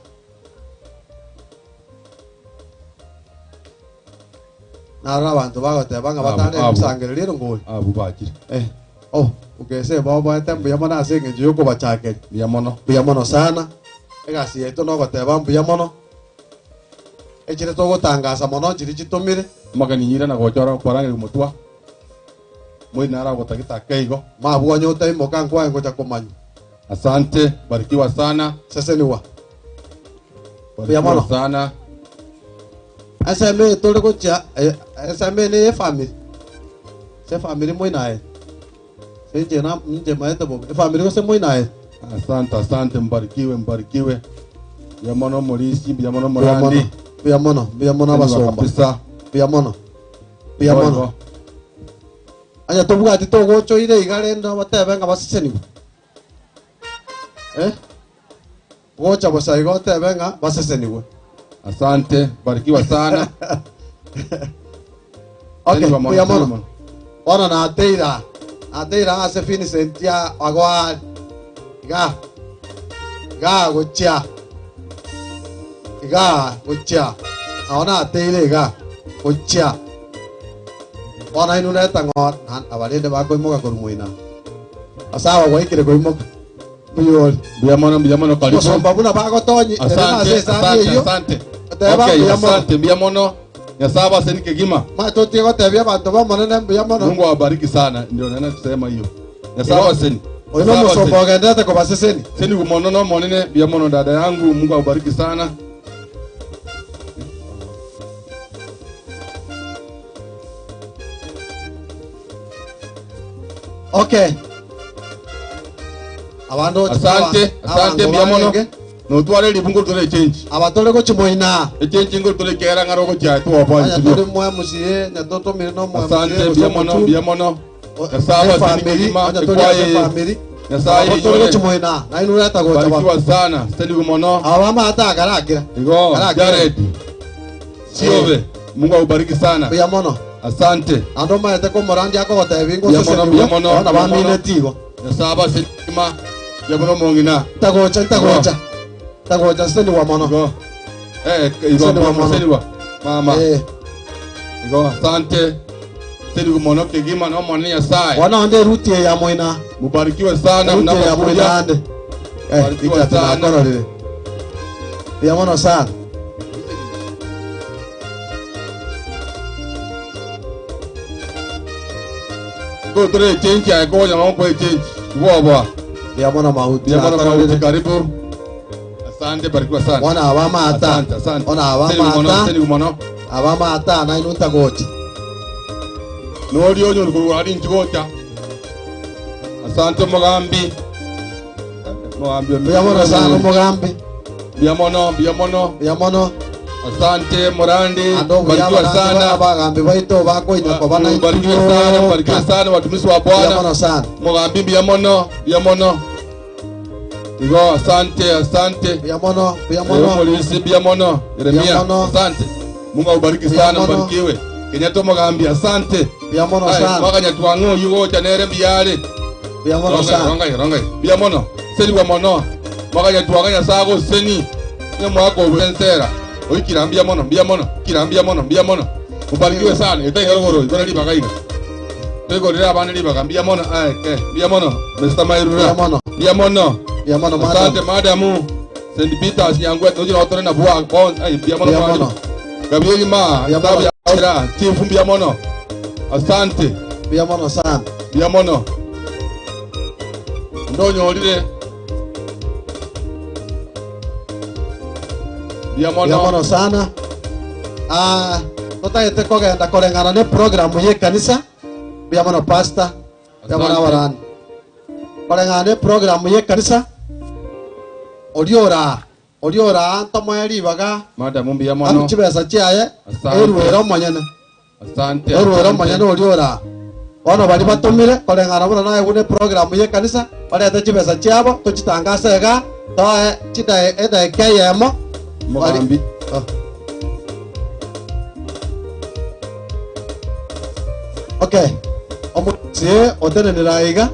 Narora abanto bagoteba ng'a Abwo, batare abwo. gosangereria erongori. Abwo bachire. Eh, oh, okese boboete mbuya mono ase eng'encho yokobachakeria. Mbuya mono. Mbuya mono sana. Egasi yaito nogoteba mbuya mono, echire togotangasa mono nchiri chitomire. Omogeni nyira na gocha ore kwarangeria omotwa, moino nare agotagete ake igo. Mabwo onye otaimoka nkwaye ngocha komanywa. Asante, barikiwa sana. Seseniwa. Mbuya Barikiwa mono. sana. Ensemo eye tore gochia eh, ensemo eye neye efamiri. Ase efamiri moino aye. Ase inche na inche maete bobe. Efamiri gose moino aye. Asante, asante, mbarikiwe, mbarikiwe. Mbuya mono omorisi, mbuya mono Mbuya mono. omorandi. Mbuya mono, mbuya mono Seseniwa abasomba. kabisa. Mbuya mono. Mbuya Igo, mono. igo. Onye tobwati togochoire iga rende obatebe ng'a basesenigwe. Eh? Gocha bosa igo otebe ng'a basesenigwe. Asante, barikiwa sana. Okay, Seseniwa mono, mbuya seseniwa mono. mono. Bono nateira, nateira ase Vincent ya agoa iga iga gochia iga gochia nao nateire iga gochia bono inwe reta ng'o na- abarende bakoimoka korwa moina ase aba gwaikire koimoka mbuyore Mbuya mono, mbuya mono, karibu. Gosomba buna bagotonyi ere Asante, nase esani asante, eyio asante. Teba Okay, mbuya mono. asante, mbuya mono. Nyasaye abaseni kegima. Ma totige gotebia abanto bomonene mbuya mono. Mungu awabariki sana, ndio naenda kusema hiyo. Nyasaye Igo. abaseni. Oyo nomusomba ogendete kobaseseni. Seni kumono no monene mbuya mono dada yangu, Mungu akubariki sana. Okay. Abandu Asante, asante mbuya mono. Notware ribungo tore change. Abatore gochimoina. Echange ngo tore kera ngaro gochia tuobo Anya tore mwa musie nyatotomire no mwa Asante mbuya mono, mbuya mono. Nyasaye abaseni kegima. Anya tore ase Ekwaye. family. Nyasaye Abatore iyore. gochimoina. Na inu reta gocha ba. Barikiwa sana, seni kumono. Aba mata akarakira. Igo, Karakira. Jared. Siobe. Mungu akubariki sana. Mbuya mono. Asante. Ando maete komorandi akogotebia Mbuya mono, mbuya mono. Ona mbuya mono. bamine tigo. Nyasaye abaseni kegima. Mbuya mono mong'ina. Tagocha, tagocha. Tagocha seni wa mono. Igo. Eh, igo Seni wa mama mono. seni wa. Mama. Eh. Igo asante. Seni kumono kegima no monene Nyasaye. Wana ande ruti ya moina. Mubarikiwe sana Ruti ya moina mnapokuja. ande. Eh, Barikiwa icha sana. tunakororire. Mbuya mono sana. Go tore change ya ko nyama ko change. Igo Mbuya mono mauti. Mbuya mono mauti nakororire. karibu. Asante barikiwa sana. Wana abamata. Asante, asante. Ona Seni kumono, abamata. seni kumono. Abamata na inu tagocha. Nori onyo kurwa ari nchigocha. Asante Mugambi. Mugambi. Mbuya mono sana Mugambi. Mbuya mono, mbuya mono. Mbuya mono. Asante Murandi. Ando mbuya Barikiwa barandi sana. abagambi baito bakoinya koba na Barikiwe sana, barikiwe sana watumishi wa Mbuya Bwana. mono sana. Mugambi mbuya mono, mbuya mono. Igo asante, asante. Mbuya mono, mbuya Eyo mono. polisi mbuya mono. Yeremia, Mbuya mono. asante. Mungu akubariki Mbuya sana, mono. mbarikiwe. Kenyatta Mugambi, asante. Mbuya mono Ai, sana. Mwakanya twang'o yugocha nere mbiyare. Mbuya mono Rongai, sana. rongai, rongai. Mbuya mono. Seni wa mono. Mwakanya twang'anya sago seni. Ne mwako obensera. Oikira mbuya mono, mbuya mono. Kira mbuya mono, mbuya mono. Mbarikiwe sana. Ete igoro igoro ribaga iga. Tegorera abana ribaga mbuya mono. Ai, eh, mbuya mono. Mr. Mairura. Mbuya mono. Mbuya mono. Mbuya mono madam. Asante madamu. St. Peters Nyangwe tojira otore na bwa kon. Ai, mbuya mono. Mbuya mwalimu. mono. Gabriel ma, Mbuya Sabu mono. ya Ora, Chief mbuya mono. Asante. Mbuya mono sana. Mbuya mono. Ndonyorire. Mbuya Mbuya mono. mono sana. Ah, totagete kogenda koreng'ana ne program ye kanisa. Mbuya mono pastor. Mbuya mono Asante. abarani. Koreng'ana ne program ye kanisa. Oriora, oriora ntomoe ribaga. Madamu mbuya mono. Amu chibesa chiaye. Asante. Erwera omonyene. Asante. Erwera asante. omonyene oriora. Bono bari batomire koreng'ana buna naye gune program ye kanisa barete chibesa chiabo tochitangase iga toe chidae edaika eyemo Mugambi. Oh. Okay. Omosie otenenera iga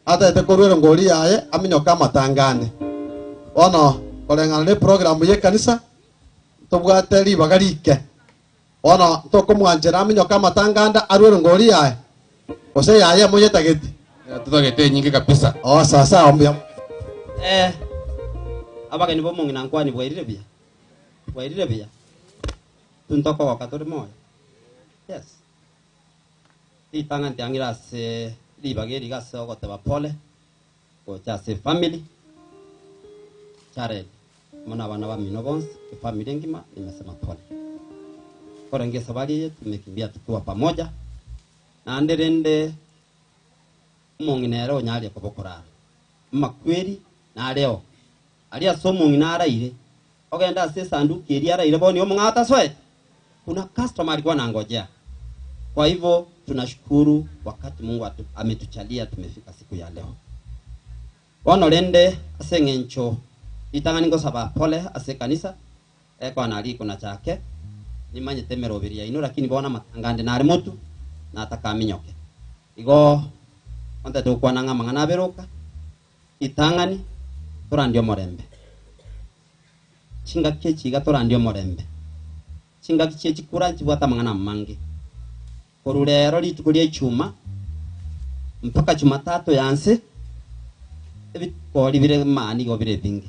ataete korwera ngori yaye aminyoka amatangane bono koreng'ana ne program ye kanisa tobwate ribaga rike bono tokomwanchera aminyoka amatanganda arwere ngori yaye gose yaye moyetageti Tutagete nyingi kabisa. oh sawa sawa mbuya Eh, Abageni ba omong'ina nkwani bwairire buya? Bwairire buya? Tuntokogoka tore moyo? Yes. Ritang'ani tiang'ire ase ribaga eri iga ase ogoteba pole gocha ase efamily, Jared amo na abana bamino bonsi, efamily engima nimesema pole. Korenge esabari eye tumekimbia tukiwa pamoja, naende rende omong'ina ere onyarie koba okorara. Amakweri nareo, aria ase omong'ina araire, ogende ase esanduki eria araire bono omong'ao tasoete. Kuna customer alikuwa anangojea. Kwa hivyo tunashukuru wakati Mungu atu, ametuchalia tumefika siku ya leo. Bono rende ase eng'encho ritang'ani ngosaba pole ase ekanisa ekwana rikuna chake nimanyete emeroberi yaino lakini bono amatanga ande nare motu natakaminyoke. Igo ontete gokwana ng'a amang'ana aberoka ritang'ani torandie omorembe. Chingaki echi iga torandie omorembe. Chingaki chie chikura nchibwate amang'ana amange. Korwa rero rituko ria Ichuma mpaka Jumatatu ya nse, ebikori bire maani igo bire ebinge.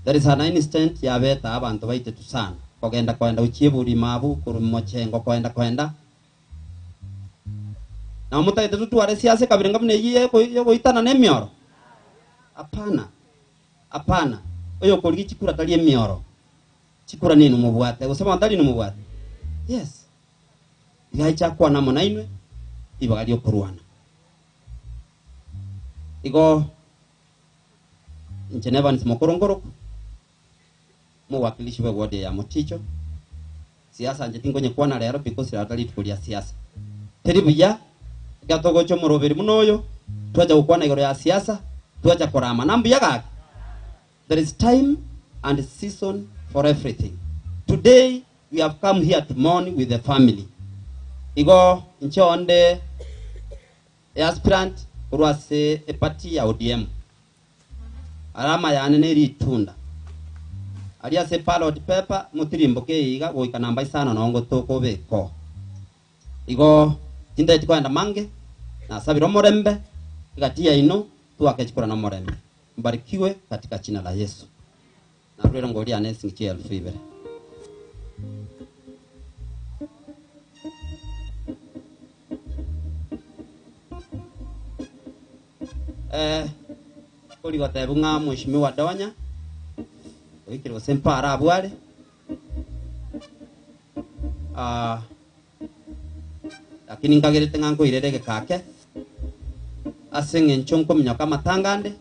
There is an instant yabete abanto baitetu sana, kogenda koenda gochia eburima abwo korwa mochengo koenda koenda. Nabo motagete totware siasa ekabira enga buna eyio yogoitana na emioro? Hapana, hapana. Oyokorigia chikura tari emioro. Chikura ninwe mobwate, gose bono tari inwe mobwate? Yes. Iga aiche akwane amo nainwe ribaga ri'okorwana. Igo inche Nevans mokoro nkoroku, omowakilishi bw'eward eye ya Moticho, siasa inche tinkonyekwana rero because rero tari rituko ria siasa. Teri buya ekero togocha omoroberi buna oyo, twacha gokwana igoro ya siasa, twacha korama. Na mbuya gaki? There is time and season for everything. Today we have come here to mourn with the family. Igo inche onde aspirant korwa ase eparty ya ODM. Alama yane ne ritunda. Aria ase ballot paper motirimboke iga goika namba isano nongo tokobeka. Igo tintageti koenda mange, nasabire omorembe egati yaino twake chikura nomorembe. Mbarikiwe katika jina la Yesu. Narurire ngori yane esingi chielfu ibere. Eh, kori gotebu ng'a Mheshimiwa Donya oikire gose mpara abwo are ah, lakini nkagerete ng'a nkoirere egekake ase eng'encho nkominyoka amatanga ande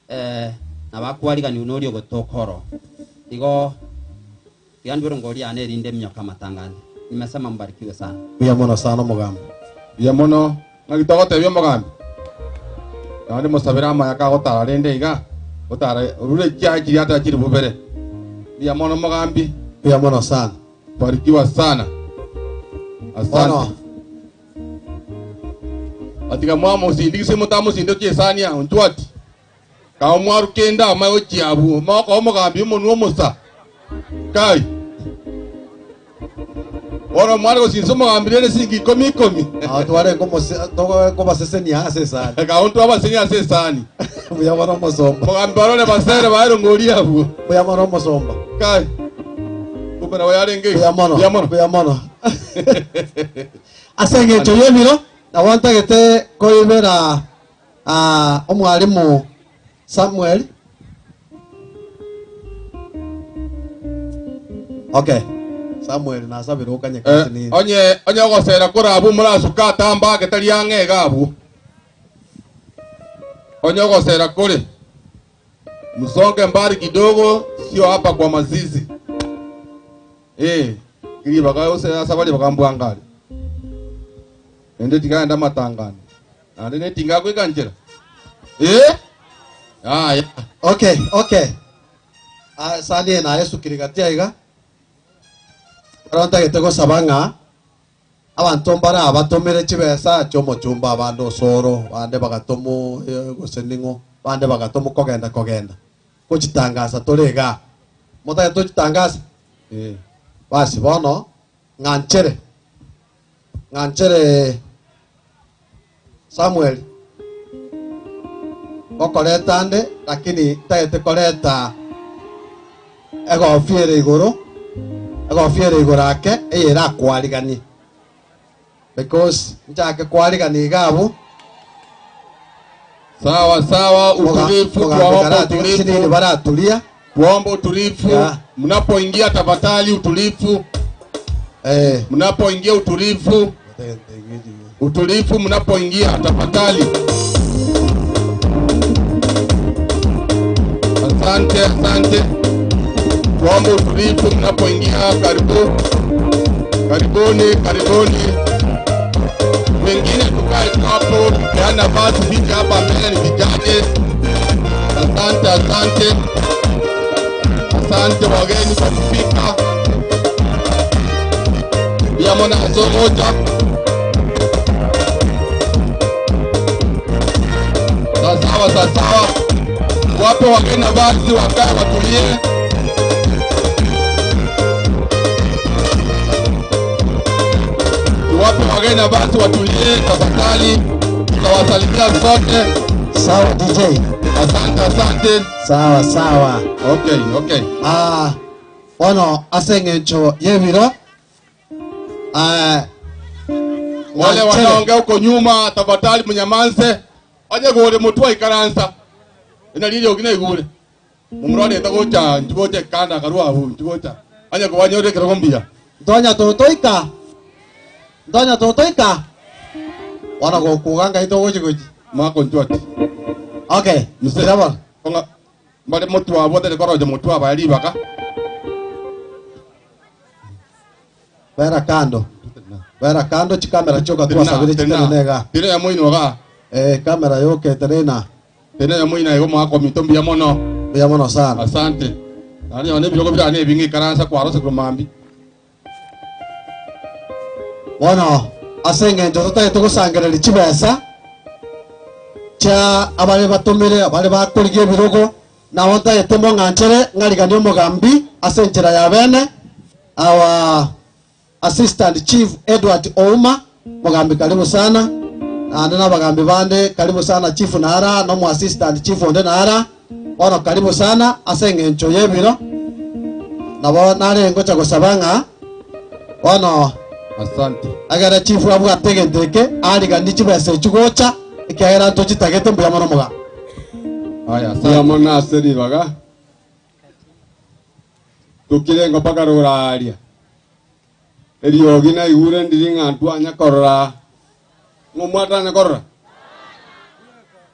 eh, nabo akwariganiwe noria ogotoka oro igo tiga ndwere ngori yane erinde eminyoka amatanga ande nimesema mbarikiwe sana. Mbuya mono sana omogambi. Mbuya mono ng'aki togotebia omogambi naende mosabere amaya kagotara rende iga gotara orure chiaye chiria atara chiri bobere mbuya mono omogambi. Mbuya mono sana. Barikiwa sana. Asante. Bono. Atiga mwamosindikise motamosinde esani ao ntwati. Kao mwarukende amae gochia abwo mokoa omogambi omonwe omosa. Kai. Bono mware gosinsa omogambi rende singi ikomi ikomi. Aho tware nkobasesenia ase esani. Kao ntwabasesenia ase esani. Mbuya mono omosomba. Omogambi barore basere baere ng'ori abwo. Mbuya mono omosomba. Kai. Kumbe nabo yarenge igo. Mbuya mono. Mbuya mono. Mbuya mono. Ase eng'encho y'ebiro, nabo ntagete koibera ah, omwalimu Samuel. Okay. Samuel nasabire okanye Eh, kasi nini. onye onye ogosera korabwo morasuka atambake tari ang'e iga abwo onye ogosera kore msonge mbali kidogo sio hapa kwa mazizi eh ribaga ose asaba ribaga mbwangare ende tigaenda matangano naende netinga goika nchera eh aya Okay, okay. Ah, sani ena Yesu kirigatia iga. Ero ntagete gosaba ng'a abanto mbara abatomere chibesa chiomochumba abande osoro bande bagatomo eh, gose ning'o bande bagatomo kogenda kogenda gochitangasa tore iga motagete tochitangasa eh basi bono ng'anchere ng'anchere Samuel. Ngokoreta nde, lakini ntagete koreta egofia ere igoro, egofia ere igoro ake, eye erakwariganie. Because nchake kwarigania iga abwo. Sawa sawa, utulivu, tuwaomba utulivu. Baratulia. Tuombe utulivu. Yeah. Mnapoingia tafadhali utulivu. Eh. Mnapoingia utulivu. Utulivu mnapoingia tafadhali. Asante, asante. Tuombe utulivu mnapoingia. Karibu, karibuni, karibuni. Wengine tukae tu hapo, tupeane nafasi, viti hapa mbele ni vichache. Asante, asante, asante wageni kwa kufika. Pia mwana moja sawasawa, sawasawa. Wape wageni nafasi wakae watulie. Tuwape wageni nafasi watulie tafadhali, tutawasalimia sote. Sawa DJ. Asante, asante. Sawa sawa. Okay, okay. Ah, bono ase eng'encho y'ebiro ah, Wale Nanchere. wanaongea huko nyuma, tafadhali mnyamanze. Onye gure mutu aikaransa ina lili ogina igure mumurore gocha njigocha kanda karua hu njigocha onye gwanyore kirogo mbia ntonya totoika ntonya totoika bono gokuga ngai togochigochi mwako nchwati okay mse konga mbale mutu wabo tere korojo mutu aba libaka bera kando bera kando chikamera chioka twasabire chitenenega tene ya moino ga eh kamera yoke terena tene ya moino ego mwako mito mbia mono mbia mono sana asante nani one birogo birane bingi karansa kwarose kurumambi bono ase eng'encho totagete gosangereria chibesa chia abare batomire abare bakorigia ebirogo nabo ntagete mong'anchere ng'ariganie omogambi ase enchera ya bene our assistant chief Edward Ouma mugambi karibu sana ande n'abagambi bande karibu sana chief nara nomu assistant chief onde nara bono karibu sana ase eng'encho y'ebiro nabo nare ngocha gosaba ng'a bono asante agera chief abwate egento eke ariganie chibesa echi gocha ekiagera ntochitagete mbuya mono mogambi Haya, mbuya mono ase ribaga tukirengo mpaka ruraria eriogi naigure ndiri ng'a ntwanya korora ng'omwatanya korora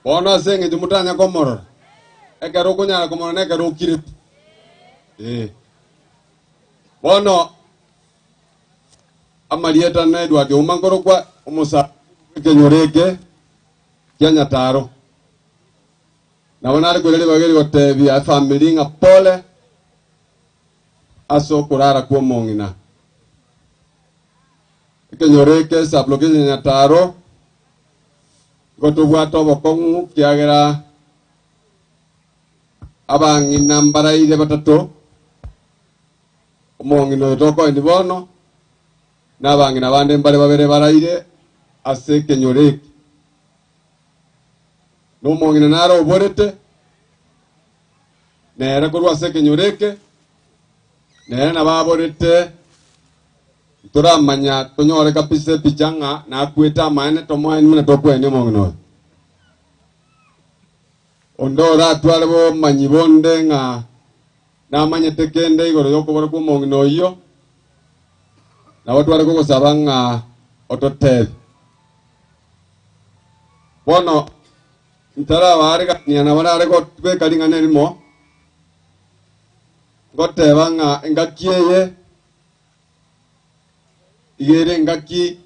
bono ase eng'encho motanya komorora ekero okonyara komorora na ekero okire pi eh bono amarieta na Edward Ouma nkorokwa omosa ekenyoro eke kia Nyataro nabo nare kwira ribaga rigotebia efamily ng'a pole ase okorara kwa omong'ina ekenyoro eke sublocation Nyataro igo tobwate obokong'u kiagera abang'ina mbaraire batato omong'ina oyo tokoendi bono na abang'ina bande mbare babere baraire ase ekenyoro eke na omong'ina nare oborete nere korwa ase ekenyoro eke nere nabo aborete toramanya tonyore kabisa epicha ng'a nakwete amaene tomoeni buna tokwenia omong'ina oyo onde oratware bomanyi bonde ng'a namanyete kende igoro yokobora kwa omong'ina oyio nabo tware kogosaba ng'a ototebe bono ntarabaarigania nabo nare gobeka ring'ana erimo ngoteba ng'a engaki eye igere engaki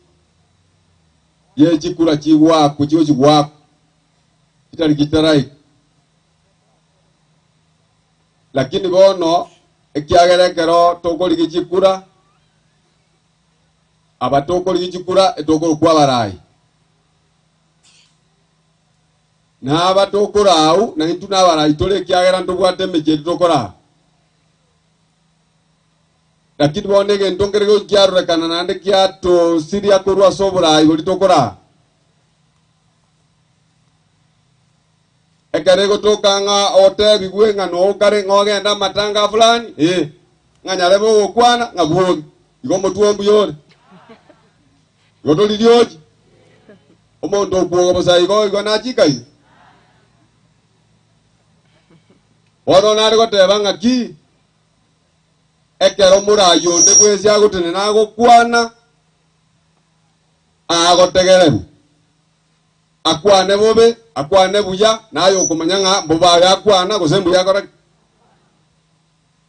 yechikura chigwaku chigo chigwaku chitari chitarai lakini bono ekiagera ekero tokorigi chikura aba tokorigi chikura etokorokwa abarai naba tokorau na intwe na abarai tore ekiagera ntobwate emechie etu tokorau lakini bono egento nkere gokiarorekana naende kiatosiria korwa ase oborai bori tokoraa. Ekero egotoka ng'a otebigwe ng'a nokare ng'a ogende amatanga a fulani, ee, ng'a nyarebe ogokwana ng'a bwogi, igo omotwe oo mbuya ore. Igo tori riogi. Omonto okwoga bosa igo igo nachikaire. Bono nare goteba ng'aki, ekero morayi onde bwensi agotenena agokwana, agotegererwa. Akwane bobe, akwane buya, naye okomanya ng'a mbobe aye akwana, gose mbuya akora ki.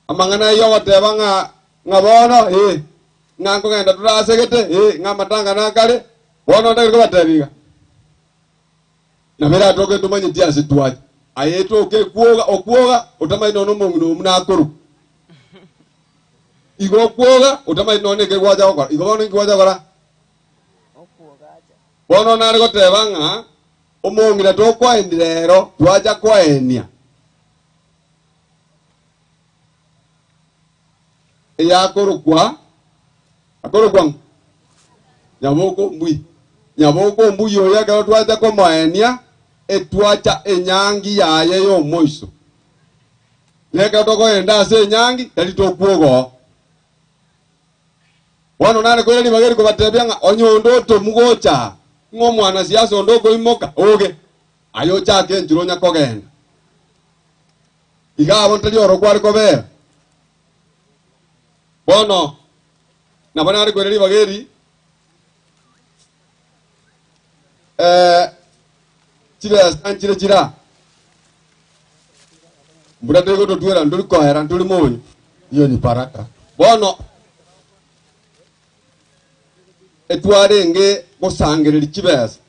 Amang'ana ayio ogoteba ng'a ng'a bono, ee, ng'a nkogenda torasegete, ee, ng'a amatanga nakare, bono ndagere kobatebia iga. Nabo eratoke ntomanyeti ase twacha. Aye etoke ekwoga, okwoga, otamanyeti nonya omong'ina oyo buna akorokwa. Igo okwoga, otamanyeti nonya eke gwacha gokora. Igo bono inki gwacha gokora? Bono nare goteba ng'a omong'ina tokoenia rero, twacha koenia. Eyakorokwa akorokwa ng'o? Nyaboko Ombui. Nyaboko Ombui oyo ekero twacha komoenia, etwacha enyangi yaye y'omoiso. Na ekero tokoenda ase enyangi, tari tokwoga oo. Bono nare koira ribaga eri kobatebia ng'a onye onde otomu gocha aa, ng'a omwanasiasa onde okoimoka, oge, aye ochake enchera onya kogenda. Iga abo ntari oro kware kobera. Bono nabo nare koira ribaga eri, eh, chibesa nchire chira mbura tegototwera ntori koera ntori monyo. Hiyo ni baraka. Bono etwarenge gosangereria chibesa.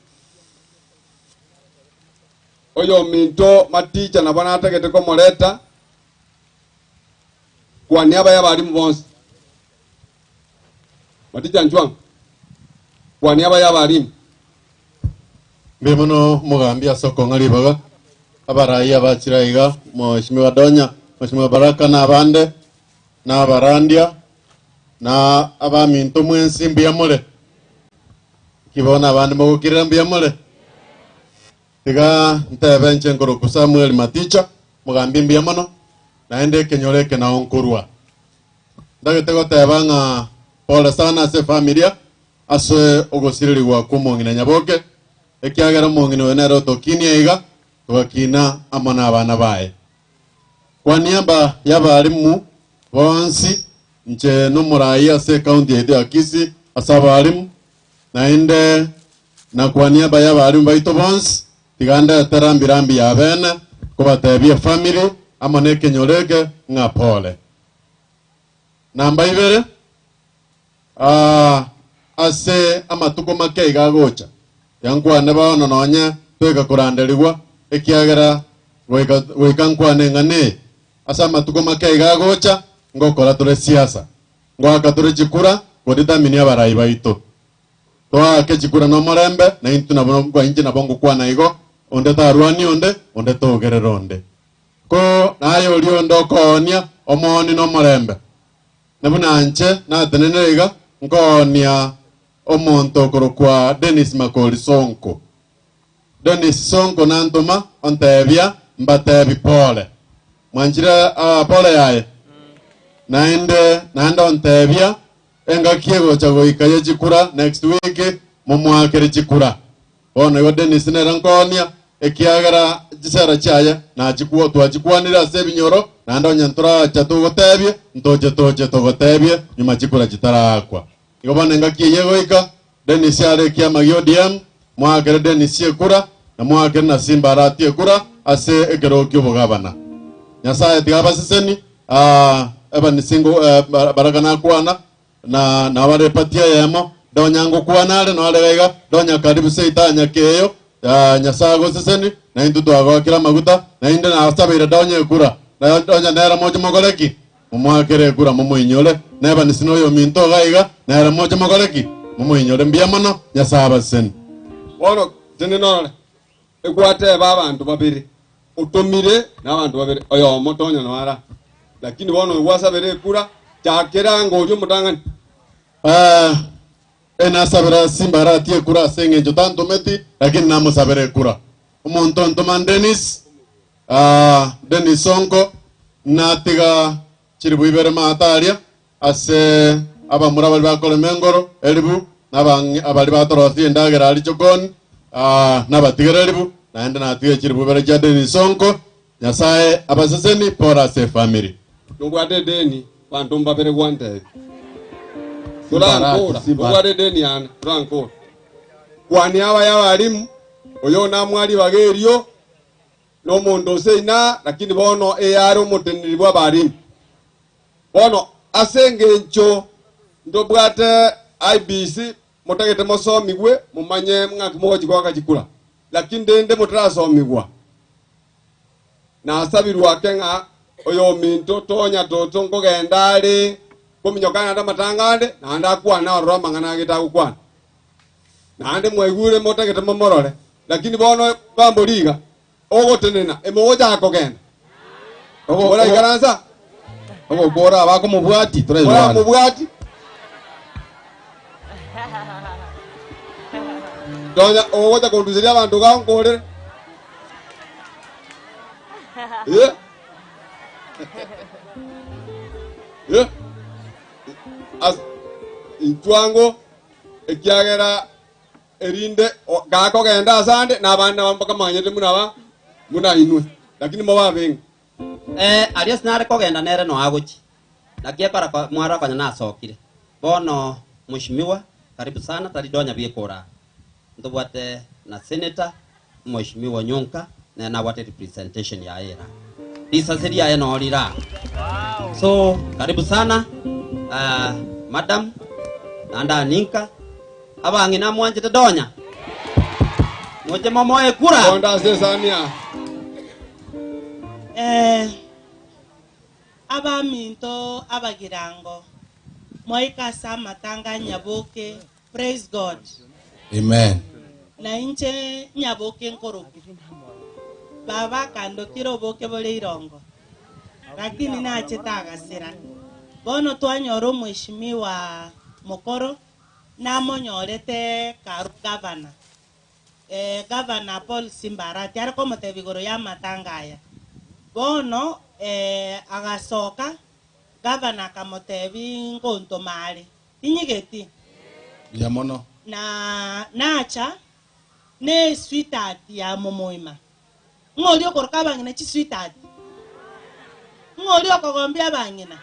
Oyominto Maticha nabo natagete komoreta kwania abaye abarimu bonsi. Maticha nchwang'u, kwania abaye abarimu. Mbuya mono omogambi ase okong'a ribaga, abarai abachire aiga, Mheshimiwa Donya, Mheshimiwa Baraka na abande, na abarandia, na abaminto mwensi mbuya more? Nki bono abande mogokirera mbuya more? Tiga ntebe inche nkoroku Samuel Maticha, omogambi mbuya mono, naende ekenyoro eke nao nkorwa. Ntagete goteba ng'a pole sana ase efamilia ase ogosirerigwa kw'omong'ina Nyaboke, ekiagera omong'ina oyo nere otokinia iga, togakina amo nabana baye. Kwa niaba y'abalimu bonsi, inche nomorai ase ecounty yaito ya Kisii ase abalimu, naende na kwa niaba y'abalimu baito bonsi, tiga ndete rambi rambi ya bene kobatebia efamiri amo nekenyoro eke ng'a pole. Namba ibere, Aa, ase amatuko make iga agocha, tiga nkwane bono nonye toika koranderigwa, ekiagera goika, goika nkwane eng'ana eye. Ase amatuko make iga agocha, ngokora tore siasa, ngoaka tore chikura kodetermine abarai baito. Toake chikura nomorembe, na intwe nabo, inche nabo ngokwana igo, onde tarwania onde, onde togerera onde. Ko naye oria onde okoonia, omoonie nomorembe. Na buna inche natenenire iga, nkoonia omonto okorokwa Dennis Makori Sonko. Dennis Sonko nantoma ontebia mbatebi pole. Mwanchire ah, pole yaye? Naende naende ontebia engaki egocha goika ye chikura next week momoakere chikura. Bono igo Dennis nere nkoonia, ekiagera chisera chiaye nachikwo twachikwanire ase ebinyoro, naende onye ntoracha togotebie, ntoche toche togotebie nyuma chikura chitaraakwa. Igo bono engaki eyio egoika, Dennis are ekiama gia ODM, moakere Dennis ekura, na moakere na Simba Arati ekura ase ekerogo ki'obogabana. Nyasaye tiga abaseseni, ah, ebanisingo eh, baraka nakwana, Na nabare epatia eyemo, donya ngokwana are noare iga iga, donya karibu seito aa nyakeeyo, aa Nyasae agoseseni, na intwe twagoakire amaguta, naende nasabeire donya ekura, na donya nere moche mokore ki? Momoakere ekura momoinyore, nebanisi noyominto iga iga, nere moche mokore ki? Momoinyore. Mbuya mono, Nyasae abaseseni. Bono tenena orore, egwateba abanto babere, otomire nabanto babere, oyomo tonya noara. Lakini bono oyo gwasabera ekura, chakera anga oria omotang'ani. Eh, enasabera Simba aratie ekura ase eng'encho tantometi, lakini namosabera ekura. Omonto ontoma Dennis, Ah, Dennis Sonko natiga chiribu ibere maata aria ase abamura bari bakorema engoro eribu na abang'i- abari batorosia endagera aria chokoni ah, nabatigere eribu naende natiga chiribu ibere chia Dennis Sonko Nyasaye abaseseni pore ase efamiri. Nobwate edeni, banto mbabere gwantebia. Torankora, nobwate edeni yane, torankora. Kwania abaya abarimu, oyo namwa ribaga erio, na omonto ose ina, lakini bono eyare omoteneneri bw'abarimu. Bono ase engencho ntobwate IEBC, motagete mosomigwe, momanye ng'aki mogochi goaka chikura. Lakini rende motarasomigwa, nasabirwe ake ng'a oyominto tonya toto nkogenda are kominyoka naende amatanga ande, naende akwane ororo amang'ana agete agokwana. Naende mwaigure motagete momorore, lakini bono bambori iga, ogotenena emogochaka kogenda. Moraikaransa? Ogokora abakomobwati toraigwana. Moramobwati? Tonya ogocha konduseria abanto iga nkorere. Eh? Eh? As intwango ekiagera erinde o- gakogenda asande na abande nabo bakamanyete buna aba buna inwe lakini mobe abeng'e. Eh, aria sinare kogenda nere no agochi. Naki ekora ko- mwaro konya nasokire. Bono mheshimiwa, karibu sana tari donya bwekora. Ntobwate na senator mheshimiwa Onyonka nere nabwate representation yaye era. Risase riaye no rira. So karibu sana uh, madam naende aninka abang'ina mwanchete donya moche momoe kura. Konda ase esani ya. Eh, abaminto abagirango mwaika ase amatanga a Nyaboke, praise God. Amen. Na inche Nyaboke nkorokwa. Baba akandokire oboke bore irongo, lakini nachete agasira. Bono twanyora omweshimiwa mokoro, namonyorete karu gavana. Eh, gavana Paul Simba Arati are komotebia igoro y'amatanga aya. Bono eh, agasoka, gavana akamotebia ngontoma are. Tinyigeti. Mbuya mono. Na nacha ne sweetheart ya momoima. Ng'a oria okoroka abang'ina chisweetheart? Ng'a oria okogombia abang'ina?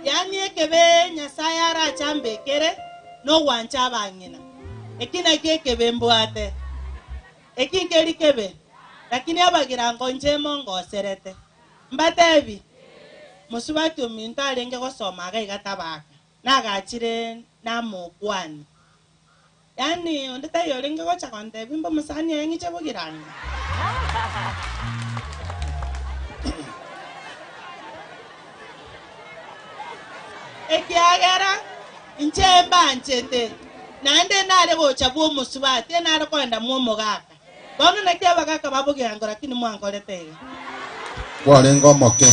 Yaani ekebe Nyasaye arache ambekere nogwancha abang'ina. Eki nakio ekebe mbwate. Eki nkeri kebe, lakini abagirango inche mongoserete. Mbatebi, mosubati ominto arenge gosoma iga iga tabaka, nagachire namokwani. Yaani onde taiyo orenge gocha gontebia mbe omosani oye ng'iche bogirango. Ekiagera inche mbanchete, naende nare gocha bw'omosubati, enare koenda mw'omogaka. Bono naki abagaka ba bogirango lakini mwankorete iga? Kwarenge omoke.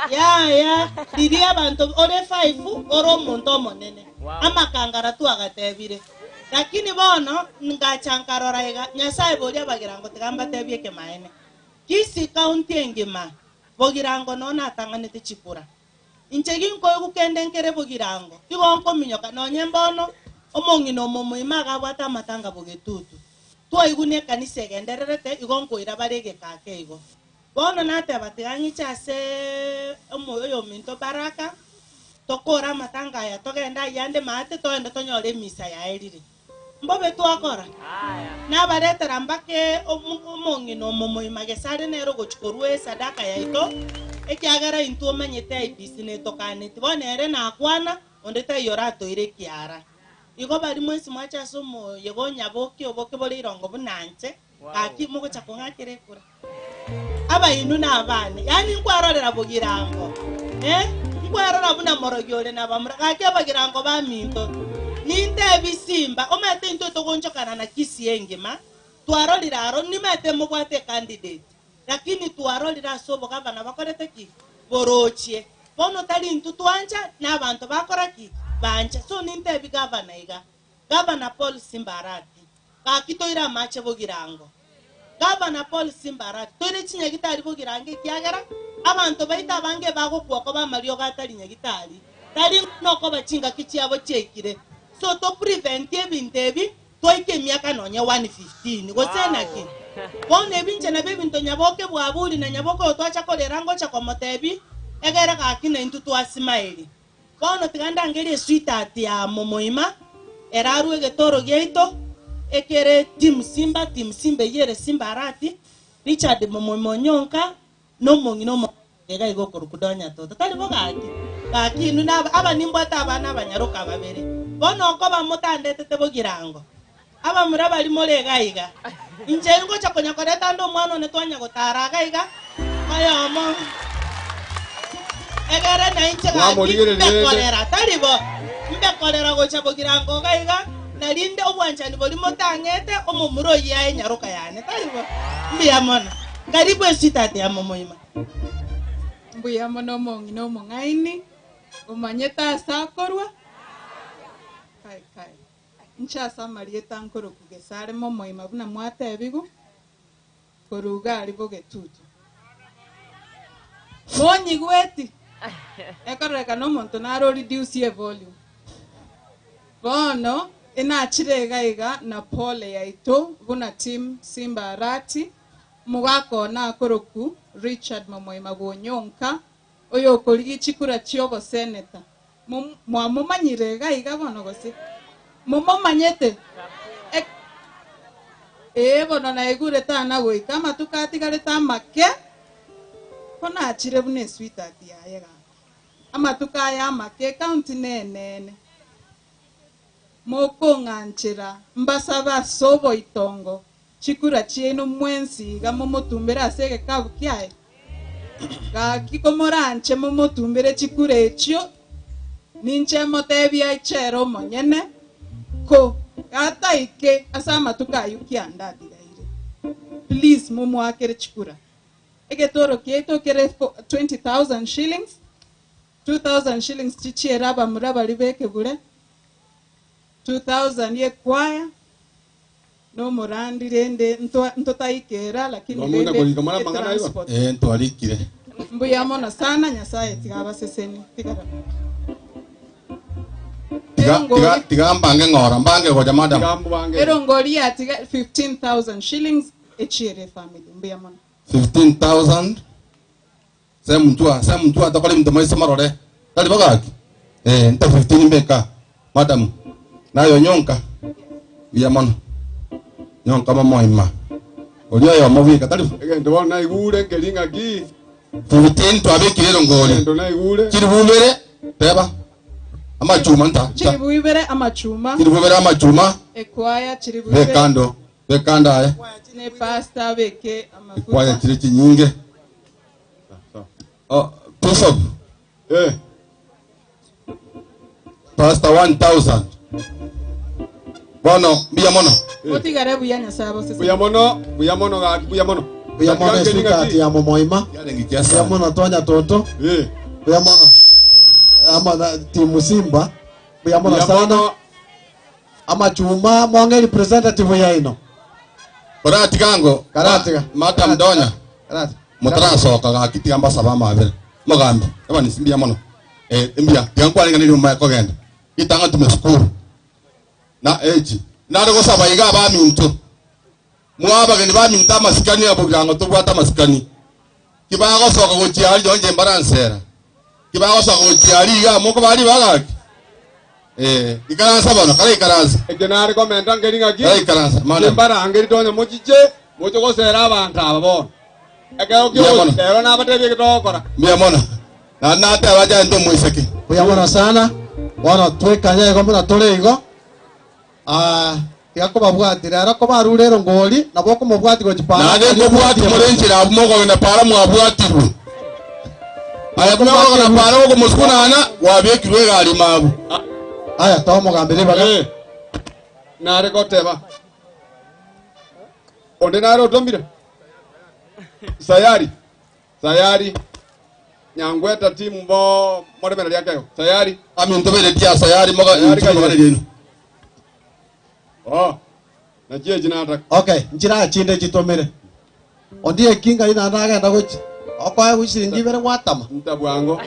Yaya, riria abanto ore five ore omonto omonene. Amakangara twagatebire. Lakini bono ngacha nkarora iga, Nyasae boria abagirango tiga mbatebie ekemaene. Kisii county engima, bogirango noo natang'anete chikura. Inche ginkoigwa kende nkere bogirango, igo nkominyoka nonye mbono omong'ina omomoima agabwate amatanga bogetutu. Twaigwa nekanisa egendererete, igo nkoira bare egeka ake igo. Bono nateba, Tiga ng'iche ase oyominto Baraka, tokore amatanga aya, togende ayio ande maate, togende tonyore emisa yaerire. Mbobe twakora? Nabaretera mpaka omong'ina omomoima gesare nere ogochia korua esadaka yaito, ekiagera intwe omanyete IEBC netokaneti. Bono ere nakwana, onde taiyo oratoire ekiara. Igo baria mwensi mwache ase omoyega o nyaboke oboke bore irongo buna inche, gaki mogocha kong'akera ekura. Abainwe nabane, yaani nkwarorera bogirango, eh, nkwarora buna morogi ore nabamura, gaki abagirango baminto, nintebi simba, omanyete intwe togonchokana na Kisii engima, twarorire aro, nimanyete mobwate ecandidate, Lakini twarorire ase obogavana bakorete ki? Borochie. Bono tari intwe twancha, na abanto bakora ki? Bancha. So nintebi gavana iga, Gavana Paul Simba Arati, gaki toire amache bogirango. Gavana Paul Simba Arati, toire chinyagitari bogirango ekiagera abanto baito abange bagokwa koba amariogo atari nyagitari, tari nokoba chingaki chiabo chiaikire. So to prevent ebinto ebi twaike emiaka nonye 115 gose naki? Bono ebi inche nabio ebinto Nyaboke bwaburi na Nyaboke oyo twacha korera ngocha komotebi egere gaki naintwe twasimaeri. Bono tiga ndangerie esweetheart ya momoima erarue egetoro giaito ekere team Simba, team Simba eyio ere Simba Arati, Richard momoima onyonka na omong'ina omogotu iga iga okorokwa Donya Toto. Tari bo gaki? Gaki inwe naba aba nimbwate abana abanyaroka babere. Bono okoba motandetete bogirango. Abamura baria more iga iga. Inche ngocha konya koreta ande omwana one twanya gotara iga iga, oyomo egere nainche gaki Mwamorigereria mbe rende. korera, tari bo? Mbe korera gocha bogirango iga iga, na rinde obwanchani boria motang'ete omomura oyio aye nyaroka yane, tari bo? Mbuya mono. Karibu esweetheart ya momoima. Mbuya mono omong'ina omong'aini, omanyete ase akorwa. Kai kai. Inche ase amarieta nkorokwa Gesare momoima buna mwatebigwa, korwa iga aria bogetutu. Monyigweti? Ekororekana omonto nare oriduce evolume. Bono inachire iga iga na pole yaito buna team Simba Arati, omogaka one akorokwa Richard Momoima bw'Onyonka, oyokorigia chikura chi'oboseneta. Mwamomanyire iga iga bono gose? Momomanyete? Ee bono naigure tana goika amatuko atigarete amake, ko nachire buna esweetheart yaye gaki. Amatuko aya amake ecounty nenene. Mokong'anchera mbasabe ase oboitongo chikura chiaino mwensi iga momotumbere ase egekabu kiaye? Gaki komoranche momotumbere chikura echio, ninche motebie aiche ere omonyene, ko gataike ase amatuko ayio kianda atigaire. Please momoakere chikura. Egetoro kiaito kere 20,000 shillings, 2,000 shillings chichiere abamura baria b'ekebure, 2,000 y'ekwaya, Nomorandi rende ntotaikera lakini Mwamuna rende korika mara amang'ana igo? etransport. Eh, ntwarikire. Mbuya mono sana Nyasaye tiga abaseseni tigara. Tiga tiga tiga mbange ng'ora, mbange gocha madam. Erongori yatiga 15000 shillings echiere efamily mbuya mono. 15,000 Se muntu se muntu atokora ebinto moise morore. Tari bo gaki? Eh, nta 15 mbeka. Madam, naye onyonka. Buya mono. Nyonka momoima. Oria oyomo bweka tari bo? Egento bono naigure nkeri ng'aki. 15 twabekire erongori. Egento naigure. Chiribu ibere, teba. Amachuma nta. nta. Chiribu ibere amachuma. Chiribu ibere amachuma. Ekwaya chiribu ibere. Bekando. Bekando aye. Ne pastor abeke amafuta. Ekwaya chire chinyinge. Oh, Bishop. Eh. Pastor 1000. Bono, mbuya mono. Motigare buya Nyasaye abasesenie. Buya mono, buya mono gaki, buya mono. Buya mono esweetheart ya momoima. Buya mono tonya toto. Buya mono. Ama na timu Simba. Buya mono Buya sana. mono. Amachuma mwang'e representative yaino. Karatiga ango. Karatiga. Madam Donya. Karatiga. Motarasoka gaki tiga mbasabe amabere. Mogambi, ebanisi mbuya mono. Eh, mbuya. Tiga nkwanenganeri omoe kogenda. Ritang'ani tume sukuru. Na echi. Nare gosaba iga abaminto. Mwa abageni baminto amasikani abo birango tobwate amasikani. Kibagosoka gochia aria onye mbaransera. Kibagosoka gochia aria iga mokobaa ribaga gaki. Eh, ikaransa bono, kare ikaransa. Eke nare komenta nkeri ng'aki, Kare ikaransa, madam. chimbarangeri tonye mochiche, moche gosera abanto aba bono. Ekero Mbuya mono. kio ero nabatebie eke togokora. Mbuya mono. Na nateba acha omoiseke. Mbuya mono sana. Bono twekanye igo buna tore igo. Ah, tiga kobabwati rero kobarure erongori nabo okomobwati gochi para. Naende nkobwati more enchera abwo mokogenda para mwabwatirwe. Aya buna okogenda para okomosukunana gwabekirwe egari mabu. Aya tomogambere ribaga. Eh, nare goteba. Onde nare otomire. Sayari. Sayari. Nyangweta timu bo moremera riakego. Sayari. Aminto bere tia sayari moga Sayari inchu kaye. rienu. Oh. Na chie chinataka. Okay, nchira chinde chitomire. Ondieki ngai naende agenda gochia. Okoegwa chisiringi ibere gwatama. Nta bwango.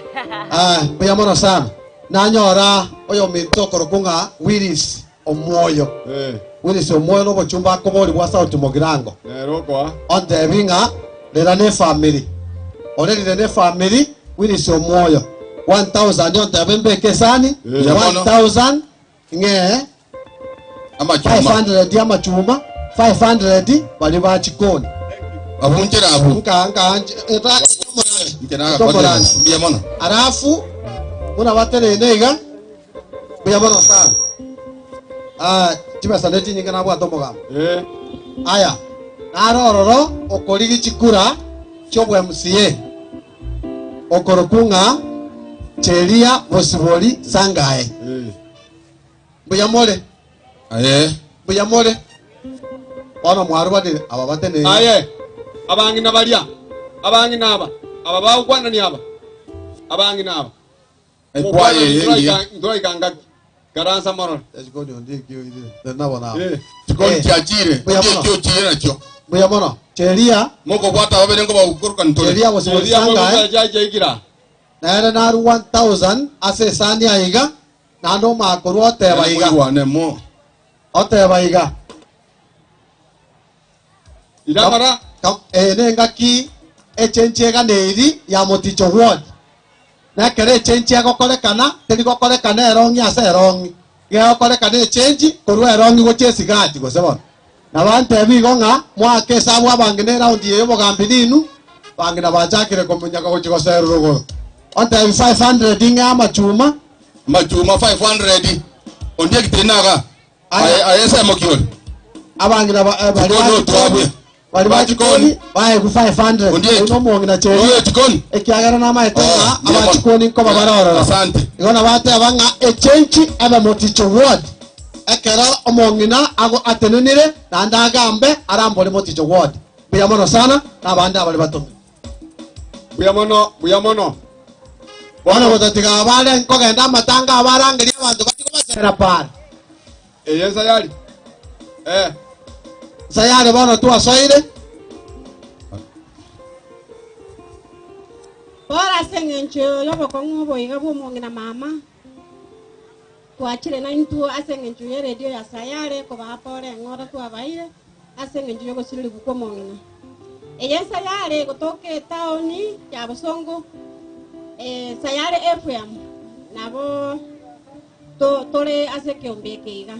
Ah, mbuya mono sana. Nanyora oyominto okorokwa ng'a Willis Omwoyo. Willis Omwoyo nobochumba akoborigwa ase Sauti Mogirango. Nere okoa. Ontebi ng'a rera nefamiri. Orerire nefamiri Willis Omwoyo. 1000 ontebe mbeke esani. Mbuya mono. 1000 ng'ee Amachuma. 500 amachuma 500 baria ba chikoni. Abunchera abwo. Nka nka eta Inche nagakorire. Mbuya mono. Alafu buna baterene iga mbuya mono sana. Ah, chibesa ne chinyinge nabwate omogambo. Aya, naro ororo okorigi chikura chi'obwa MCA okorokwa ng'a Cheria Bosibori Sangae. Mbuya more? Aye. Mbuya more? Bono mwarubanire aba bateneine. Aye, abang'ina baria, abang'ina aba, aba bagokwanania aba, abang'ina aba. Ekwaya eye engiya. Ntoraika ngaki, karansa morore. Chikoni ondieki oirire, nabo nabo. Chikoni chiachire, Mbuya mono. ondieki ochire nachio. Mbuya mono. Cheria. Mokobwata babere nkobagokoroka ntore. Cheria Bosibori Sangae. Nere narue 1000 ase esani aiga, naende omakorwa oteba iga. Moigwane mo. Oteba iga. Iramara. Eye nengaki echenchi eganeiri ya Moticho Ward. Na ekero echenchi egokorekana, teri gokorekana erong'i ase erong'i. Gegokorekana echenchi korwa erong'i gochia esigati gose bono. Nabo antebi igo ng'a moake esabu abang'ina eraundi eye y'obogambi ninu, bang'ina bachakire komunyaka gochia goserwa rogoro. Ontebi 500 ng'e amachuma. Amachuma 500 ondieki teri naga. Aye aye ensemo ki ore? Abang'ina ba- eh, bari Chikoni ba otwabwe. chikoni bari ba chikoni baegwa 500 Ondieki. Oyo nomong'ina cheri Oyo chikoni. ekiagera namaete ng'a mbuya mono. abachikoni nkoba bare ororo. Asante. Igo nabateba ng'a echenchi ebe Moticho Ward ekero omong'ina ago atenenire naende agambe arambore Moticho Ward. Mbuya mono sana na abande abare batomire. Mbuya mono, mbuya mono. Bono gotatiga abare nkogenda amatanga abarangeria abanto bachie kobasera para. Eye nsayari. Eh. Nsayari bono twasoire. Bora ase eng'encho y'obokong'u oboiga bw'omong'ina mama, twachire naintwe ase eng'encho y'eredio ya Sayare kobaa pore eng'ora twabaire ase eng'encho y'ogosirerigwa kw'omong'ina. Eye Sayare egotoka etaoni ya Bosongo, eh, Sayare FM, nabo to- tore ase ekeombe eke iga.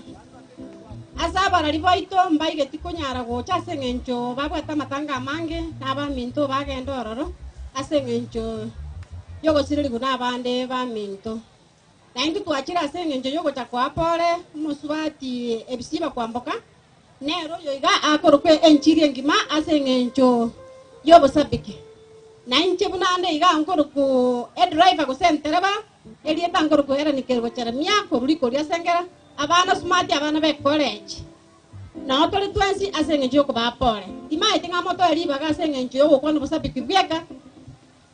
Ase abarari baito mbaigeti konyara gocha ase eng'encho babwate amatanga amange na abaminto bagenda ororo ase eng'encho y'ogosirerigwa na abande baminto. Naintwe twachire ase eng'encho y'ogocha koa pore omosubati ebisiba kwamboka nero oyo iga akorokwa enchiri engima ase eng'encho y'obosabiki. Nainche buna ande iga nkorokwa edriver gose entereba erieta nkorokwa Hellen Kerubo Jeremia korwa rikori ase engera abana smart abana be college. Nao tore twensi ase eng'encho y'okobaa pore. Timaete ng'a motoe ribaga ase eng'encho y'ogokwana obosabiki bweka.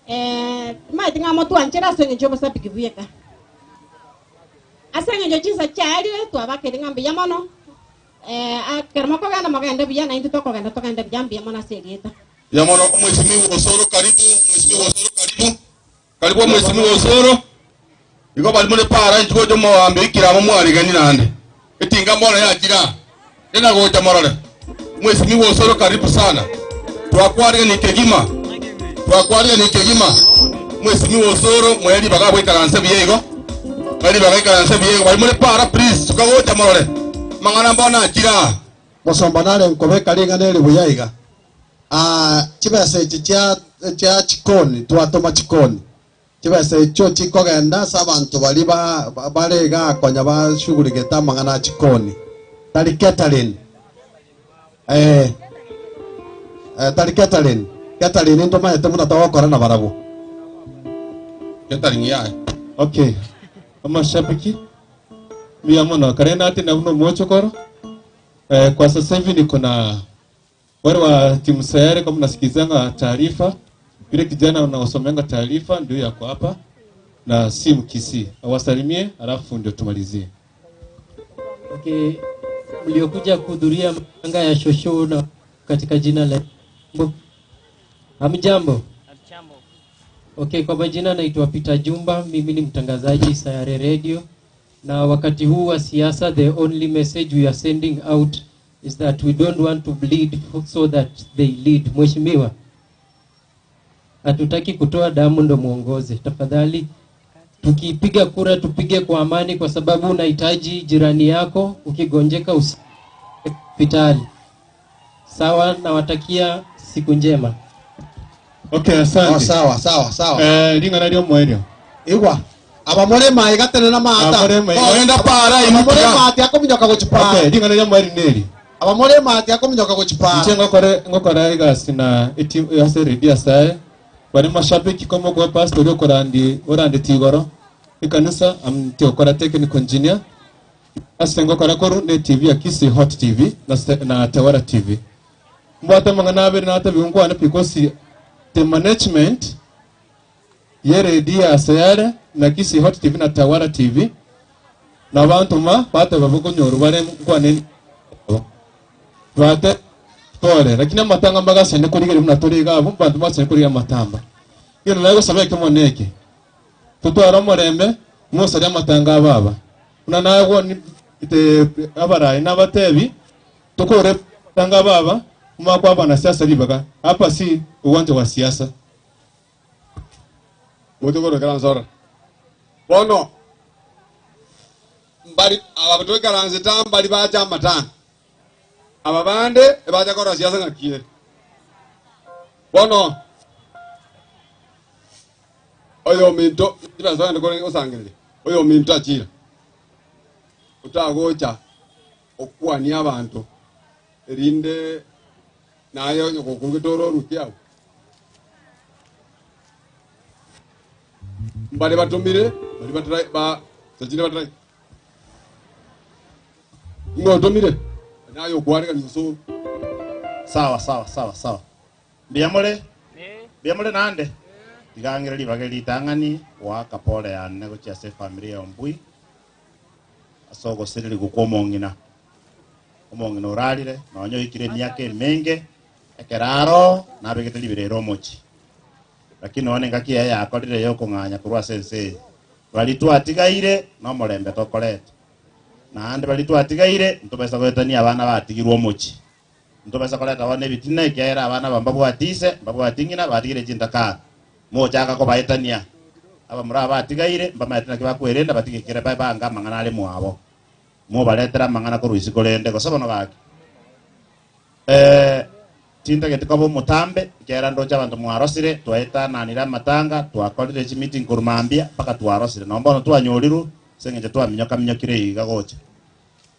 Eh, timaete ng'a motwanchere ase eng'encho y'obosabiki bweka. Ase eng'encho chinsa chiarire twabakire ng'a mbuya mono. Eh, ekero mokogenda mogende buya naintwe tokogenda togende buya mbuya mono ase erieta. Mbuya mono omweshimiwa Osoro karibu, omweshimiwa Osoro karibu. Karibu omweshimiwa Osoro. Igo bari muri para inchi gocha omogambi oikire mwarigani nande. Etinga mbono yachira. Nena gocha morore. Mheshimiwa Osoro karibu sana. Twakwarigani kegima. Twakwarigani kegima. Mheshimiwa Osoro mweri bagagwikaranse buya igo. Mweri bagaikaranse buya igo. Bari muri para please tukagocha morore. Mang'ana mbono achira. Mosomba nare nkobeka ring'ana eri buya iga. Ah, chibesa echi chia chia chikoni twatoma chikoni chibesa echio chikogenda ase abanto bari ba ba- bare iga konya bashughuligete amang'ana a chikoni tari catering eh, eh, tari catering catering ntomaete buna togokora na barabwo Catering yaye. Okay. Amashabiki mbuya mono karena ati na buno mochokoro. Eh, kwa sasa hivi niko na wale wa timu Sayare, kama mnasikizanga taarifa, yule kijana unaosomeanga taarifa ndio yako hapa na si Mkisii. Awasalimie alafu ndio tumalizie. Okay, mliokuja kuhudhuria matanga ya shosho na katika jina la Mungu. Hamjambo. Okay, kwa majina naitwa Peter Jumba, mimi ni mtangazaji Sayare Radio, na wakati huu wa siasa, the only message we are sending out is that we don't want to bleed so that they lead. Mheshimiwa, hatutaki kutoa damu ndo muongoze. Tafadhali tukipiga kura tupige kwa amani, kwa sababu unahitaji jirani yako, ukigonjeka hospitali. Sawa, nawatakia siku njema. Okay, asante. Oh, sawa, sawa, sawa. Eh, lingana lyo mwerio. Igwa. Abamore mai gatene na mata. Abamore mai. Oh, Oenda para Abamore imuka. mati akominyoka gochipara. Okay, lingana lyo mweri neri. Abamore mati akominyoka gochipara. Nche ngokore ngokora igasi na eti yase redia sae. Bari mashabiki komo kwa pastor yo korandi orandi tigoro. Ikanisa am tiokora technical engineer. Ase ngokora koru ne TV ya Kisii Hot TV na na Tewara TV. Mbwate mangana abere na tabi ngwana because the management ye redia ya Sayare na Kisii Hot TV na Tawara TV na bantu ma bate bavugo bare ngwane bate pole lakini amatanga magasene kurigera muna toriga abo bantu basene kuriga amatamba iyo nayo gosaba ekimoneke tutwara omorembe mwosari amatanga ababa una nago ite abarayi n'abatebi tukore tanga baba mwakwa bana siasa libaga hapa si uwanja wa siasa. Mutukoro nsora bono mbali aba twikaranse ta mbali bacha amatanga aba bande bacha kora siasa ng'akiere bono oyo minto kore osangereria oyo minto achira otagocha okwania abanto erinde naye onyogokungetoro oruki abo mbali batumire bali batrai ba sachire batrai ngotumire naye okwarega niso. Sawa sawa sawa sawa. Mbiyamore mbiyamore nande tigangire ribage ritang'ani waka pole yane gochia ase efamily ya ombui ase ogosireri gokwa omong'ina omong'ina orarire nonya oikire emiaka emenge ekeraro nabegete ribere omochi lakini none ngaki yaye yakorire yokong'anya korwa ase ense eye bari twatigaire na omorembe tokorete naende bari twatigaire ntobesa goetania abana batigirwe omochi ntobesa koreta abana ebitina ekiaera abana bambabwatise mbabwating'ina batigire chintakara mochaka kobaetania abamura batigaire mbamaete naki bakwerenda batigekere banga amang'ana are mwabo mobaretera amang'ana korwa isiko rende gose bono gaki tintagete koba omotambe ekiagera ndoche abanto mwarosire twaetananire amatanga twakorire chimeeting korwa mambia mpaka twarosire no bono twanyoriru ase eng'encho twaminyoka-minyokire iga gocha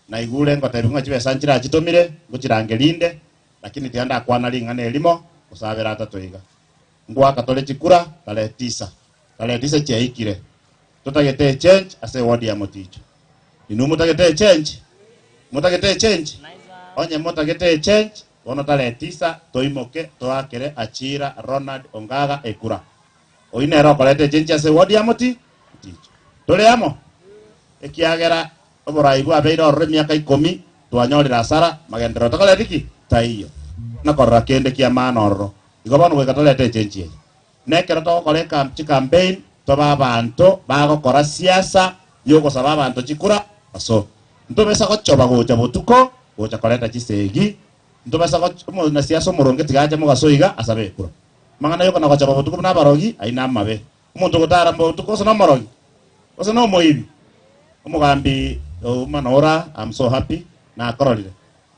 na igure ngotebi ng'a chibesa nchirachitomire ngochirangerinde lakini tiga ndakwana ring'ana erimo gosabera atato iga ngwaka tore chikura tarehe tisa tarehe tisa chiaikire totagete change ase ward ya moticho inu mutagete change mutagete change onye mutagete change bono tarehe tisa toimoke toakere Achira Ronald Ongaga ekura oinere okorete change ase ward ya moticho tore amo ekiagera oborai bwabeire orore emiaka 10 twanyorire asara magendero tokorete ki taiyo nakorora kende kia maana ororo igo bono goika torete echange eye nekero togokora chicampaign toba abanto bagokora siasa yogosaba abanto chikura aso ntobesa gochoba gocha botuko gocha koreta chisegi ntobesa na siasa omoronge tigacha mogaso iga asabe ekura mang'ana yokona gochoba botuko buna abarogi aina amabe omonto gotara botuko ose nomorogi ose nomoibi omogambi omanora I'm so happy nakororire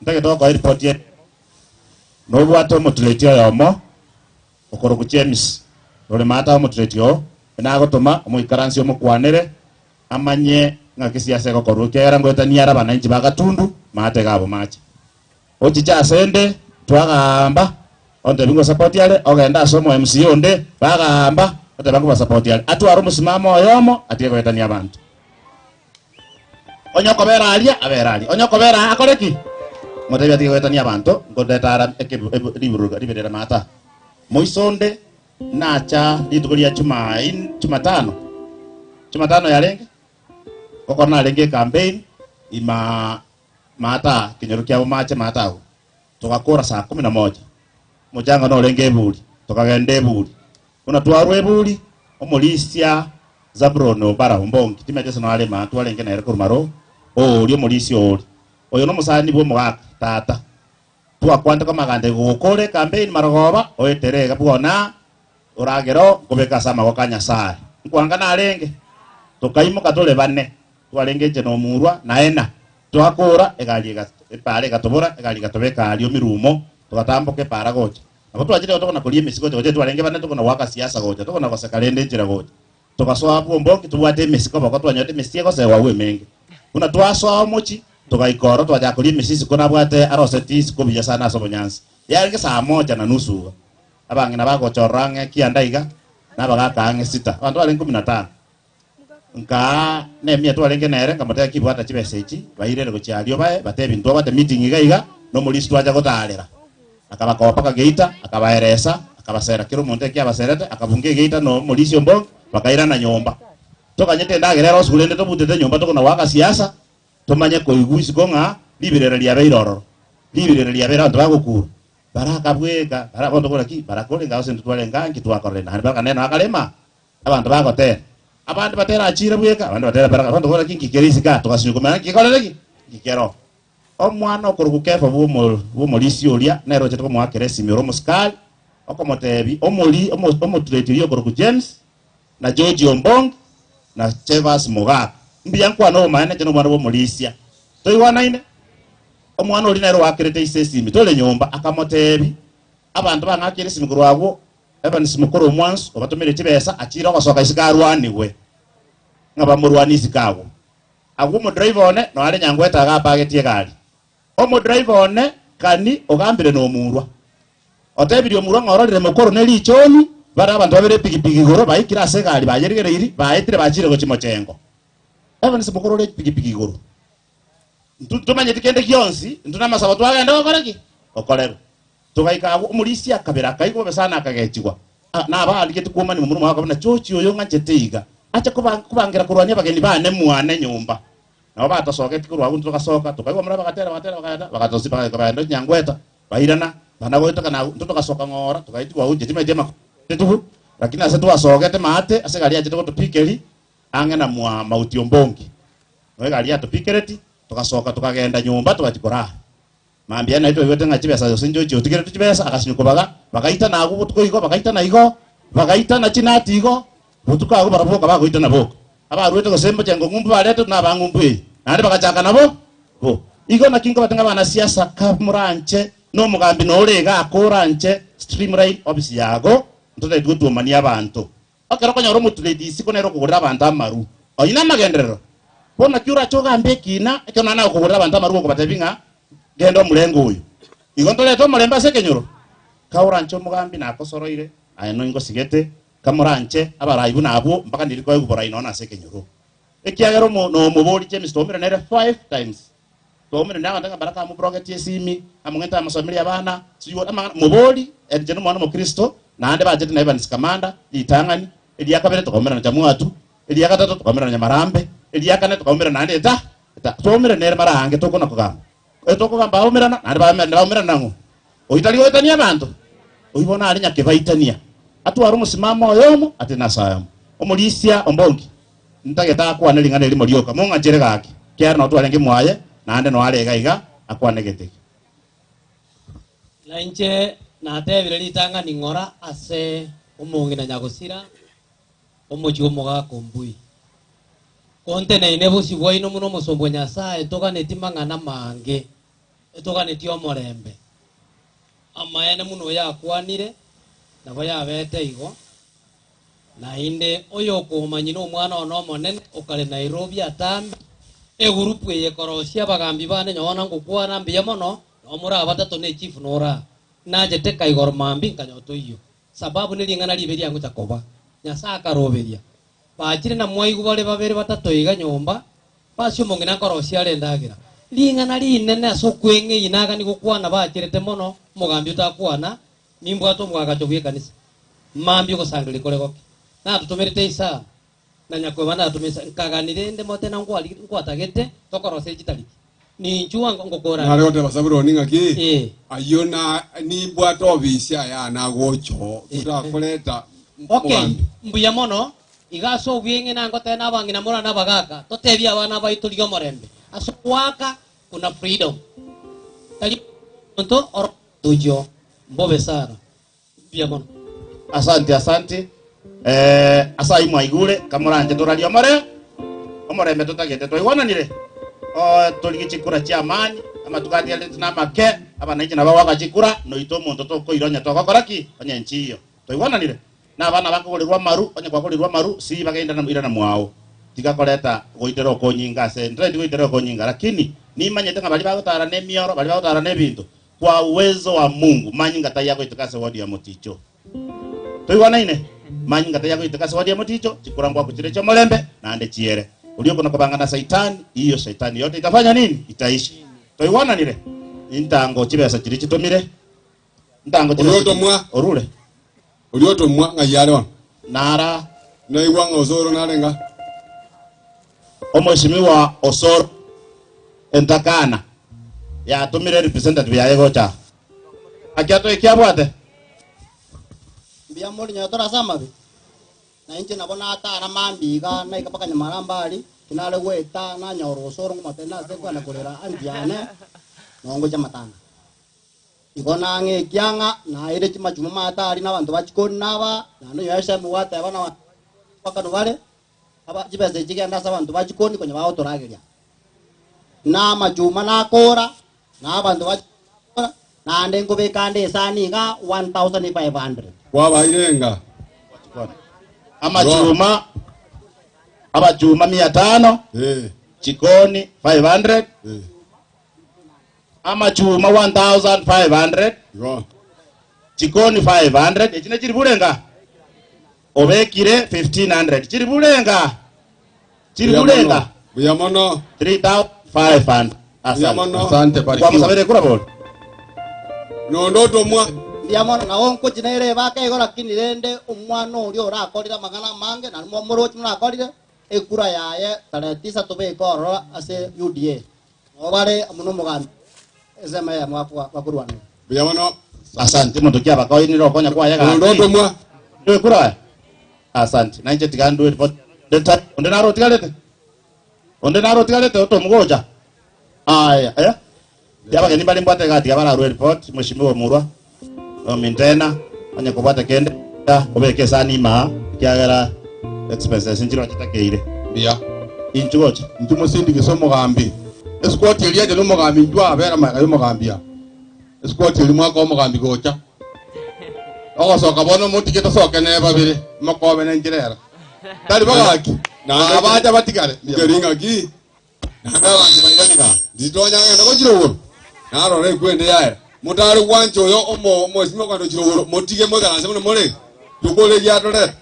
ntagete gokora report ye nobwate omotuleti oyomo okoroku James ore mata omotuleti oo nagotoma omoikaransi omokwanere amanye ng'aki siasa egokorwa ekiagera ngoetania ara abananchi ba Gatundu mate gabo mache ochicha asende twagamba ontebi ngosapoti are ogenda ase omo MC onde bagamba oteba ngobasapoti are atware omosimamo oyomo atige goetania abanto onye okobera aria abera aria onye okobera akore ki motebi atige goetania abanto ngodetara riburuga riberera mata moisonde nacha rituko ria Jumatano Jumatano yarenge gokora narenge campaign ima mata kinyoro kiabo mache mata ago tugakora saa 11 mochanga norenge eburi Tokagenda eburi. Buna twarwa eburi, omorisia Zabuloni o bara ombongi, timanyeti ase noare maa twarenge nere korwa maro, ooria omorisia oori. Oyo nomosani bw'omogaka, tata. Twakwante komaganda igo gokora ekampeini marogoba, oetere iga bwona, oragere oo, nkobeka ase amagoko a Nyasae. Nkwanga narenge, tokaimoka tore bane, twarenge inche na omurwa, na Ena. Twakora, egari ega epaara egatobora, egari egatobeka aria omirumo, togatamboka epaara gocha. Nabo twachire igo tokona koria emesi gocha gocha twarenge bane tokona goaka siasa gocha, tokona goseka rende enchera gocha. Togasoa abwo ombongi tobwate emesi koboko twanyorete emesi egosegwa agwo emenge. Buna twasoa omochie, togaika oro twachaka koria emesi isiko nabwate aroseti isiko buya sana ase obonyansi. Yarenge saa moja na nusu iga. Abang'ina bagocha ororo ang'e kianda iga, na abagaka ang'e sita, abanto barenge kumi na tano. Nkaa Nehemia twarenge nere, nkamotebia, Kibwata chibesa echi, bairere gochia aria obae, batebi, Ntwabwate meeting iga iga, na omorisia twacha gotaarera. Akabakoba mpaka geita, akabaeresa, akabasera kera omonto eki abaserete, akabunga egeita na omorisia ombonge, bakairana nyomba. Toganyete endagera ere osukuru rende tobutete nyomba tokona goaka siasa, tomanye koigwa isiko ng'a ribirera riabeire ororo. Ribirera riabeire abanto bagokura. Barakabweka, bara bono tokora ki? Barakore inga gose intwe twarenge aa, inki twakorire? Naende bakanena bakarema, abanto bagotera. Abande batera achire bweka, abande batera baraka, bono tokora ki? Nki kere isiko aa? Togasinywa komanya nki gekorire ki? Nki kero. Omwana okorokwa Kefa bw'omo bw'omorisia oria nere ochete komoakera esimi ore omosikari, okomotebia, Omori omo omotureti oyio okorokwa James, na George Ombong, na Chevas Mogaka. Mbuya nkwane obomaene inche nomwana bw'omorisia. Toigwanaine? Omwana oria nere oakerete ise esimi tore nyomba, akamotebia, Abanto bang'akeire esimi korwa agwo, Evans mokoro omwansu obatomire chibesa achiire ogosoka isiko arwanigwe, ng'a bamorwanie isiko agwo. Agwo omodriver one noare Nyangwete agapagetie egari. Omodriver one kani ogambire nomurwa. Otebirie omurwa ng'a ororire mokoro ne richoni, bare abanto babere epigipigi igoro baikire ase egari bayerigereiri, baetire bachire gochia mochengo. Evans mokoro ore epigipigi igoro. Intwe ntomanyeti kende gionsi, intwe namasabo twagenda gokora ki? Gokorerwa. Togaika agwo, omorisia akabera akaigwa bobe sana akagechigwa. Ah, naba arigetie kwomania momura omwabo akabora, Chochi oyo ng'anchete iga, ache koba kobangira korwania abageni bane mwane nyomba. Nabo batosogetie korwa agwo intwe togasoka, tokaigwa momura bagatera bagatera bakaenda, bagatosi bagaika bagenda Nyangweta, bairana, bana goetaka na agwo, intwe togasoka ng'ora, togaetigwa agwo inche timanyeti amakuru tuhu, lakini ase twasogete maate, ase egari yachete gotopikeri, ang'e na mwa Mauti Ombongi. Nigo egari yatopikereti, togasoka tokagenda nyomba togachia korara. Mambia naye twaigwete ng'a chibesa gose nchochi otigeretwe chibesa, agasinywa kobaga, bagaitana agwo botuko igo, bagaitana igo, bagaitana chinati igo, botuko agwo barabwo boka bagoitana boka. Abaruete gose mochengo ng'umbu baretwe na abang'umbu eye, naende bagachaka nabo bo. Igo naki nkobate ng'a abanasiasa ka moranche na omogambi nore iga akoranche streamline ofisi yago, ntotaeti gotuomania abanto. Ekero okonyora omotureti isiko nere okogorera abanto amaru, oyio namagenderero. Bono naki orache ogambe ekina ekero nonya nagokogorera abanto amaru gokobatebia ng'a genda omorenge oyo. Igo ntorete omorembe ase ekenyoro? Kaoranche omogambi nakosoroire, aye noingosigete, kamoranche abarai buna abwo mpaka ndiri koegwa borai nonya ase ekenyoro. Ekiagera omo nomobori James twaumire nere five times. Twaumire nere abanto ng'a baraka amoburogetie esimi, among'ente amosomerie abana, sijui amang'ana, mobori, inche nomwana omokristo, Naende bachete na Evans Kamanda ritang'ani, eria kabere tokaumerana Chamwatu, eria gatato tokaumerana Nyamarambe, eria kane tokaumerana naende eta, eta, twaumerana nere mara aange tokona kogamba. Ekero tokogamba baumerana, naende baumerana baumerana nang'o? Oyio tari goetania abanto? Oyio bono are nyakebaitania. Atware omosimamo oyomo, ate nase ayomo. Omorisia ombongi, ntagete akwane ring'ana erimo rioka, mong'achere gaki, ekiagera noo twarenge mwaye, naende noo are iga iga, akwane gete. Na inche natebire ritang'ani ng'ora ase omong'ina nyagosira, omochie omogaka ombui. Konteneine bosio bwaino buna omosomba o Nyasae, toganeti mang'ana mange, etoganeti omorembe. Amaene buna oyo akwanire, nabo yabete igo. Naende oyokomanyia nomwana one omonene okare Nairobi atambe, egurupu eye ekorosia abagambi bane nyona ngokwana mbuya mono, nao more abatato ne chief nore aa. Nachete kaigoro mambia nkanyora toiyo. Sababu nering'ana ribe riangocha koba. Nyasae akaroberia. Bachire na mwaigwa bare babere batato iga nyomba, basi omong'ina nkorosia are endagera. Ring'ana rinene ase okweng'eyia nagani gokwana bacherete mono omogambi otakwana, Nimbwate omoagacho bw'ekanisa, mambia ogosangereria kore goke. Natotomerete Isaya, na nyakweba natome Isaya, nkagani rende mote na nkwatagete tokoroserie chitariki. Ninchwa ngokora. Nare goteba Sabuloni ng'aki, Ayio na nimbwate obisi aya nagocha oo, totakoreta Okay, mogambi. mbuya mono, iga ase obweng'e nangotebe na abang'ina more na abagaka, totebie abana baito rigia omorembe. Ase ogoaka kuna freedom. Tari omonto oro otochio. Mbobe sana. Mbuya mono. Asanti asanti eh, ase ayio mwaigure kamoranche torarie omore omorembe totagete twaigwananire oh, torigie chikura chia amani amatuko atigarete namake abanainchi nabo bagoaka chikura noito omonto tokoira onye togokora ki onye nchiyo twaigwananire na abana bakogorerwa amaru onye kwagorirwe amaru si bagenda na irana mwao tiga koreta goitera okonyinga ase ntoeti goitera okonyinga lakini nimanyete ng'a baria bagotara na emioro baria bagotara na ebinto kwa uwezo wa Mungu manyinga taiya goiteka ase ward ya Moticho toigwanaine manyinga taiya goiteka ase ward ya Moticho chikura ngwaku chire chi'omorembe naende chiere oria okona kobanga na saitani iyo saitani yote itafanya nini itaisha toigwananire intango chibesa chiria chitomire ntango Oria otomwa. Orure. Oria otomwa ng'ai are bono? Nara. Naigwa ng'a Osoro narenga. Omweshimiwa Osoro entakana yatomire representative yaye gocha aa. Aki atoe abwate? Mbuya more nyowe tore ase amabe, na inche nabo natara mambia iga naika mpaka nyamara mbari, tinare goeta nanyora osoro ngomotebia nase nkwenda korera aunty yane, nongochia amatanga. Igo nang'e ekiang'a naire chimachuma matari na abanto ba chikoni naba, naende onye esemi gwateba na abanto bakanu bare, aba chibesa echi chigende ase abanto ba chikoni konya bagotorageria. Na amachuma nakora, na abanto ba chikoni nakora, naende nkobeka ande esani iga 1500. Kwabaire enga. Amachuma, abachuma mia tano, chikoni 500, amachuma 1500, chikoni 500, echi ne chiri burenga? Obekire 1500, chiri burenga? Chiri Buya mono. burenga? Buya mono. 3500. Buya mono. Asante, barikiwa. Kwamusabire kura bori. Nondo otomwa. Mbuya mono nabo nkochi nere ebaka igo lakini rende omwana oria orakorire amang'ana amange naende momorochi morakorire ekura yaye tarehe tisa tobeke ororo ase UDA. Nabo bare amo na omogambi ensemo eyemo bakorwanera. Buya mono. Asante omonto ki abakoinire okonya kwaye gaki. Nondo otomwa. Ndue kura aye. Asante. Nainche tiga ndue report. Onde naro otigarete? Onde naro otigarete otomugocha? Aya, eh? Ti abageni mbare mbwate iga tiga bararue report, Mheshimiwa Omurwa, Omintena, onye kobwate kende obeke esani ime aa, ekiagera expenses nchiro chitakeire. Mbuya. Inchu gocha. Inchu mosindigise omogambi. Esquad eria acha nomogambi inchu abera magega yomogambi aa. Esquad eria mwaka omogambi gocha. Ogosoka bono motige tosoke nere babere, mokobe nenchera era. Tari bagaki. Abacha batigare. Nkeri ng'aki? Naende abanto bairane ng'a nditonya ng'ende gochia rogoro, narora ekwende yaye. Motare gwancha oyo omo omosimi okogenda gochia rogoro, motige moikaranse buna more, tokore egiatoreta.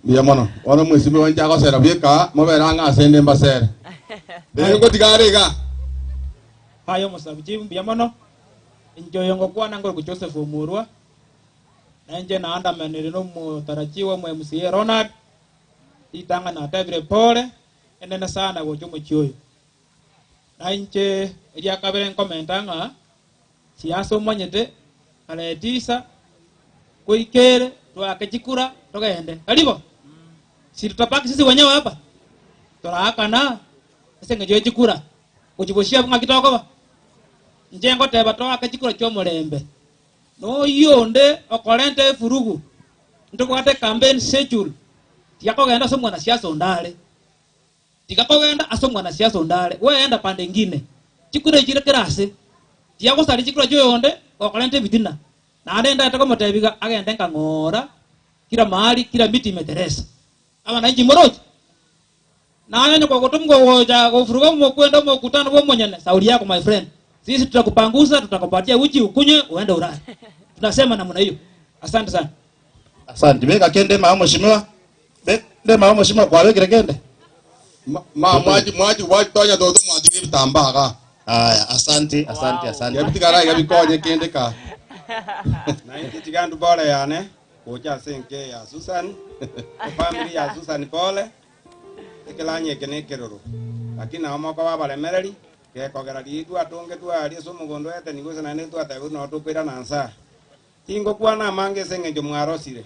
Mbuya mono. Bono omosimi oinche agosera bweka, mobere ang'e ase inde mbasere. Ee, ngotiga are iga. Aye omosabi chief mbuya mono. Inche oyo ngokwana ngorokwa Joseph Omurwa, na inche naandamenire nomotarachiwa omo MCA Ronald, ritang'ani natebire pole enene sana gocha omochie oyo. Na inche eria kabere nkomenta ng'a siasa omanyete tarehe tisa goikere twake chikura togende. Tari bo? Si tutapaki sisi wenyewe hapa? Toraakana ase eng'encho ye chikura gochia bosia abwo ng'aki tokoba? Inche ngoteba toake chikura chi'omorembe. Noyio onde okorenta efurugu, ntobwate campaign schedule, tiga kogenda ase omwanasiasa onde are. Tiga kogenda ase omwanasiasa onde are, weenda pande ingine. Chikura echi chire kera ase. Tiga gosaria chikura chi'oyonde gokorenta ebitina. Naende ndaete komotebia iga agende nkang'ora kila mahali, kila miti imeteresa. Abananchi moroche? Naye onye kogotomwa gocha gofuruga omokwenda omokutano bw'omonyene, sauri yako my friend. Sisi tutakupangusa, tutakupatia uji ukunywe, uende ulale. Tunasema namna hiyo. Asante sana. Asante. Beka kende mama mheshimiwa. Beka kende mama mheshimiwa kwabekire kende. Ma mwaji mwaji watonya toto mwatige bitambaa ga. Aya, asante, asante, asante. Yabitigara iga bikonye kende ka. Nainche tigandu pole yane gocha ase enke ya Susan efamily ya Susan pole ekelanye eke na ekeroro lakini nabo moko babaremereri Gekogera riria twatongetwe aaria ase omogondo o Edeni gose naende twatebiwa nao tokoirana nse aa. Tingokwana amange ase engencho mwarosire.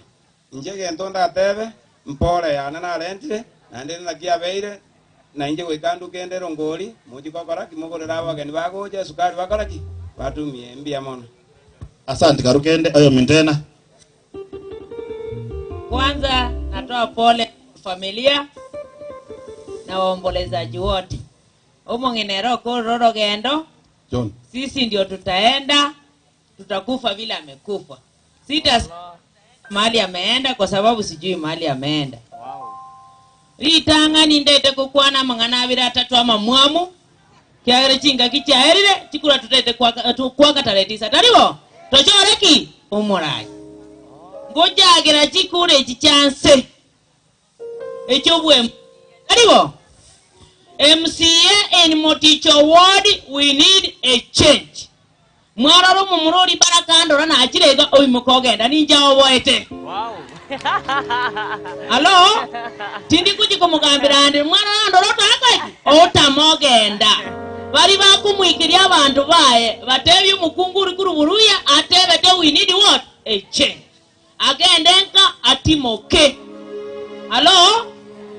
Inche egento ndatebe, mpore yane narentire, naende naki abeire, na inche goika nduke ende erongori, mochie gokora ki? Mogorere abageni bagocha esukari bakore ki? Batumie. Mbuya mono. Asante karukende oyominto ena. Kwanza natoa pole kwa familia na waombolezaji wote. Omong'ina ere okorire orogendo, John. sisi ndio tutaenda, tutakufa vile amekufa. Sita mahali ameenda kwa sababu sijui mahali ameenda. Ritang'ani ndete gokwana amang'ana abere atato amamwamu, kiagera chingaki chiaerire, chikura totete kwaka kwaka tarehe tisa. Taribo? Tochore ki? Omorai. Ngochagera chikura echi chia nse echi'obwemo. Taribo? MCA in Moticho ward we need a change. Mwarora omomura oria Baraka andora nachire iga oimoka ogenda ninche aoboete. Alo, tindi gochia komogambera ande mwarora andora otaka ki? Otama ogenda. Baria bakomoikeria abanto baye batebie omokungu oria korwa Buruya atebete we need what? A change. Agende nka atimoke. Alo,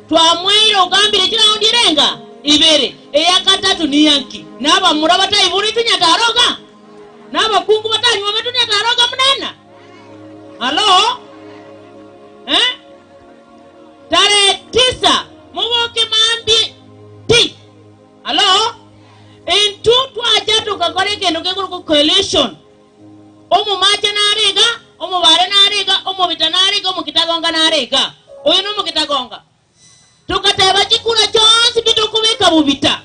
twamweire ogambire chiraundi erenga? Ibere. Eya gatato niyanki? Nabamura bataiboretwe nyataroga? Nabakungu batanyuometwe nyataroga munena? Alo? Eh? Tarehe tisa moboke mambia ti. Alo? Intwe twacha togakora egento kekorokwa coalition. Omomache nare iga, omobare nare iga, omobita nare iga, omokitagonga nare iga. Oyo nomokitagonga. Togateba chikura chionsi pi tokobeka bobita.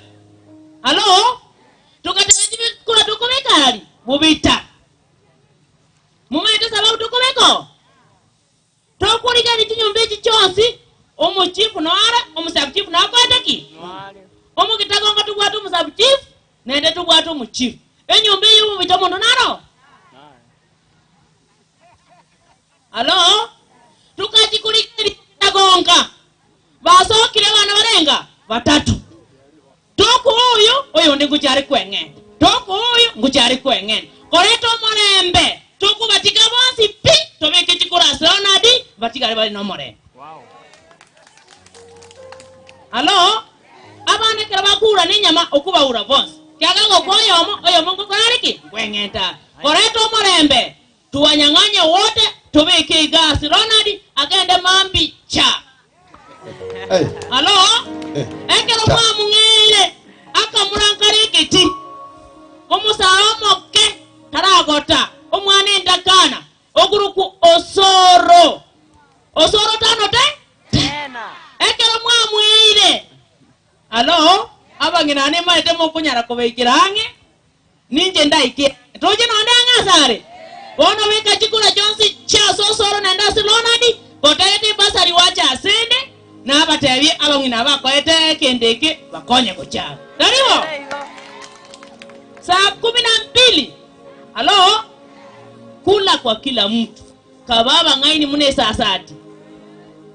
Alo? Togateba chikura tokobeka ari? Bobita. Momaete sababu tokobeka oo? Tokorigereria chinyomba echi chionsi, omochifu noare, omosabuchifu nakoete ki? Omokitagonga tobwate omosabuchifu, naende tobwate omochifu. Enyomba eye y'omobicha omonto naro? Alo? Tokachia korigereria omokitagonga, basokire abana barenga? Batato. Tokoa oyo, oyonde ngochia are kweng'enta, tokoa oyo, ngochia are kweng'enta. Koreta omorembe, tokobatiga bonsi pi, tobeke chikura ase Leonard, batigare bare nomorembe. Alo, abana ekero bakourana enyama, okobaura bonsi. Kiagera gokoa oyomo, oyomo ngokora are ki? Nkweng'enta are. Koreta omorembe, Twanyang'anye wote tobeke iga ase Ronald agende mambi cha. Alo, ekero mwamong'eire akamorankara egeti, omosae omoke taragota, omwana endakana, okorokwa Osoro. Osoro tano te? Ekero mwamweire, alo, abang'ina nimaete mokonyara kobaikera ang'e, Ninche ndaike toche nonde ang'e asare. Bono beka chikura chionsi chi'ase osoro naende ase Leonard, gotagete ebasari gwacha asende, nabatebie abang'ina abakoete ekento eke bakonye gochaka. Taribo? Saa kumi na mbili alo kula kwa kila mtu kaba abang'aini muna esasati.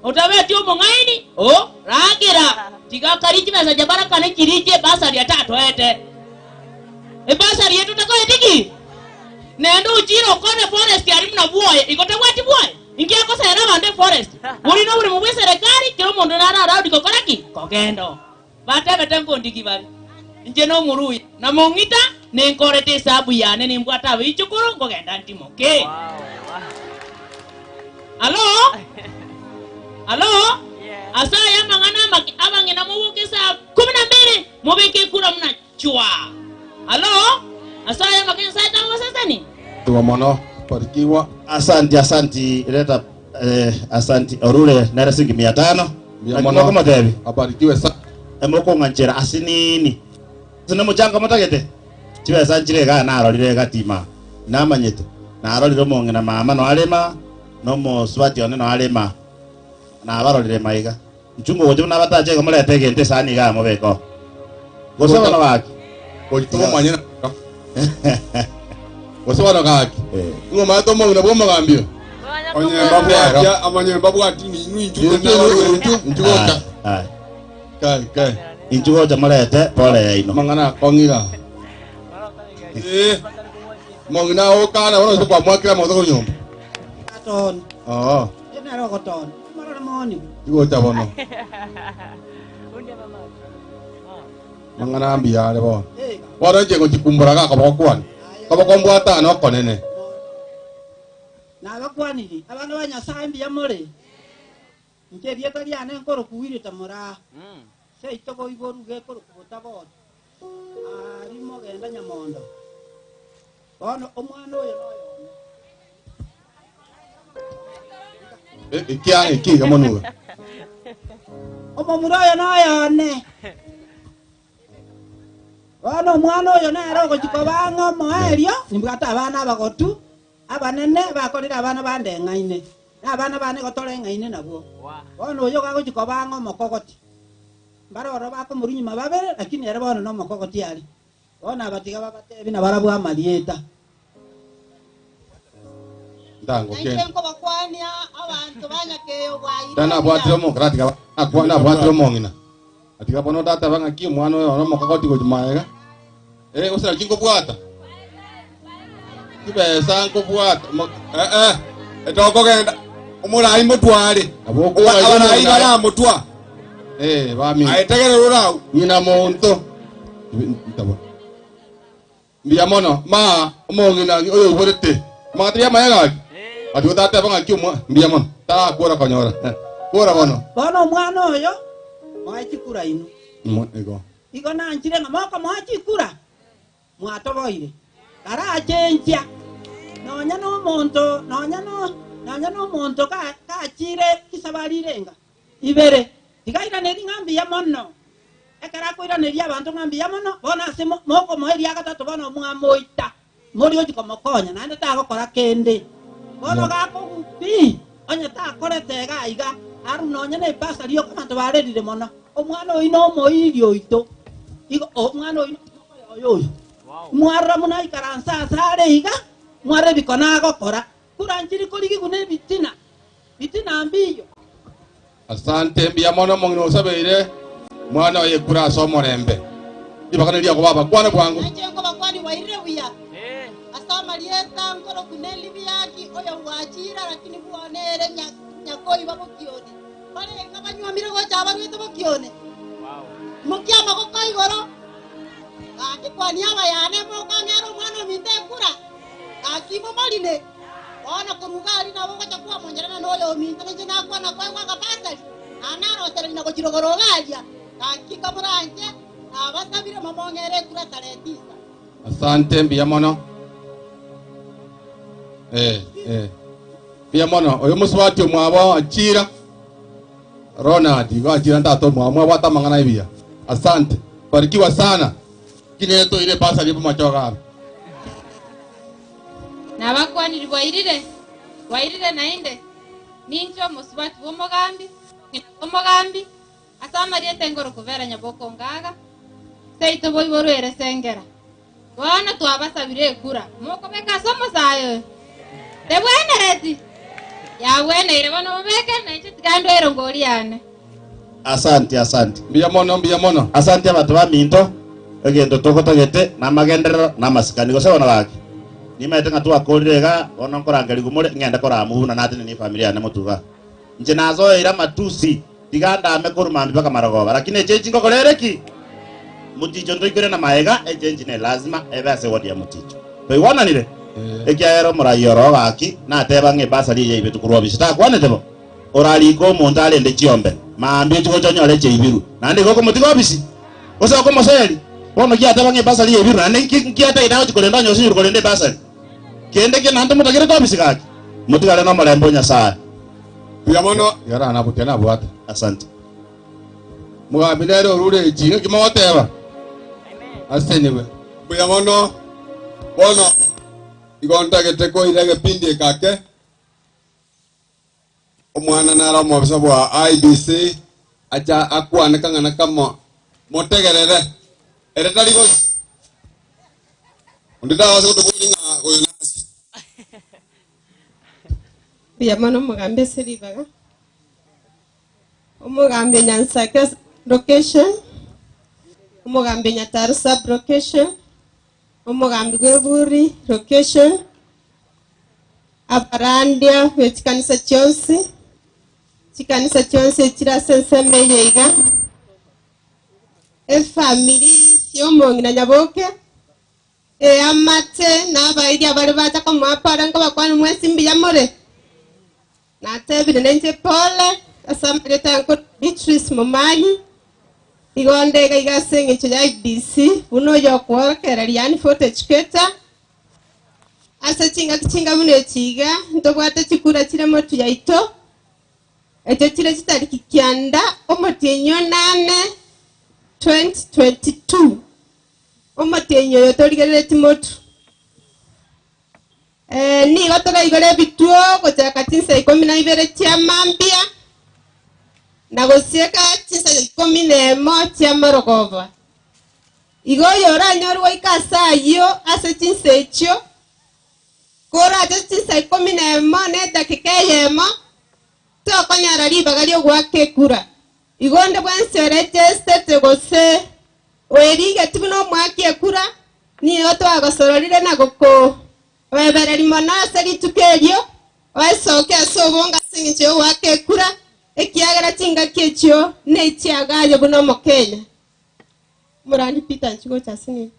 Otabeti omong'aini o ragera tiga karie chibesa chia baraka ne chiriche ebasari atatoete. Ebasari yetu takoeti ki? Nende ochire okone forest aria buna bwoye igo tabwati bwoye? Inki agosera abanto eforest? Bori noboremo bwe eserekari kera omonto nare allowed gokora ki? Kogenda oo. Batebete nkondiki bare, Inche nomoruya, na mong'ita, ninkorete esabu yane nimbwate abaichukuru, nkogenda ntimoke. Alo? Alo? Ase aya amang'ana amake, abang'ina moboke saa kumi na mbili, mobeke ekura buna chwa. Alo? Ase aya amake Nyasae tababaseseni? Igo mono, barikigwa. Asanti asanti leta eh, asanti orure nere siringi mia tano Mbuya Naki mono. mokomotebi Abarikiwe sana. Emokong'anchera ase nini ase nomochango motagete chibesa nchire igaa narorire egatima namanyete narorire omong'ina mama noarema nomosubati one noarema nabarorire maiga inchu ngogocha buna abatacha igo morete egento esani igaa mobeke oo gose bono gaki Goita omonyene Gose bono gaki Ng'o omanyete omong'ina bw'omogambi oyo? Onye mbabwatia, amanye mbabwati ninwe inchu Inchu, inchu, inchu gocha. Aye. Kai, kai. Inchu gocha morete pole yaino. Mang'ana akong'ira. Eh. Mong'ina okana bono ase kwamwakira amagoso korwa nyomba. Atoni. Oo. Enero ogotoni. Morore moni. Igocha bono. Mang'ana mbuya are bono. Bono inche ngochikumbora gakoboko kwane. Koboko mbwatane okonene. Nabakwaniri, abana ba Nyasae mbuya more? Inche erieta riane nkoroku Wilita Moraa. Seito boiboru gekoroku Botabori, aria mogenda Nyamondo. Bono omwana oyo noyo one. Ekiang'a eki iga mono iga. Omomura oyo noyo one. Bono omwana oyo nere ogochia koba ang'e omoerio, nimbwate abana abagotu, abanene, bakorire abana bande eng'aine, na abana bane igo tore eng'aine nabwo. Bono oyo iga agochia koba ang'e omokogoti. Mbare ororo bakomorua nyuma babere, lakini ere bono nomokogoti are. Bono abatiga babatebi nabarabwo amarieta. Ntango Nainche kende. nkobakwania abanto ba Nyakeyo bwaire Tana abwatire buya. omokera atiga akwana abwatire omong'ina. Atiga bono tateba ng'aki omwana oyo ore omokogoti gochia maega. Eh, gose naki nkobwata? Chibesa nkobwata. Mo- Eh, eh, etokogenda omorai motware Nabo okora igo abarai omong'ina- baramotwa Eh, bami. Aye, tegerera orau. Ng'ina monto. Ntabo. Mbuya mono, ma omong'ina oyo oiborete. Amang'ata ya amaya gaki. Ati otateba ng'aki omwa mbuya mono. Tarakora konyora. Kora bono. Bono omwana oyo moe chikura inwe. Mo igo. Igo nanchire ng'a mokomoa chikura, mwatoboire. Karachenchia, nonya nomonto, nonya no, nonya nomonto ka, kachire chisabari irenga ibere, tigairaneria ng'a mbuya mono. Ekero akoiraneria abanto ng'a mbuya mono, bono ase mo, mokomoa eria gatato bono mwamoita, mori ochia komokonya, naende tagokora kende. Bono gakogu pi, onye takorete iga iga, aru nonya na ebasari yoka abanto barerire mono. Omwana oyio nomoiri oito. Igo omwana oyio nomokoyo oyo oyo. Mwarora buna aikaranse ase are iga, mwarora ebikono agokora. Kura nchiri korigigwa na ebitina, bitina mbiyo. Asante mbuya mono omong'ina osabeire mwana oye ekura ase omorembe. Ribaka neriago baba kwana bwango. Nainche nkobakwani bwairire buya. Ase amarieta nkoroku ne Libiaki oyo bwachire lakini bwone ere nyakoiba bokione. Barenge banywomire gocha abarwete bokione. Mokia amagoko igoro. Gaki kwani abayane mokang'era omwana ominto ekura. Gaki momorine. Bono koruga aria nabo ogocha kwamonyerana noyo ominto nainche nakwana koegwa akabasari. Na narosereri na gochirogoro iga aria. Gaki kamoranche nabasabire momong'ere ekura tarehe tisa. Asante mbuya mono. Eh, eh. Mbuya mono. Oyo mosubati omwabo achira. Ronald igo achira ntata omwabo mwabwate amang'ana ebiya. Asante. Barikiwa sana. Kinere toire basari bomachoga aro. Nabakwaniri bwairire, bwairire naende, ninche omosubati bw'omogambi, ng'ina bw'omogambi, ase amarieta engoro kobera nyaboko ngaga, seito boiborwere sengera. Bono twabasabire ekura, mokobeka ase omosayo oyo. Tebwenereti? Yabweneire bono mobeke, nainche tiga ndwere ngori yane. Asante, asante. Mbuya mono, mbuya mono. Asante abanto baminto, egento togotagete namagenderero namasikani gose bono gaki. Nimaete ng'a twakorire iga, bono nkorangerigwa more, ng'ende koramu buna natenenie efamiri yane motuga. Inche nasoeire amatusi, tiga ndame korwa mambia mpaka marogoba, lakini echenchi ngokora ere ki? Moticho ntoikore na maega, echenchi ne lazima ebe ase ewodi ya moticho. Toigwananire? Ekiagera omorai oro gaki nateba ng'a ebasari eye yaibetwe korwa obisi, takwanete bo? Orarike omonto arende chiombe, mambia ochie gocha onyore chiaibirwe, naende igo okomotiga obisi, gose okomoseri. Bono kiateba ng'a ebasari yaibirwe, naende nki nki atagete agochia korenda onye osinyirwe korenda ebasari? Kende ki naende motagerete obisi gaki? Motigare nomorembe o Nyasae. Mbuya mono. Yara nabutia nabwate. Asante. Mogambi nere orure echi ng'aki mogoteba? Asesenigwe. Mbuya mono. Bono igo ntagete koira egepindi eke ake. Omwana nare omobisa bwa IEBC acha akwane kang'ana kamo motegerere ere tari gosi onde tabasa gotobori ng'a oyo nasi. Mbuya mono omogambi ase ribaga. Omogambi Nyansake location. Omogambi Nyataru sub location, omogambi bw'Eburi location, abarandia be chikanisa chionsi, chikanisa chionsi echire ase ensemo eye iga, efamiri y'omong'ina Nyaboke, eamate na abairi abare bacha komoa pole nkobakwania mwensi mbuya more? Natebire nainche pole ase amarieta aye nkorokwa Beatrice Momanyi, igo nde iga iga ase eng'encho ya IEBC buna oyokworokereria yaani voter educator. Ase chingaki chinga buna echi iga ntobwate chikura chire motwe yaito, echio chire chitariki kianda omotienyi onane 2022. Omotienyi oyo torigereretie motwe. Nigo toraigore ebituo gochaka chinsa ikomi na ibere chia mambia, na gosieka chinsa ikomi na emo chi'amarogoba. Igo oyoranyore goika ase ayio ase chinsa echio, korache chinsa ikomi na emo na edakika eyemo, tokonyora ribaga ri'ogoaka ekura. Igo onde bwensi oregestete gose oerigetie buna omoaki ekura, nigo twagosororire na gokoebereria mono ase rituko erio, oesoke ase obonge ase engencho y'ogoaka ekura, ekiagera chingaki echio nechiagaye buna Omokenya. Omorandi Peter nchigocha ase ng'ina.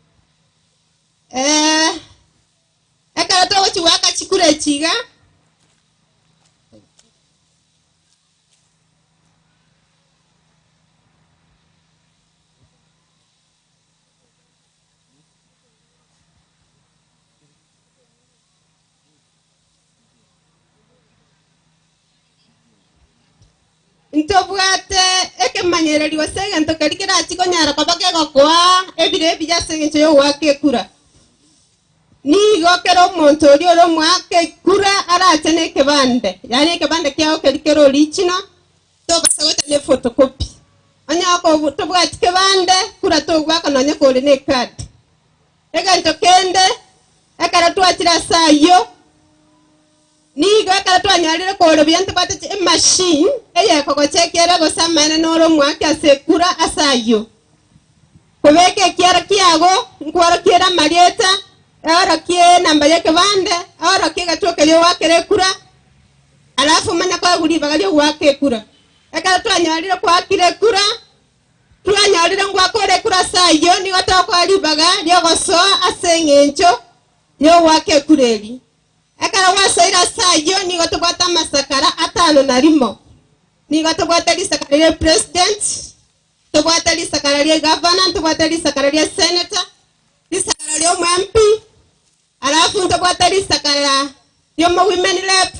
Ekero togochia goaka chikura echi iga, Ntobwate ekemanyererio gose egento keria kerachie konyara koba kegokoa ebiro ebiya ase engencho y'ogoaka ekura. Nigo kera omonto oria ore omoaka ekura arache nekebande, yaani ekebande kiao keria kere original, tobasa gocha ne photocopy. Onye oko tobwati kebande, kura togoaka nonye kore ne ecard. Egento kende, ekero twachire ase ayio, nigo ekero twanyorire kore buya ntobwate emachine eyekogochekiera gose amaene nore omoaki ase ekura ase ayio. Kobeka ekiara kiago, nkworokiere amarieta, eorokie enamba y'ekebande, eorokie egetuo keria ogoakera ekura, alafu omanye koegwa ribaga ri'ogoaka ekura. Ekero twanyorire koakire ekura, twanyorire ngwakore ekura ase ayio, nigo tokoa ribaga ri'ogosoa ase eng'encho y'ogoaka ekura eria. Ekero gwasoire ase ayio, nigo tobwate amasakara atano na rimo. Nigo tobwate risakara ria president, Ntobwate risakara ria gavana, ntobwate risakara ria senator, risakara ria omo MP, alafu ntobwate risakara ria omo women rep,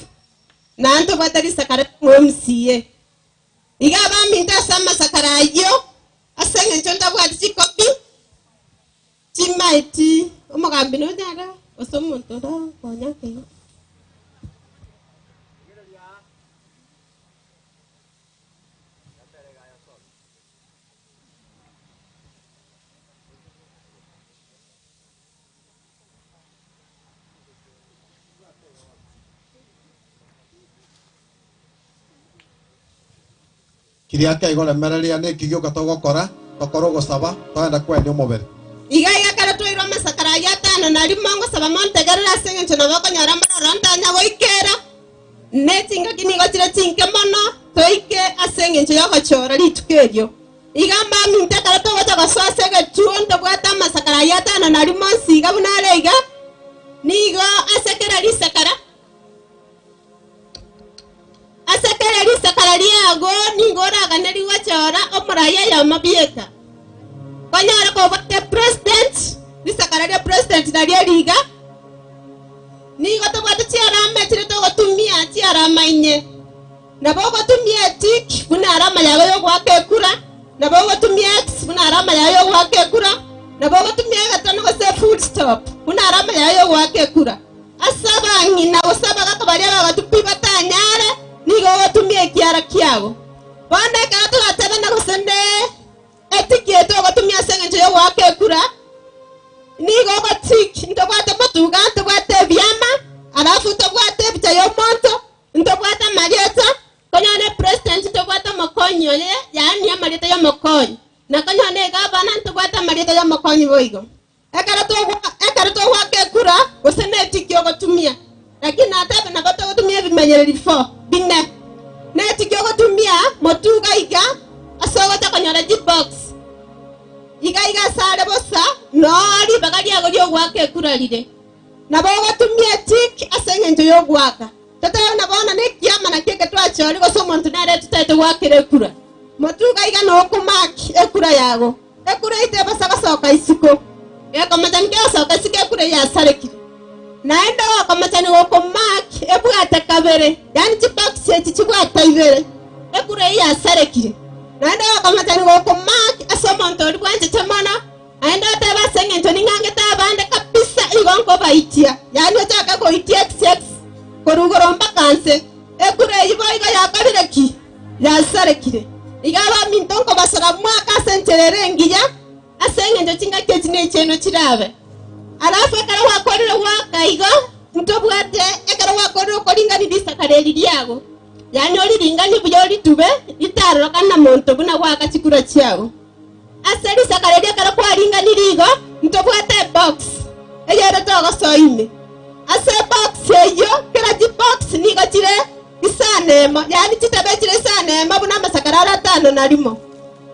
na ntobwate risakara ria omo MCA. Iga abaminto ase amasakara ayio, ase eng'encho ntabwati chikopi, chimaeti omogambi nonyare gose omonto orakonya akeigo. Kiria akeigo remereria neki gioka togokora, tokore ogosaba, togende kwenia omobere. Iga iga ekero twairwe amasakara ayio atano na rimo ngosaba montegerere ase engencho nabo okonyora mbororo ntanya goikera, ne chingaki nigo chire chinke mono toike ase engencho y'ogochora rituko erio. Iga mbaminto ekero togocha gosoa ase egetuo ntobwate amasakara ayio atano na rimo onsi iga buna are iga, nigo ase kera risakara, Ase kera risakara riago nigo oraganerie gochora omorai oyomo bieka. Konyore kobwate president, risakara ria president nario riga, nigo tobwate chiarama echire togotumia chiarama inye. Nabo ogotumia etick buna arama yago yogoaka ekura, nabo ogotumia X buna arama yago yogoaka ekura, nabo ogotumia egatano gose full stop buna arama yago yogoaka ekura. Ase abang'ina gose abagaka baria abagotu pi batanyare, nigo ogotumia ekiara kiabo. Bono ekero toratebane gose ne etiki eye togotumia ase engencho y'ogoaka ekura, nigo ogotik ntobwate motuga, ntobwate ebiama, alafu ntobwate ebicha y'omonto, ntobwate amarieta, konyora ne president ntobwate omokonyi oye, yaani amarieta y'omokonyi, na konyora ne egavana ntobwate amarieta. boigo. Ekero togwa ekero togwaka ekura gose na etiki ogotumia, lakini natebe nabo togotumia ebimenyereri four, bine. Na etiki ogotumia motuga iga ase ogocha konyora chibox iga iga ase are bosa noo ribaga riago riogoaka ekura rire. Nabo ogotumia etiki ase eng'encho yogoaka. Totebe buna bono nekiama nakio eke twachorire gose omonto nere totagete goakera ekura. Motuga iga nokomaki ekura yago. Ekura eyio tebasa gosoka isiko. Gekomachani kegosoka isiko ekura eyio yasarekire. Naende ogokomachani gokomaki ebwate kabere, yaani chibox echi chibwate ibere, ekura eyio yasarekire. Naende ogokomachani gokomaki ase omonto oria bwanchete mono, naende otebe ase eng'encho ning'angete abande kabisa igo nkobaitia, yaani ochake goitia xx korwa igoro mpaka nse. Ekura eyio boigo yakorire ki? Yasarekire. Iga abaminto nkobasora mwaka ase enchera ere engiya, ase engencho chingaki echi nechiaino chirabe. Alafu ekero gwakorire goaka igo, ntobwate ekero gwakorire okoringania risakara eri riago, yaani oriringanie buya oritube, ritarorokana na monto buna goaka chikura chiago. Ase risakara erio ekero kwaringanirie igo, ntobwate ebox eyere togosoa ime. Ase ebox eyio, kera chibox nigo chire isano emo, yaani chitabe chire isano emo buna amasakara are atano na rimo.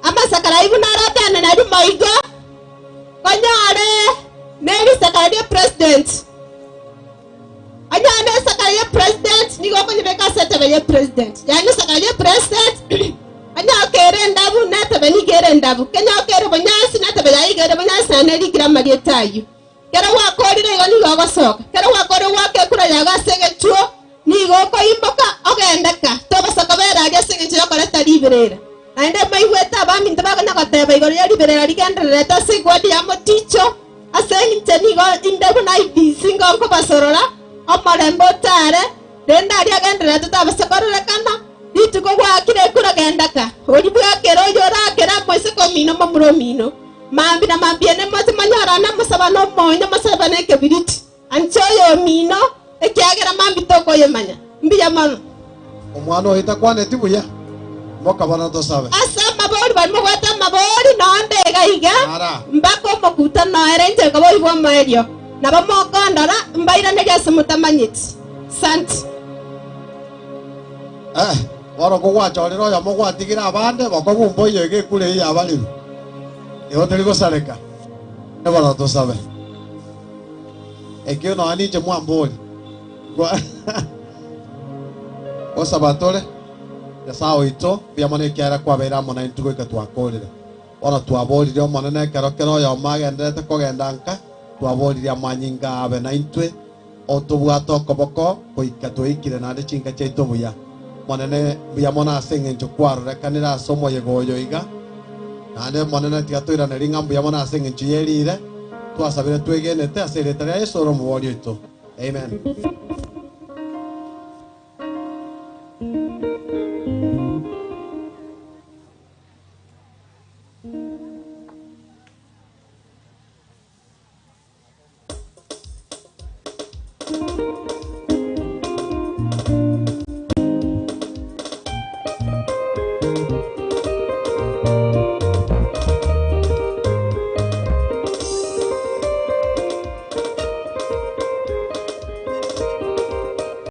Amasakara ayio buna are atano na rimo igo, konyore nerisakara ria president. Onyore nesakara ria president, nigo okonyebeka ase etebe ya president. Yaani esakara ria president, onye okere endabu, netebe nigo ere endabu. Kenya okere bonyansi, netebe yaye iga ere bonyansi naende nerikire amarieta ayio. Kero gwakorire igo nigo ogosoka. Kero gwakorire goaka ekura yago ase egetuo, nigo okoimboka ogende ka, tobaisa kobera aria ase engencho y'okoreta riberera. Naende mbaigwete abaminto bakonya goteba igoro ye riberera rigendererete ase egwadi ya moticho, ase inche nigo inde buna IBC nigo nkobasorora, omorembe otare, rende aria agendererete tabasa kororekana, rituko gwaakire ekura genda ka, oria bwakera oyio orakere amoiseke omino momura omino. Mambia na mambia ene moche monyorane mosabane omonyo, mosabane ekebiriti. Ancha oyomino, ekiagera mambia tokoyemanya. Mbuya mono. Omwana oyo takwaneti buya, mokabana tosabe. Ase amabori baria mobwate amabori nonde iga iga, mpaka omokuta noere inche nkoboyigwa omoerio. Nabo mokondora, mbairanerie ase motamanyeti. Santi. Eh, bono kogwachorire oyomo gwatigire abande, bokong'u mboiyo iga ekura eyio yabarirwe. Igo teri gosareka. Bono tosabe. Ekio nonya ninche mwamboria. Gosaba tore, Nyasae oito, mbuya mono ekiagera kwabeire amo naintwe goika twakoorire. Bono twaboririe Omonene ekero kera oyomo agendererete kogenda nka, twaboririe amanyinga abe naintwe, otobwate okoboko goika twaikire naende chinka chiaito buya. Omonene, mbuya mono ase engencho kwarorekanire ase omoyega oyo iga. Naende Omonene, tiga toiranerie ng'a mbuya mono ase engencho ye riire twasabire twegenete ase erieta ria Yeso ore Omobori oito. Amen.